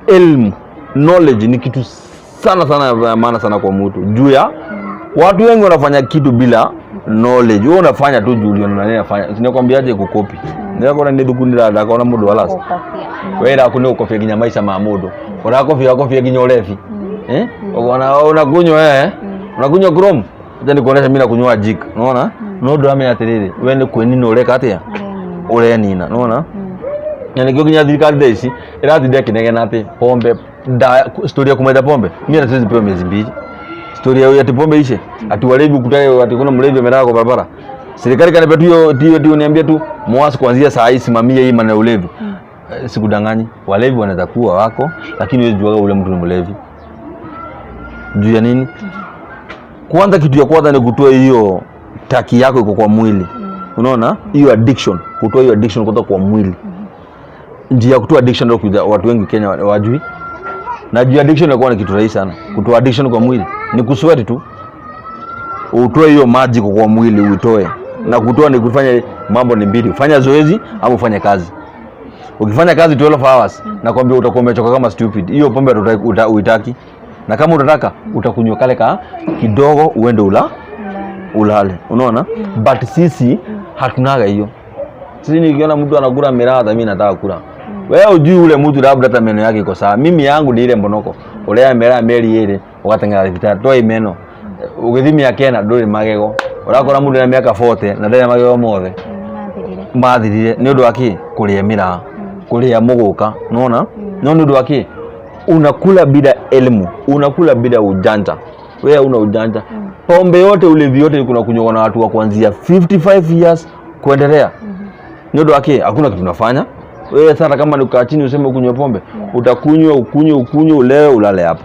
Elimu, knowledge ni kitu sana sana ya maana sana kwa mtu. Juu ya watu wengi wanafanya kitu bila knowledge. Wewe unafanya tu juu uliona nani anafanya. Sinakwambiaje kukopi. Ndakona ndi thukundira ndakona mundu alas. Gũkobia. Wewe raku ni ukobia nginya maica ma mundu. Urakobia ukobia nginya ulevi. Eh? Unaona unakunywa eh? Unakunywa Chrome. Acha nikuonesha mimi nakunywa Jik. Unaona? No ndũramenya atĩrĩrĩ, we nĩ kwĩnina ũreka atĩa? Ũrenina. Ũrenina, unaona? Na nĩkĩo nginya thirikari thaa ici ĩratinda ĩkĩnegena atĩ pombe da story ya kumaliza pombe, mimi hata siwezi pewa miezi 2 story ya ati pombe ishe, ati walevi ukutae ati kuna mlevi amelala kwa barabara. Serikali kaniambia tu hiyo hiyo tu niambia tu mwasi kuanzia saa hii simamia hii maneno ya ulevi. Sikudanganyi, walevi wanaweza kuwa wako, lakini huwezi jua ule mtu ni mlevi. Juu ya nini? Kwanza, kitu ya kwanza ni kutoa hiyo taki yako iko kwa mwili. Unaona? Hiyo addiction, kutoa hiyo addiction kutoka kwa mwili. Njia ya kutoa addiction ndio watu wengi Kenya wajui. Na juu addiction inakuwa ni kitu rahisi sana. Kutoa addiction kwa mwili ni kusweat tu. Utoe hiyo maji kwa mwili uitoe. Na kutoa ni kufanya mambo ni mbili, fanya zoezi au ufanye kazi. Ukifanya kazi 12 hours, nakwambia utakuwa umechoka kama stupid. Hiyo pombe uitaki. Na kama utataka utakunywa kale ka kidogo uende ulale. Unaona? But sisi hatunaga hiyo. Sisi nikiona mtu anakula miraa, mimi nataka kula. Wewe ujui ule mtu labda hata meno yake iko sawa. Mimi yangu ni ile mbonoko. Urea miraa meri iri ugatengera thibitarĩ toi meno. Ũgĩthimia mĩaka ĩna ndũrĩ magego. Ũrakora mũndũ na mĩaka 40 na ndarĩ na magego mothe. Mathirire. Mathirire nĩ ũndũ wa kĩ? Kũrĩa miraa, kũrĩa mũgũka, unaona? No nĩ ũndũ wa kĩ? Unakula bila elimu, unakula bila ujanja. Wewe una ujanja. Pombe yote, ulevi yote kuna kunywa na watu wa kuanzia 55 years kuendelea. Ni ũndũ wa kĩ? Hakuna kitu unafanya. Wewe sasa kama ni kukaa chini useme ukunywe pombe, utakunywa ukunywe ukunywe ulewe ulale hapo.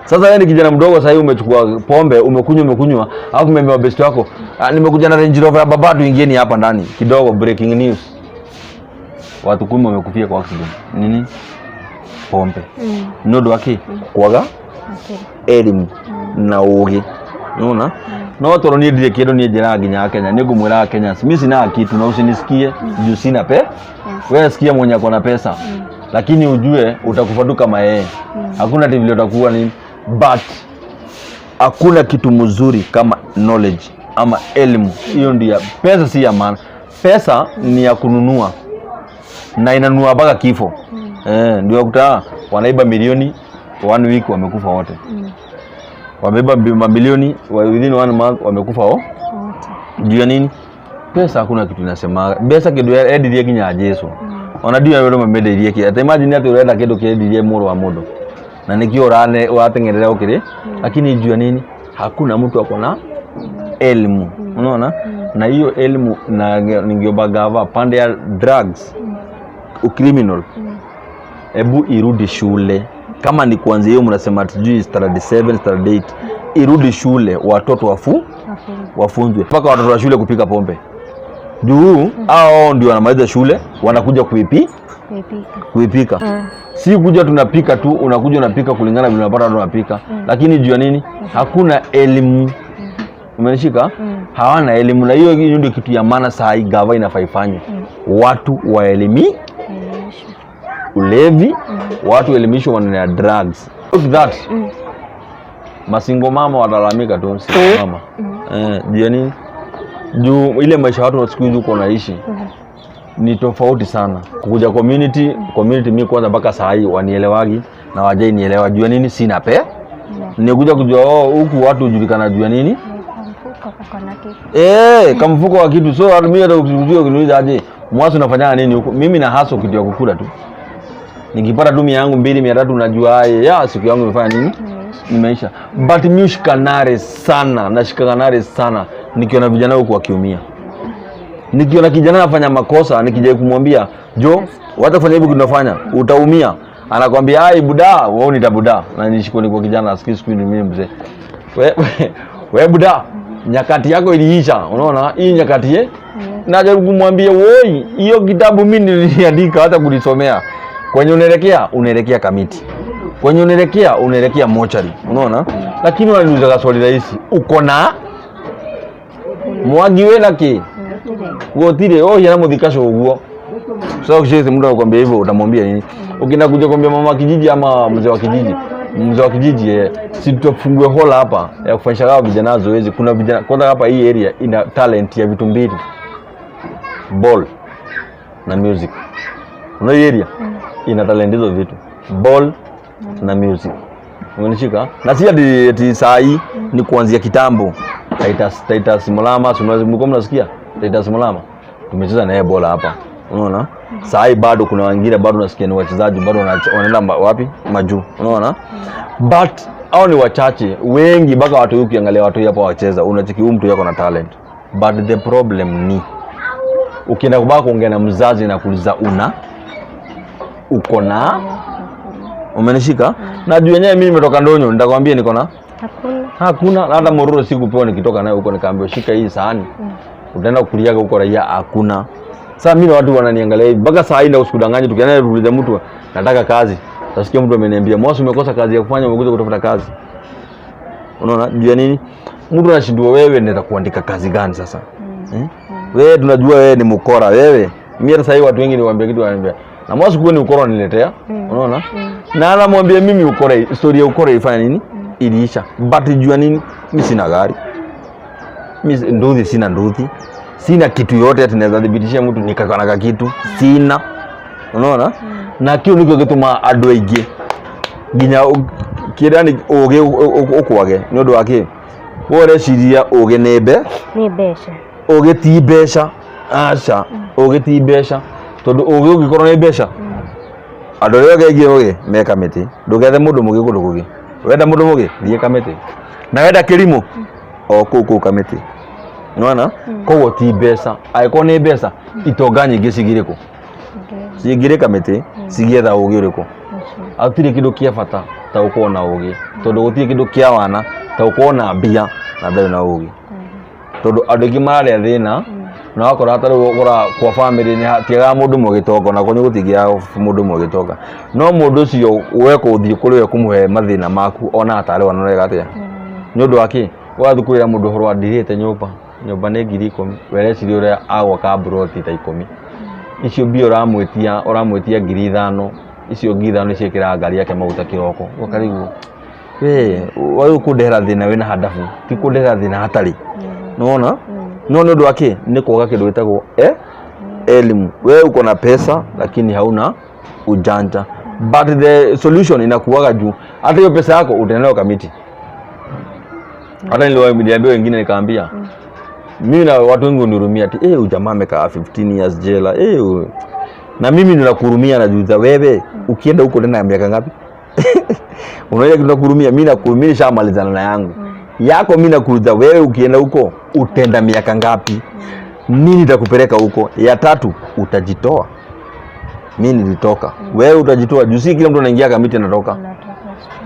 Sasa wewe ni kijana mdogo sasa hivi umechukua pombe, umekunywa umekunywa, alafu umeambia best wako, "Ah, nimekuja na Range Rover ya baba, tuingieni hapa ndani." Kidogo breaking news. Watu 10 wamekufia kwa accident. Nini? Pombe. Nĩ ũndũ wa kĩ? Kwaga elimu na ũgĩ. Unaona? No tondũ niĩ ndirĩ kĩndũ niĩ njĩraga nginya Kenya, nĩ ngũmwĩraga Kenya, mimi sina kitu na usinisikie juu sina pe. Wewe sikia mwenye ako na pesa. Lakini ujue utakufa tu kama yeye. Hakuna ati vile utakuwa nini. But hakuna kitu mzuri kama knowledge ama elimu. Hiyo ndio pesa, si ya maana. Pesa ni ya kununua na inanunua mpaka kifo. Ndio ukuta wanaiba milioni one week wamekufa wote. Wameiba mamilioni within one month wamekufa wote. Juu ya nini? Pesa hakuna kitu inasema. Pesa kindu endirie nginya Jesu. Ona ndio wewe mamendeirie ki. Ata imagine ati urenda kindu kiendirie mũrũ wa mũndũ. Na nikio urane urateng'erera ukiri. Lakini juu ya nini? Hakuna mtu ako na elimu. Unaona? Na hiyo elimu na ningeomba gava pande ya drugs, criminal, ebu irudi shule. Kama ni kuanzia hiyo mnasema sijui standard 7, standard 8, irudi shule watoto wafunzwe mpaka watoto wa shule kupika pombe. Juu hao ndio wanamaliza shule wanakuja kuipika. Si kuja tunapika tu, unakuja unapika kulingana vile unapata watu wanapika. Lakini juu ya nini? Hakuna elimu. Umenishika? Hawana elimu na hiyo hiyo ndio kitu ya maana saa hii gava inafaa ifanye. Watu waelimi ulevi, watu waelimishwe maneno ya drugs. If that masingle mama watalalamika tu, single mama. Juu ya nini? Juu ile maisha watu siku hizi huko wanaishi ni tofauti sana. Kukuja community mi kwanza mpaka saa hii wanielewagi na wajai nielewa juu ya nini sina pe. Nikuja kujua oh, huku watu hujulikana juu ya nini? Kamfuko wa kitu. So mimi hata ukijua ukiniuliza aje, mwasi unafanya nini huku? Mimi na hustle kitu ya kukula tu. Nikipata tu 100 yangu 200, 300 najua ya siku yangu imefanya nini? Nimeisha. But mimi hushikanare sana, nashikanare sana nikiona vijana huku wakiumia. Nikiona kijana anafanya makosa, nikija kumwambia, "Jo, wacha kufanya hivi tunafanya, utaumia." Anakwambia, "Ai buda, wewe ni buda." Na nishiko ni kwa kijana, sikii siku ni mimi mzee. We buda, nyakati yako iliisha. Unaona hii nyakati eh? Najaribu kumwambia woi, hiyo kitabu mimi niliandika hata kulisomea. Kwenye unaelekea, unaelekea Kamiti. Kwenye unaelekea, unaelekea mochari. Unaona? Lakini wananiuliza swali rahisi. Uko na Mwangi wena ki? Gutire, oh yana muthikasho uguo. Sasa ukishesi mtu anakuambia hivyo utamwambia nini? Ukienda kuja kuambia mama kijiji ama mzee wa kijiji, mzee wa kijiji si tutafungue hola hapa ya kufanyisha hawa vijana zoezi. Kuna vijana kwanza hapa hii area ina talent ya vitu mbili. Ball na music. Unaona hii area ina talent hizo vitu. Ball na music. Umenishika? Na si ati ati saa hii ni kuanzia kitambo. Titus Mulama, si mlikuwa mnasikia? Titus Mulama. Tumecheza na yeye bola hapa. Unaona? Saa hii bado kuna wengine bado nasikia ni wachezaji bado wanaenda wapi? Majuu. Unaona? But hao ni wachache, wengi mpaka watu ukiangalia watu hapa wacheza, unacheki huyu mtu yako na talent. But the problem ni ukienda kubaka kuongea na mzazi na kuuliza una uko na umenishika? Na juu yenyewe mimi nimetoka ndonyo, nitakwambia niko na Hakuna. Hakuna hata mororo sikupewa nikitoka nayo huko, nikaambiwa shika hii sahani. Utaenda kuliaga huko raia hakuna. Sasa mimi na watu wananiangalia hivi mpaka saa hii na usikudanganye, tukienda tuulize mtu nataka kazi. Utasikia mtu ameniambia, "Mwasi umekosa kazi ya kufanya, umekuja kutafuta kazi." Unaona juu ya nini? Mtu anashindwa wewe naweza kuandika kazi gani sasa? Wewe tunajua wewe ni mkora wewe. Mimi hata sasa hivi watu wengi niwaambia kitu wananiambia, "Na Mwasi kuwa ni ukora uniletea." Unaona? Na anamwambia mimi ukora, story ya ukora ifanya nini? Iliisha. But juu ya nini? Mimi sina gari. Mimi nduthi sina nduthi. Sina kitu yote ati naweza thibitisha mtu nikakana kitu. Sina. Unaona? Na kio nikio gituma andu aingi nginya kĩrĩa nĩ ũgĩ ũkwage nĩ ũndũ wa kĩ we ũreciria ũgĩ nĩ mbe Nĩ mbeca. Ũgĩ ti mbeca, aca, ũgĩ ti mbeca, tondũ ũgĩ ũngĩkorwo nĩ mbeca andũ arĩa othe aingĩ ũgĩ me Kamĩtĩ. Ndũgethe mũndũ mũgĩ kũndũ kũngĩ, wenda mũndũ mũgĩ thiĩ Kamĩtĩ, na wenda kĩrimũ o kũu kũu Kamĩtĩ. Nĩwona? Koguo ti mbeca. Angĩkorwo nĩ mbeca itonga nyingĩ cigĩrĩ kũ? Cingĩrĩ Kamĩtĩ cigĩetha ũgĩ ũrĩkũ? Hatirĩ kĩndũ kĩa bata ta gũkorwo na ũgĩ, tondũ gũtirĩ kĩndũ kĩa wana ta gũkorwo na mbia na ndarĩ na ũgĩ, tondũ andũ aingĩ mararĩa thĩna na wakora ta rĩu ũkora kwa family nĩ hatiagaga mũndũ ũmwe gĩtonga, ona kwanyu gũtingĩaga mũndũ ũmwe gĩtonga, no mũndũ ũcio we kũthiĩ kũrĩ we kũmũhe mathĩna maku ona atarĩ wana ũreka atĩa? Nĩ ũndũ wa kĩ wathiĩ kwĩra mũndũ ũhoro wa ndirĩte nyũmba, nyũmba nĩ 10,000, wereciria ũrĩa agwaka mburoti ta 10, icio mbia ũramwĩtia, ũramwĩtia 5,000, icio 5,000 nĩciĩkĩraga ngari yake maguta kĩroko, ũkarigwo we wagĩrĩirwo kũndehera thĩna wĩna handabu, ti kũndehera thĩna hatarĩ. Nĩwona? No nĩ ũndũ wa kĩ? Nĩ kwaga kĩndũ gĩtagwo elimu. Wewe uko na pesa lakini hauna ujanja, but the solution inakuwaga juu hata hiyo pesa yako utaenda Kamiti. Hata niliwaambia wengine nikaambia mimi na watu wengi hunihurumia ati huyu jamaa amekaa 15 years jela na mimi ninakuhurumia, najiuliza wewe ukienda huko tena miaka ngapi? Unaona kitu nakuhurumia mimi, nakuhurumia nishamalizana na yangu yako, mimi nakuuliza wewe ukienda huko utenda miaka ngapi? Nini itakupeleka huko? Ya tatu utajitoa. Mimi nilitoka. Wewe utajitoa. Juu si kila mtu anaingia Kamiti anatoka.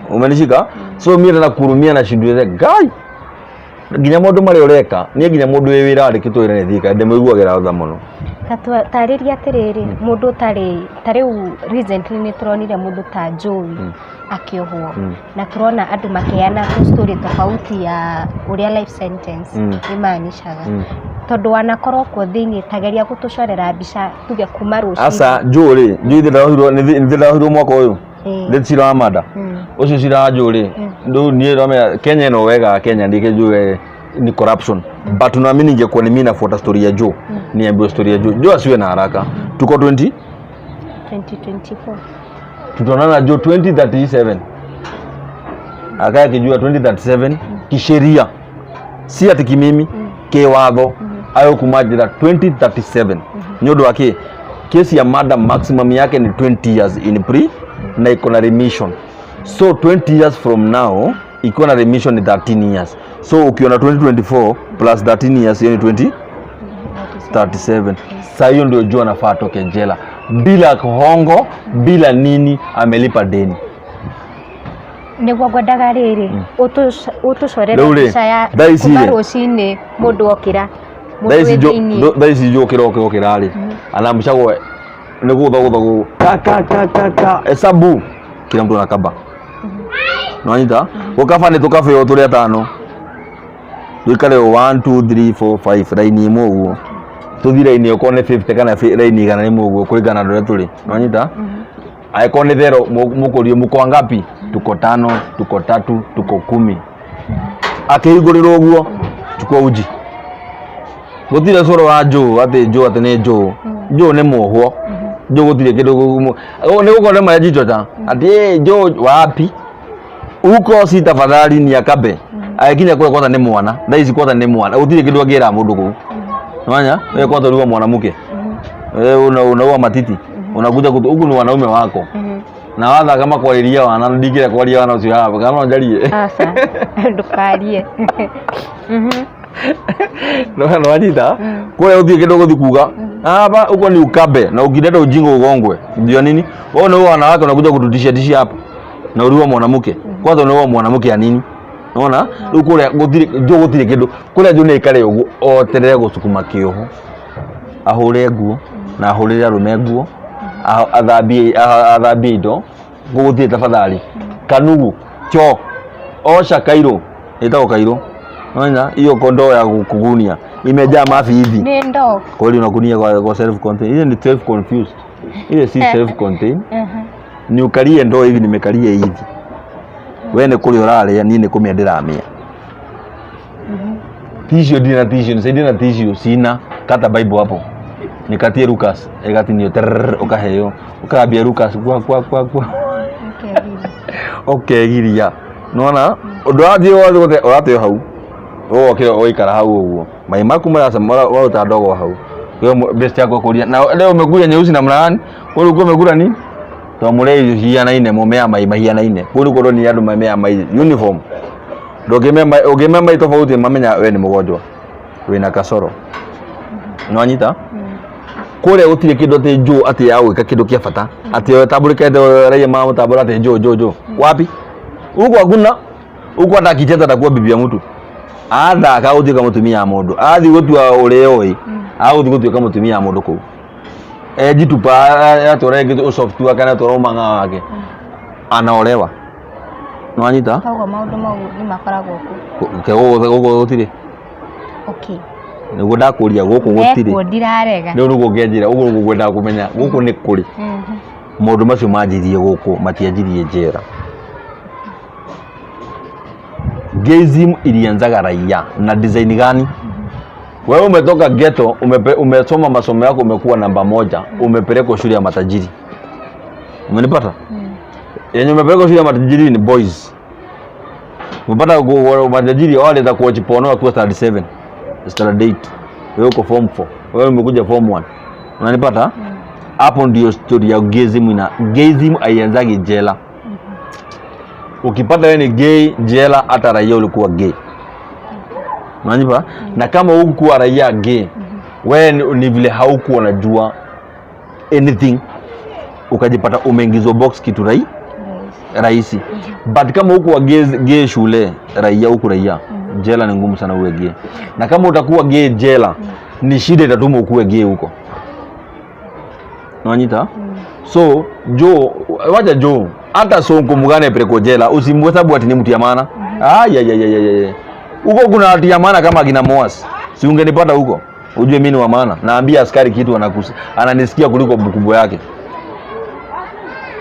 Umenishika? So mimi nakuhurumia na shindwe guy. Nginya maũndũ marĩa ũreka niĩ nginya mũndũ wĩ wĩra wandĩkĩtwo wĩra nĩ thirikari ndĩmũiguagĩra tha mũno. Ta tarĩria atĩrĩrĩ, mũndũ ũtarĩ ta rĩu recently nĩ tũronire mũndũ ta Joey akĩohwo, na tũrona andũ makĩheana story tofauti ya ũrĩa life sentence ĩmaanishaga, tondũ wanakorwo kuo thĩiniĩ, tageria gũtũcorera mbica tuge kuma rũcinĩ. Aca, Joe rĩ, Joe ithe ndarohirwo nĩ ndarohirwo mwaka ũyũ. Nĩ cira wa mada ũcio, cira wa Joe rĩ, rĩu niĩ ndamenya Kenya ĩno wega, Kenya ndike Joe ni corruption, but naamini ingekuwa ni mimi nafuata story ya Joe, niambiwe story ya Joe, Joe asiwe na haraka, tuko 20 2024. Tutaonana Joe 2037, akae akijua 2037 kisheria, si ati kimimi, kiwatho ayo kuma njira 2037. Nĩ ũndũ wa kĩ? Kesi ya murder maximum yake ni 20 years in pre na iko na remission, so 20 years from now ikiwa na remission ni 13 years, so ukiona 2024 plus 13 years, hiyo ni 2037. Saa hiyo ndio Joe anafaa atoke jela bila hongo, bila nini, amelipa deni. Nĩguo ngwendaga rĩrĩ ũtũcorere Rĩu rĩ, mbica ya thaa ici kuma rĩ. rũcinĩ mũndũ okĩra mũndũ Thaa ici wĩ thĩiniĩ. thaa ici njũkĩra ũkĩra rĩ, anamcagwo nĩ gũthagũthagwo ka ka ka ka ka hesabu, kila mtu anakaba. Nwanyita gũkaba nĩ tũkabe o tũrĩ atano, tũikare o 1 2 3 4 5 raini ĩmwe ũguo, tũthiĩ raini okorwo nĩ 50 kana raini 100 ũguo kũringana na ũrĩa tũrĩ. Nwanyita angĩkorwo nĩ thero mũkũrio mko wangapi? Tuko tano, tuko tatu, tuko 10. Akĩhingũrĩrwo ũguo, chukua uji. Gũtirĩ cũrũ wa njũũ atĩ njũũ atĩ nĩ njũũ. Njũũ nĩ muohwo. Njũũ gũtirĩ kĩndũ nĩ gũkorwo nĩ marejichocha atĩ "Eh, njũũ wapi uko si tafadhali ni akabe." Agĩkinya kũrĩa kwanza nĩ mwana, thaa ici kwanza nĩ mwana, gũtirĩ kĩndũ angĩra mũndũ kũu. Nwanya wewe kwanza uliwa mwanamke, wewe unaua matiti, unakuja kutu huku ni wanaume wako na watha kama kwarĩria wana ndingĩra kwaria wana ũcio haha kana no njarie. Aca, ndũkarie. Nwanyita kũrĩa gũtirĩ kĩndũ ũgũthiĩ kuga hapa, huko ni ukabe na ukileta ujinga ugongwe. Ndio nini wewe unaua wanawake, unakuja kututishia tishia hapa na uliua mwanamke kwanza, unaua mwanamke ya nini? Nona rĩu kũrĩa gũtirĩ njũ, gũtirĩ kĩndũ kũrĩa njũ nĩ ikare ũguo oterere gũcukuma kĩoho, ahũre nguo na ahũrĩre arũme nguo, athambie indo, gũgũtirĩ tafadhali kanugu cho osha kairũ ĩtagwo kairũ. Unaona hiyo kondoo ya kugunia imejaa mafi hivi. Nĩ ndoo. Kweli unakunia kwa self contained. Ile ni self confused. Ile si self contained. Ni ukalie ndoo hivi, nimekalia hivi. We nĩ kũrĩa ũrarĩa, niĩ nĩ kũmĩa ndĩramĩa. Tissue ndina tissue, nisaidie na tissue, sina. Kata Bible hapo. Nikatie Lucas, ĩgatinio trrr, ũkaheo. Ũkambia Lucas kwa kwa kwa kwa. Ũkegiria. Nĩwona? Ũndũ ũrathiĩ wothe ũrateo hau. Ũgokĩra ũgaikara hau ũguo. Mai maku maruta ndogo hau. Wewe best yako kũria. Na leo umekuja nyeusi na mlaani. Wewe ulikuwa umekula nini? To mũrĩa irio cihianaine, mũmea mai mahianaine. Kũu nĩkuo ndonire andũ mamea mai uniform. Ndũngĩmea ũngĩmea mai tofauti mamenya we nĩ mũgonjwa. Wĩna kasoro. Nĩwanyita? Kũrĩa gũtirĩ kĩndũ atĩ njũ atĩ ya gwĩka kĩndũ kĩa bata. Atĩ ũtambũrĩkĩte raia mamũtambũra atĩ njũ njũ njũ. Wapi? Huko hakuna. Huko hata akicheza atakuwa bibi ya mtu. Athaka gũtuĩka mũtumia wa mũndũ. Athiĩ gũtua ũrĩa oĩ. Agũthiĩ gũtuĩka mũtumia wa mũndũ kũu. Ejitupa atwara rĩngĩ ũsoft wake na atwara ũmang'a wake. Anaolewa. Nĩwanyita? Koguo maũndũ mau nĩ makoragwo kuo. Gũkũ gũtirĩ. Okay. Nĩguo ndakũria gũkũ gũtirĩ. Mekuo ndirarega. Rĩu nĩguo ngĩanjĩra ũguo nĩguo ngwendaga kũmenya gũkũ nĩ kũrĩ. Maũndũ macio manjirie gũkũ matianjirie njera. Gayism ilianzaga raia na design gani? Wewe umetoka ghetto, umesoma masomo yako, umekuwa namba 1, umepelekwa shule ya matajiri. Umenipata? Yenye umepelekwa shule ya matajiri ni boys. Umepata matajiri wale za kuwatch porno wakiwa standard 7, standard 8. Wewe uko form 4, wewe umekuja form 1. Unanipata? Hapo ndio story ya gayism ina. Gayism haianzagi jela. Ukipata wewe ni gay jela, hata raia ulikuwa gay. Unanipa? Na kama hukuwa raia gay, wewe ni vile haukuwa unajua anything, ukajipata umeingizwa box kitu rahisi. But kama hukuwa gay shule, raia huku raia, jela ni ngumu sana uwe gay. Na kama utakuwa gay jela, ni shida itatuma ukuwe gay huko. Unanyita? So Joe, wacha Joe, hata Sonko mugane pelekwa jela, usimhesabu ati ni mtu ya maana. Ay, ay, ay, ay, ay, ay. Huko kuna watu ya maana kama akina Moas. Si ungenipata huko. Ujue mimi ni wa maana. Naambia askari kitu ananisikia kuliko mkubwa yake.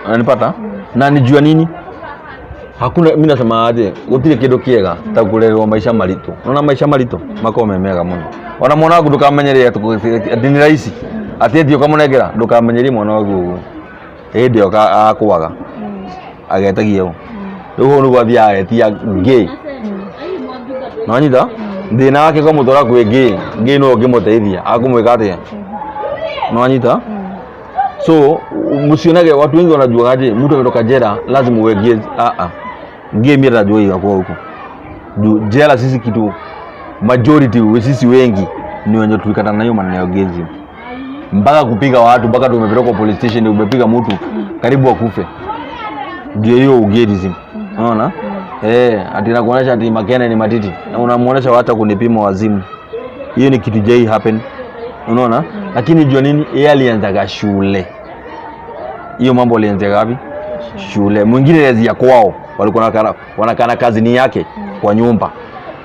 Ananipata? Na nijua nini? Hakuna, mimi nasema aje, gutire kindu kiega ta kurerwo maisha maritu. Unaona maisha maritu makorwo me mega muno. Ona mwana waku ndukamenyerie ati ni rahisi. Ati ati ukamunengera ndukamenyerie mwana waku uguo. Hindi ĩyo akwaga. Agetagia ũ. Rĩu hau nĩguo athiaga agetia gay. Nĩwanyita? Thĩna wake ũkamũtwara kwĩ gay, gay nĩwe ũngĩmũteithia. Akũmwĩka atĩa? Nĩwanyita? So msionage watu wengi wanajuaje mtu ametoka jela lazima uwe gay. Ah ah. Gay mimi najua hiyo kwa huko. Juu jela sisi kitu majority sisi wengi ni wenye tulikatana nayo maneno ya gayism. Mpaka kupiga watu, mpaka tumepelekwa police station, umepiga mtu karibu akufe. Ndio hiyo ugayism. Unaona? Eh, ati nakuonesha ati makene ni matiti. Na unamuonesha wacha kunipima wazimu. Hiyo ni kitu jai happen. Unaona? Lakini jua nini? Yeye alianzaga shule. Hiyo mambo alianzia wapi? Shule. Mwingine alianzia kwao. Walikuwa wanakana kazini yake kwa nyumba.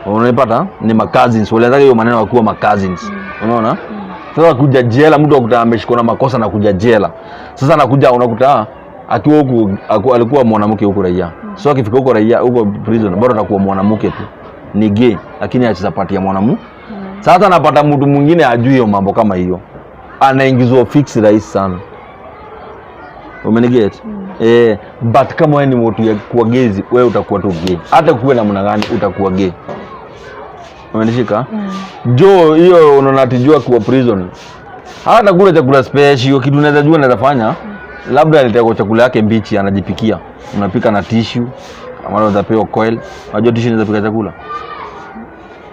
Unanipata? Ni macousins. Walianzaga hiyo maneno wakiwa macousins. Unaona? Sasa kuja jela, mtu akuta ameshikwa na makosa na kuja jela. Sasa anakuja unakuta akiwa huku alikuwa mwanamke huku raia. So akifika huko raia huko prison bado atakuwa mwanamke tu. Ni gay lakini acheza pati ya mwanamu. Sasa anapata mtu mwingine ajui hiyo mambo kama hiyo. Anaingizwa fix rahisi sana. Umeniget? Eh, but kama wewe ni mtu ya kuwa gezi, wewe utakuwa tu gay. Hata kuwe namna gani utakuwa gay. Umenishika? Jo, hiyo unaona ati jua kuwa prison. Hata kula chakula special, kitu unaweza jua unaweza fanya. Labda alitaka chakula yake mbichi anajipikia. Unapika na tissue, ama unaweza pewa coil. Unajua tissue inaweza pika chakula?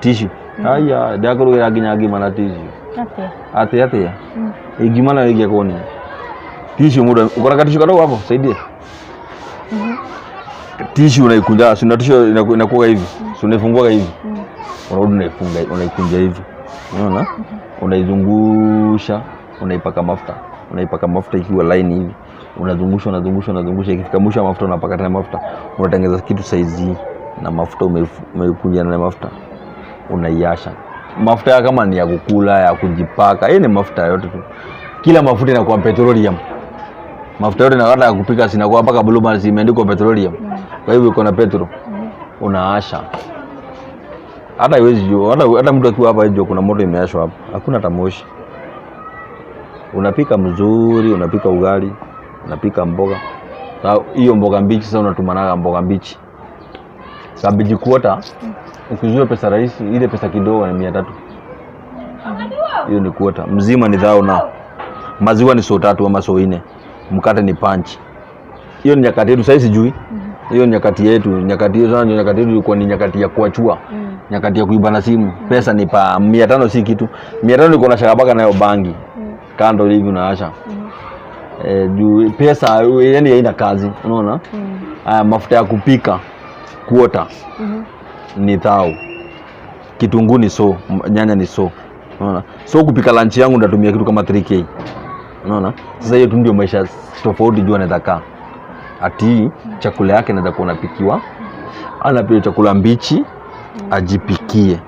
Tissue. Haya, ndakuru ya ginya ngima na tissue. Atia. Atia atia. Igima na igia koni. Tissue muda, uko na tissue kadogo hapo, saidie. Tissue unaikunja, si una tissue inakuwa hivi. Si unaifungua hivi. Unarudi unaifunga, unaikunja hivi. Unaona? Unaizungusha, unaipaka mafuta. Unaipaka mafuta ikiwa line hivi. Unazungusha, unazungusha, unazungusha, ikifika mwisho wa mafuta unapaka tena mafuta. Unatengeneza kitu size hii na mafuta umeikunja na mafuta. Unaiasha. Mafuta ya kama ni ya kukula, ya kujipaka, hii ni mafuta yote tu. Kila mafuta inakuwa petroleum. Mafuta yote na ya kupika sinakuwa mpaka Blue Band imeandikwa petroleum. Kwa hivyo iko na petro. Unaasha. Hata haiwezi jua, hata mtu akiwa hapa jua kuna moto imeashwa hapa. Hakuna hata moshi. Unapika mzuri, unapika ugali, unapika mboga. Hiyo mboga mbichi sasa unatumanaga mboga mbichi. Cabbage quarter ukizuia pesa rahisi, ile pesa kidogo ni 300. Hiyo ni quarter. Mzima ni dhao na maziwa ni so 3 ama so 4. Mkate ni punch. Hiyo ni nyakati yetu sasa sijui. Hiyo ni nyakati yetu, nyakati hiyo sana, nyakati yetu ilikuwa ni nyakati ya kuachua. Nyakati ya kuiba na simu. Pesa ni pa 500 si kitu. 500 niko na shakabaka nayo bangi. Kando hivi unaasha. Juu pesa yani haina kazi, unaona? Mafuta ya kupika quarter ni thao. Kitunguu ni so, nyanya ni so. Unaona? So kupika lunch yangu ndatumia kitu kama 3k. Unaona? Sasa hiyo tu ndio maisha tofauti juu anaweza kaa. Ati chakula yake anaweza kuwa anapikiwa. Anapewa chakula mbichi ajipikie.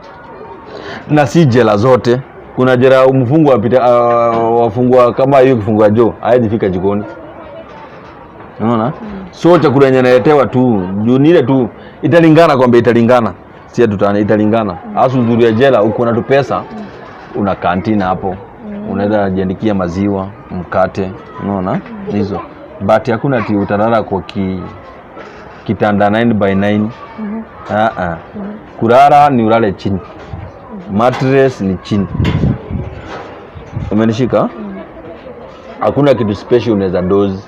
Na si jela zote. Kuna jela mfungwa apita wafungwa kama hiyo kifungwa jo, hawezi fika jikoni. Unaona? So chakula yenye analetewa tu, juu ni ile tu italingana kwamba italingana. Si tutana italingana. Hasa uzuri ya jela uko na tu pesa, una kantina hapo. Unaweza jiandikia maziwa, mkate, unaona? Hizo. But hakuna ati utalala kwa kitanda 9 by 9. Kulala ni ulale chini. Mattress ni chini. Umenishika? Hakuna kitu special unaweza doze.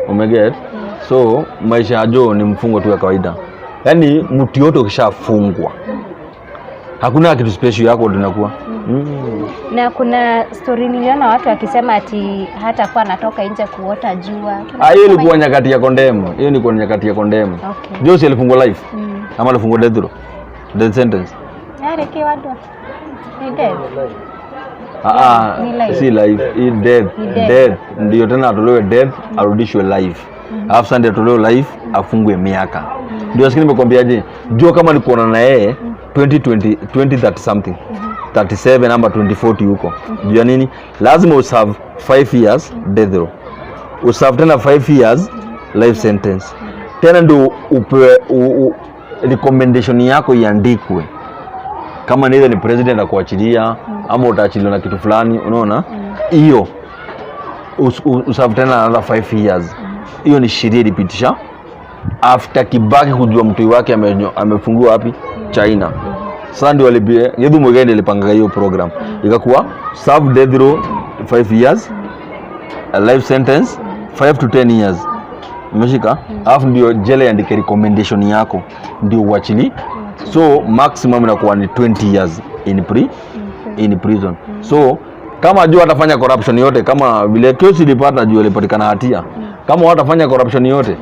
Umeget? So maisha ya Joe ni mfungo tu ya kawaida. Yaani mtu yote ukishafungwa hakuna kitu special yako tunakuwa. Na kuna story niliona watu wakisema ati hata kwa anatoka nje kuota jua. Hiyo ilikuwa nyakati ya kondemu. Hiyo ilikuwa nyakati ya kondemu. Okay. Joe si alifungwa life ama alifungwa death row? Death sentence. Yale kiwadu. Ni death. Ni life. Si life, hii death. Ni death. Death ndio tena atolewe death, arudishwe life. Alafu sasa ndio atolewe life, afungwe miaka. Ndio sikini nimekwambiaje? Jua kama ni kuona na yeye 2020 2030 something. 37 ama 2040 huko. Jua nini? Lazima userve 5 years death row. Userve tena 5 years life sentence. Tena ndio upewe recommendation yako iandikwe. Kama ni ile ni president akuachilia ama utaachiliwa na kitu fulani, unaona? Hiyo userve tena another 5 years. Hiyo ni sheria ilipitisha after Kibaki kujua mtoi wake amefungua wapi? China. Sasa ndio walibie Githu Muigai ndiye alipanga hiyo program. Ikakuwa serve death row 5 years, a life sentence 5 to 10 years. Umeshika? Alafu ndio jela iandike recommendation yako ndio uachili. So maximum inakuwa ni 20 years in prison. So Kama juu atafanya corruption yote, kama vile kesi ilipata juu alipatikana hatia, kama watafanya corruption yote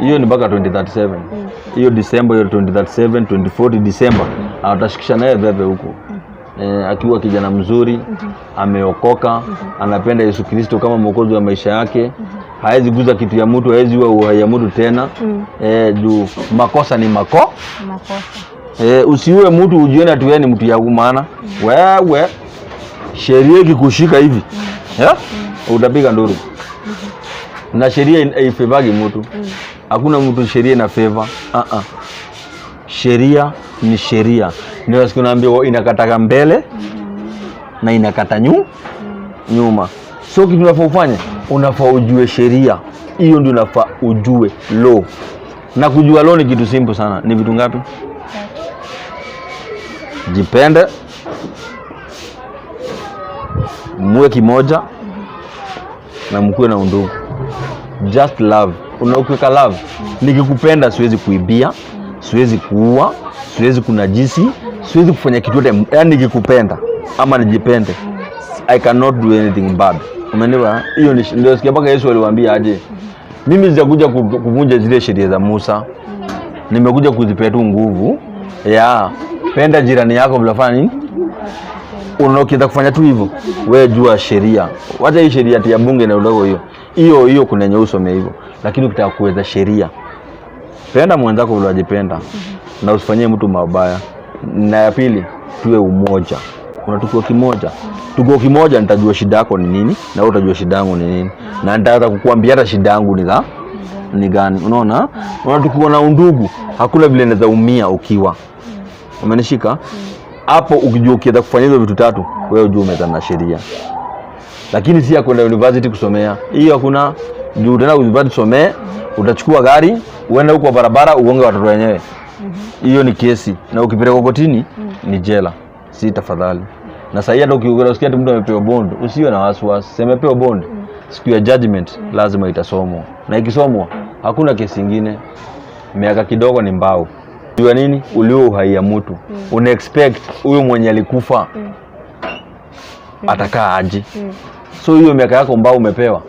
hiyo ni mpaka 2037. Hiyo December, hiyo 2037, 2040 December atashikisha naye bebe huko. Akiwa kijana mzuri, ameokoka, anapenda Yesu Kristo kama mwokozi wa maisha yake, hawezi guza kitu ya mtu, hawezi ua uhai ya mtu tena. Juu makosa ni Makosa. Usiue mtu ujione ati wewe ni mtu ya maana. Wewe sheria ikikushika hivi, yeah? Utapiga nduru. Na sheria haifavagi mtu. Hakuna mtu sheria ina favor. Sheria ni sheria. Ndio siku naambia inakataka mbele na inakata nyuma. So kitu unafaa ufanye, unafaa ujue sheria. Hiyo ndio unafaa ujue law. Na kujua law ni kitu simple sana. Ni vitu ngapi? Jipende, muwe kimoja na mkuwe na undugu. Just love. Unakuweka love. Nikikupenda siwezi kuibia, siwezi kuua, siwezi kunajisi, siwezi kufanya kitu yote. Yaani nikikupenda ama nijipende, I cannot do anything bad. Umeelewa? Hiyo ndio sikia mpaka Yesu aliwaambia aje. Mimi sijakuja kuvunja zile sheria za Musa. Nimekuja kuzipea tu nguvu ya penda jirani yako bila fanya nini? Unaokienda kufanya tu hivyo, wewe jua sheria. Wacha hii sheria ya bunge na udogo hiyo. Hiyo hiyo kuna yenye usome hivyo. Lakini ukitaka kuweza sheria, penda mwenzako vile unajipenda na usifanyie mtu mabaya. Na ya pili, tuwe umoja. Kuna tukio kimoja. Tukio kimoja nitajua shida yako ni nini na wewe utajua shida yangu ni nini. Na nitaanza kukuambia hata shida yangu ni gani. Unaona? Unaona tukiwa na undugu, hakuna vile naweza umia ukiwa. Umenishika? Hapo ukijua ukienda kufanya hizo vitu tatu, wewe ujue umezana na sheria. Lakini si ya kwenda university kusomea. Hiyo hakuna. Juu utaenda university kusomea, utachukua gari, uende huko barabara ugonge watoto wenyewe. Hiyo ni kesi. Na ukipelekwa kotini ni jela. Si tafadhali. Na sasa hata ukiusikia ati mtu amepewa bond, usiwe na wasiwasi. Sema amepewa bond. Siku ya judgment lazima itasomwa. Na ikisomwa hakuna kesi ingine. Miaka kidogo ni mbao. Jua nini? Ulio uhai ya mtu. Una expect huyo mwenye alikufa atakaa aje? So hiyo miaka yako mbao umepewa,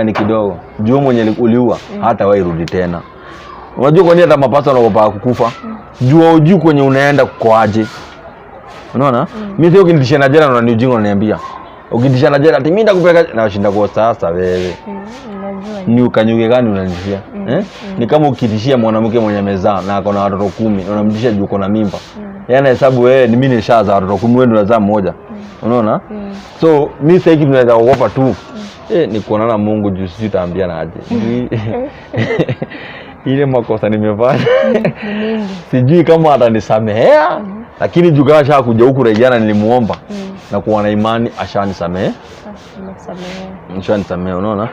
ni kidogo. Juu mwenye uliua hata wahi rudi tena. Unajua kwa nini hata mapasta wanaogopa kukufa? Jua ujui kwenye unaenda kuko aje. Unaona? Mimi sio ukinitishia na jela na ni ujinga unaniambia. Ukinitishia na jela ati mimi nitakupeleka na washinda kwa sasa wewe. Unajua. Ni ukanyuge gani unanitishia? Ni kama ukitishia mwanamke mwenye amezaa na ako na watoto 10, unamtishia juu uko na mimba. Yaani anahesabu wewe ni mimi nishazaa watoto 10, wewe ndio unazaa mmoja. Unaona? So mimi sasa hivi tunaweza kuogopa tu. Ni kuonana Mungu juu sijui taambiana aje. Ile makosa nimefanya. Ni mingi. Sijui kama atanisamehea, lakini juu kama ashakuja huku Rejana nilimuomba na kuwa na imani ashanisamehe. Nimekusamehea. Ashanisamehe, unaona?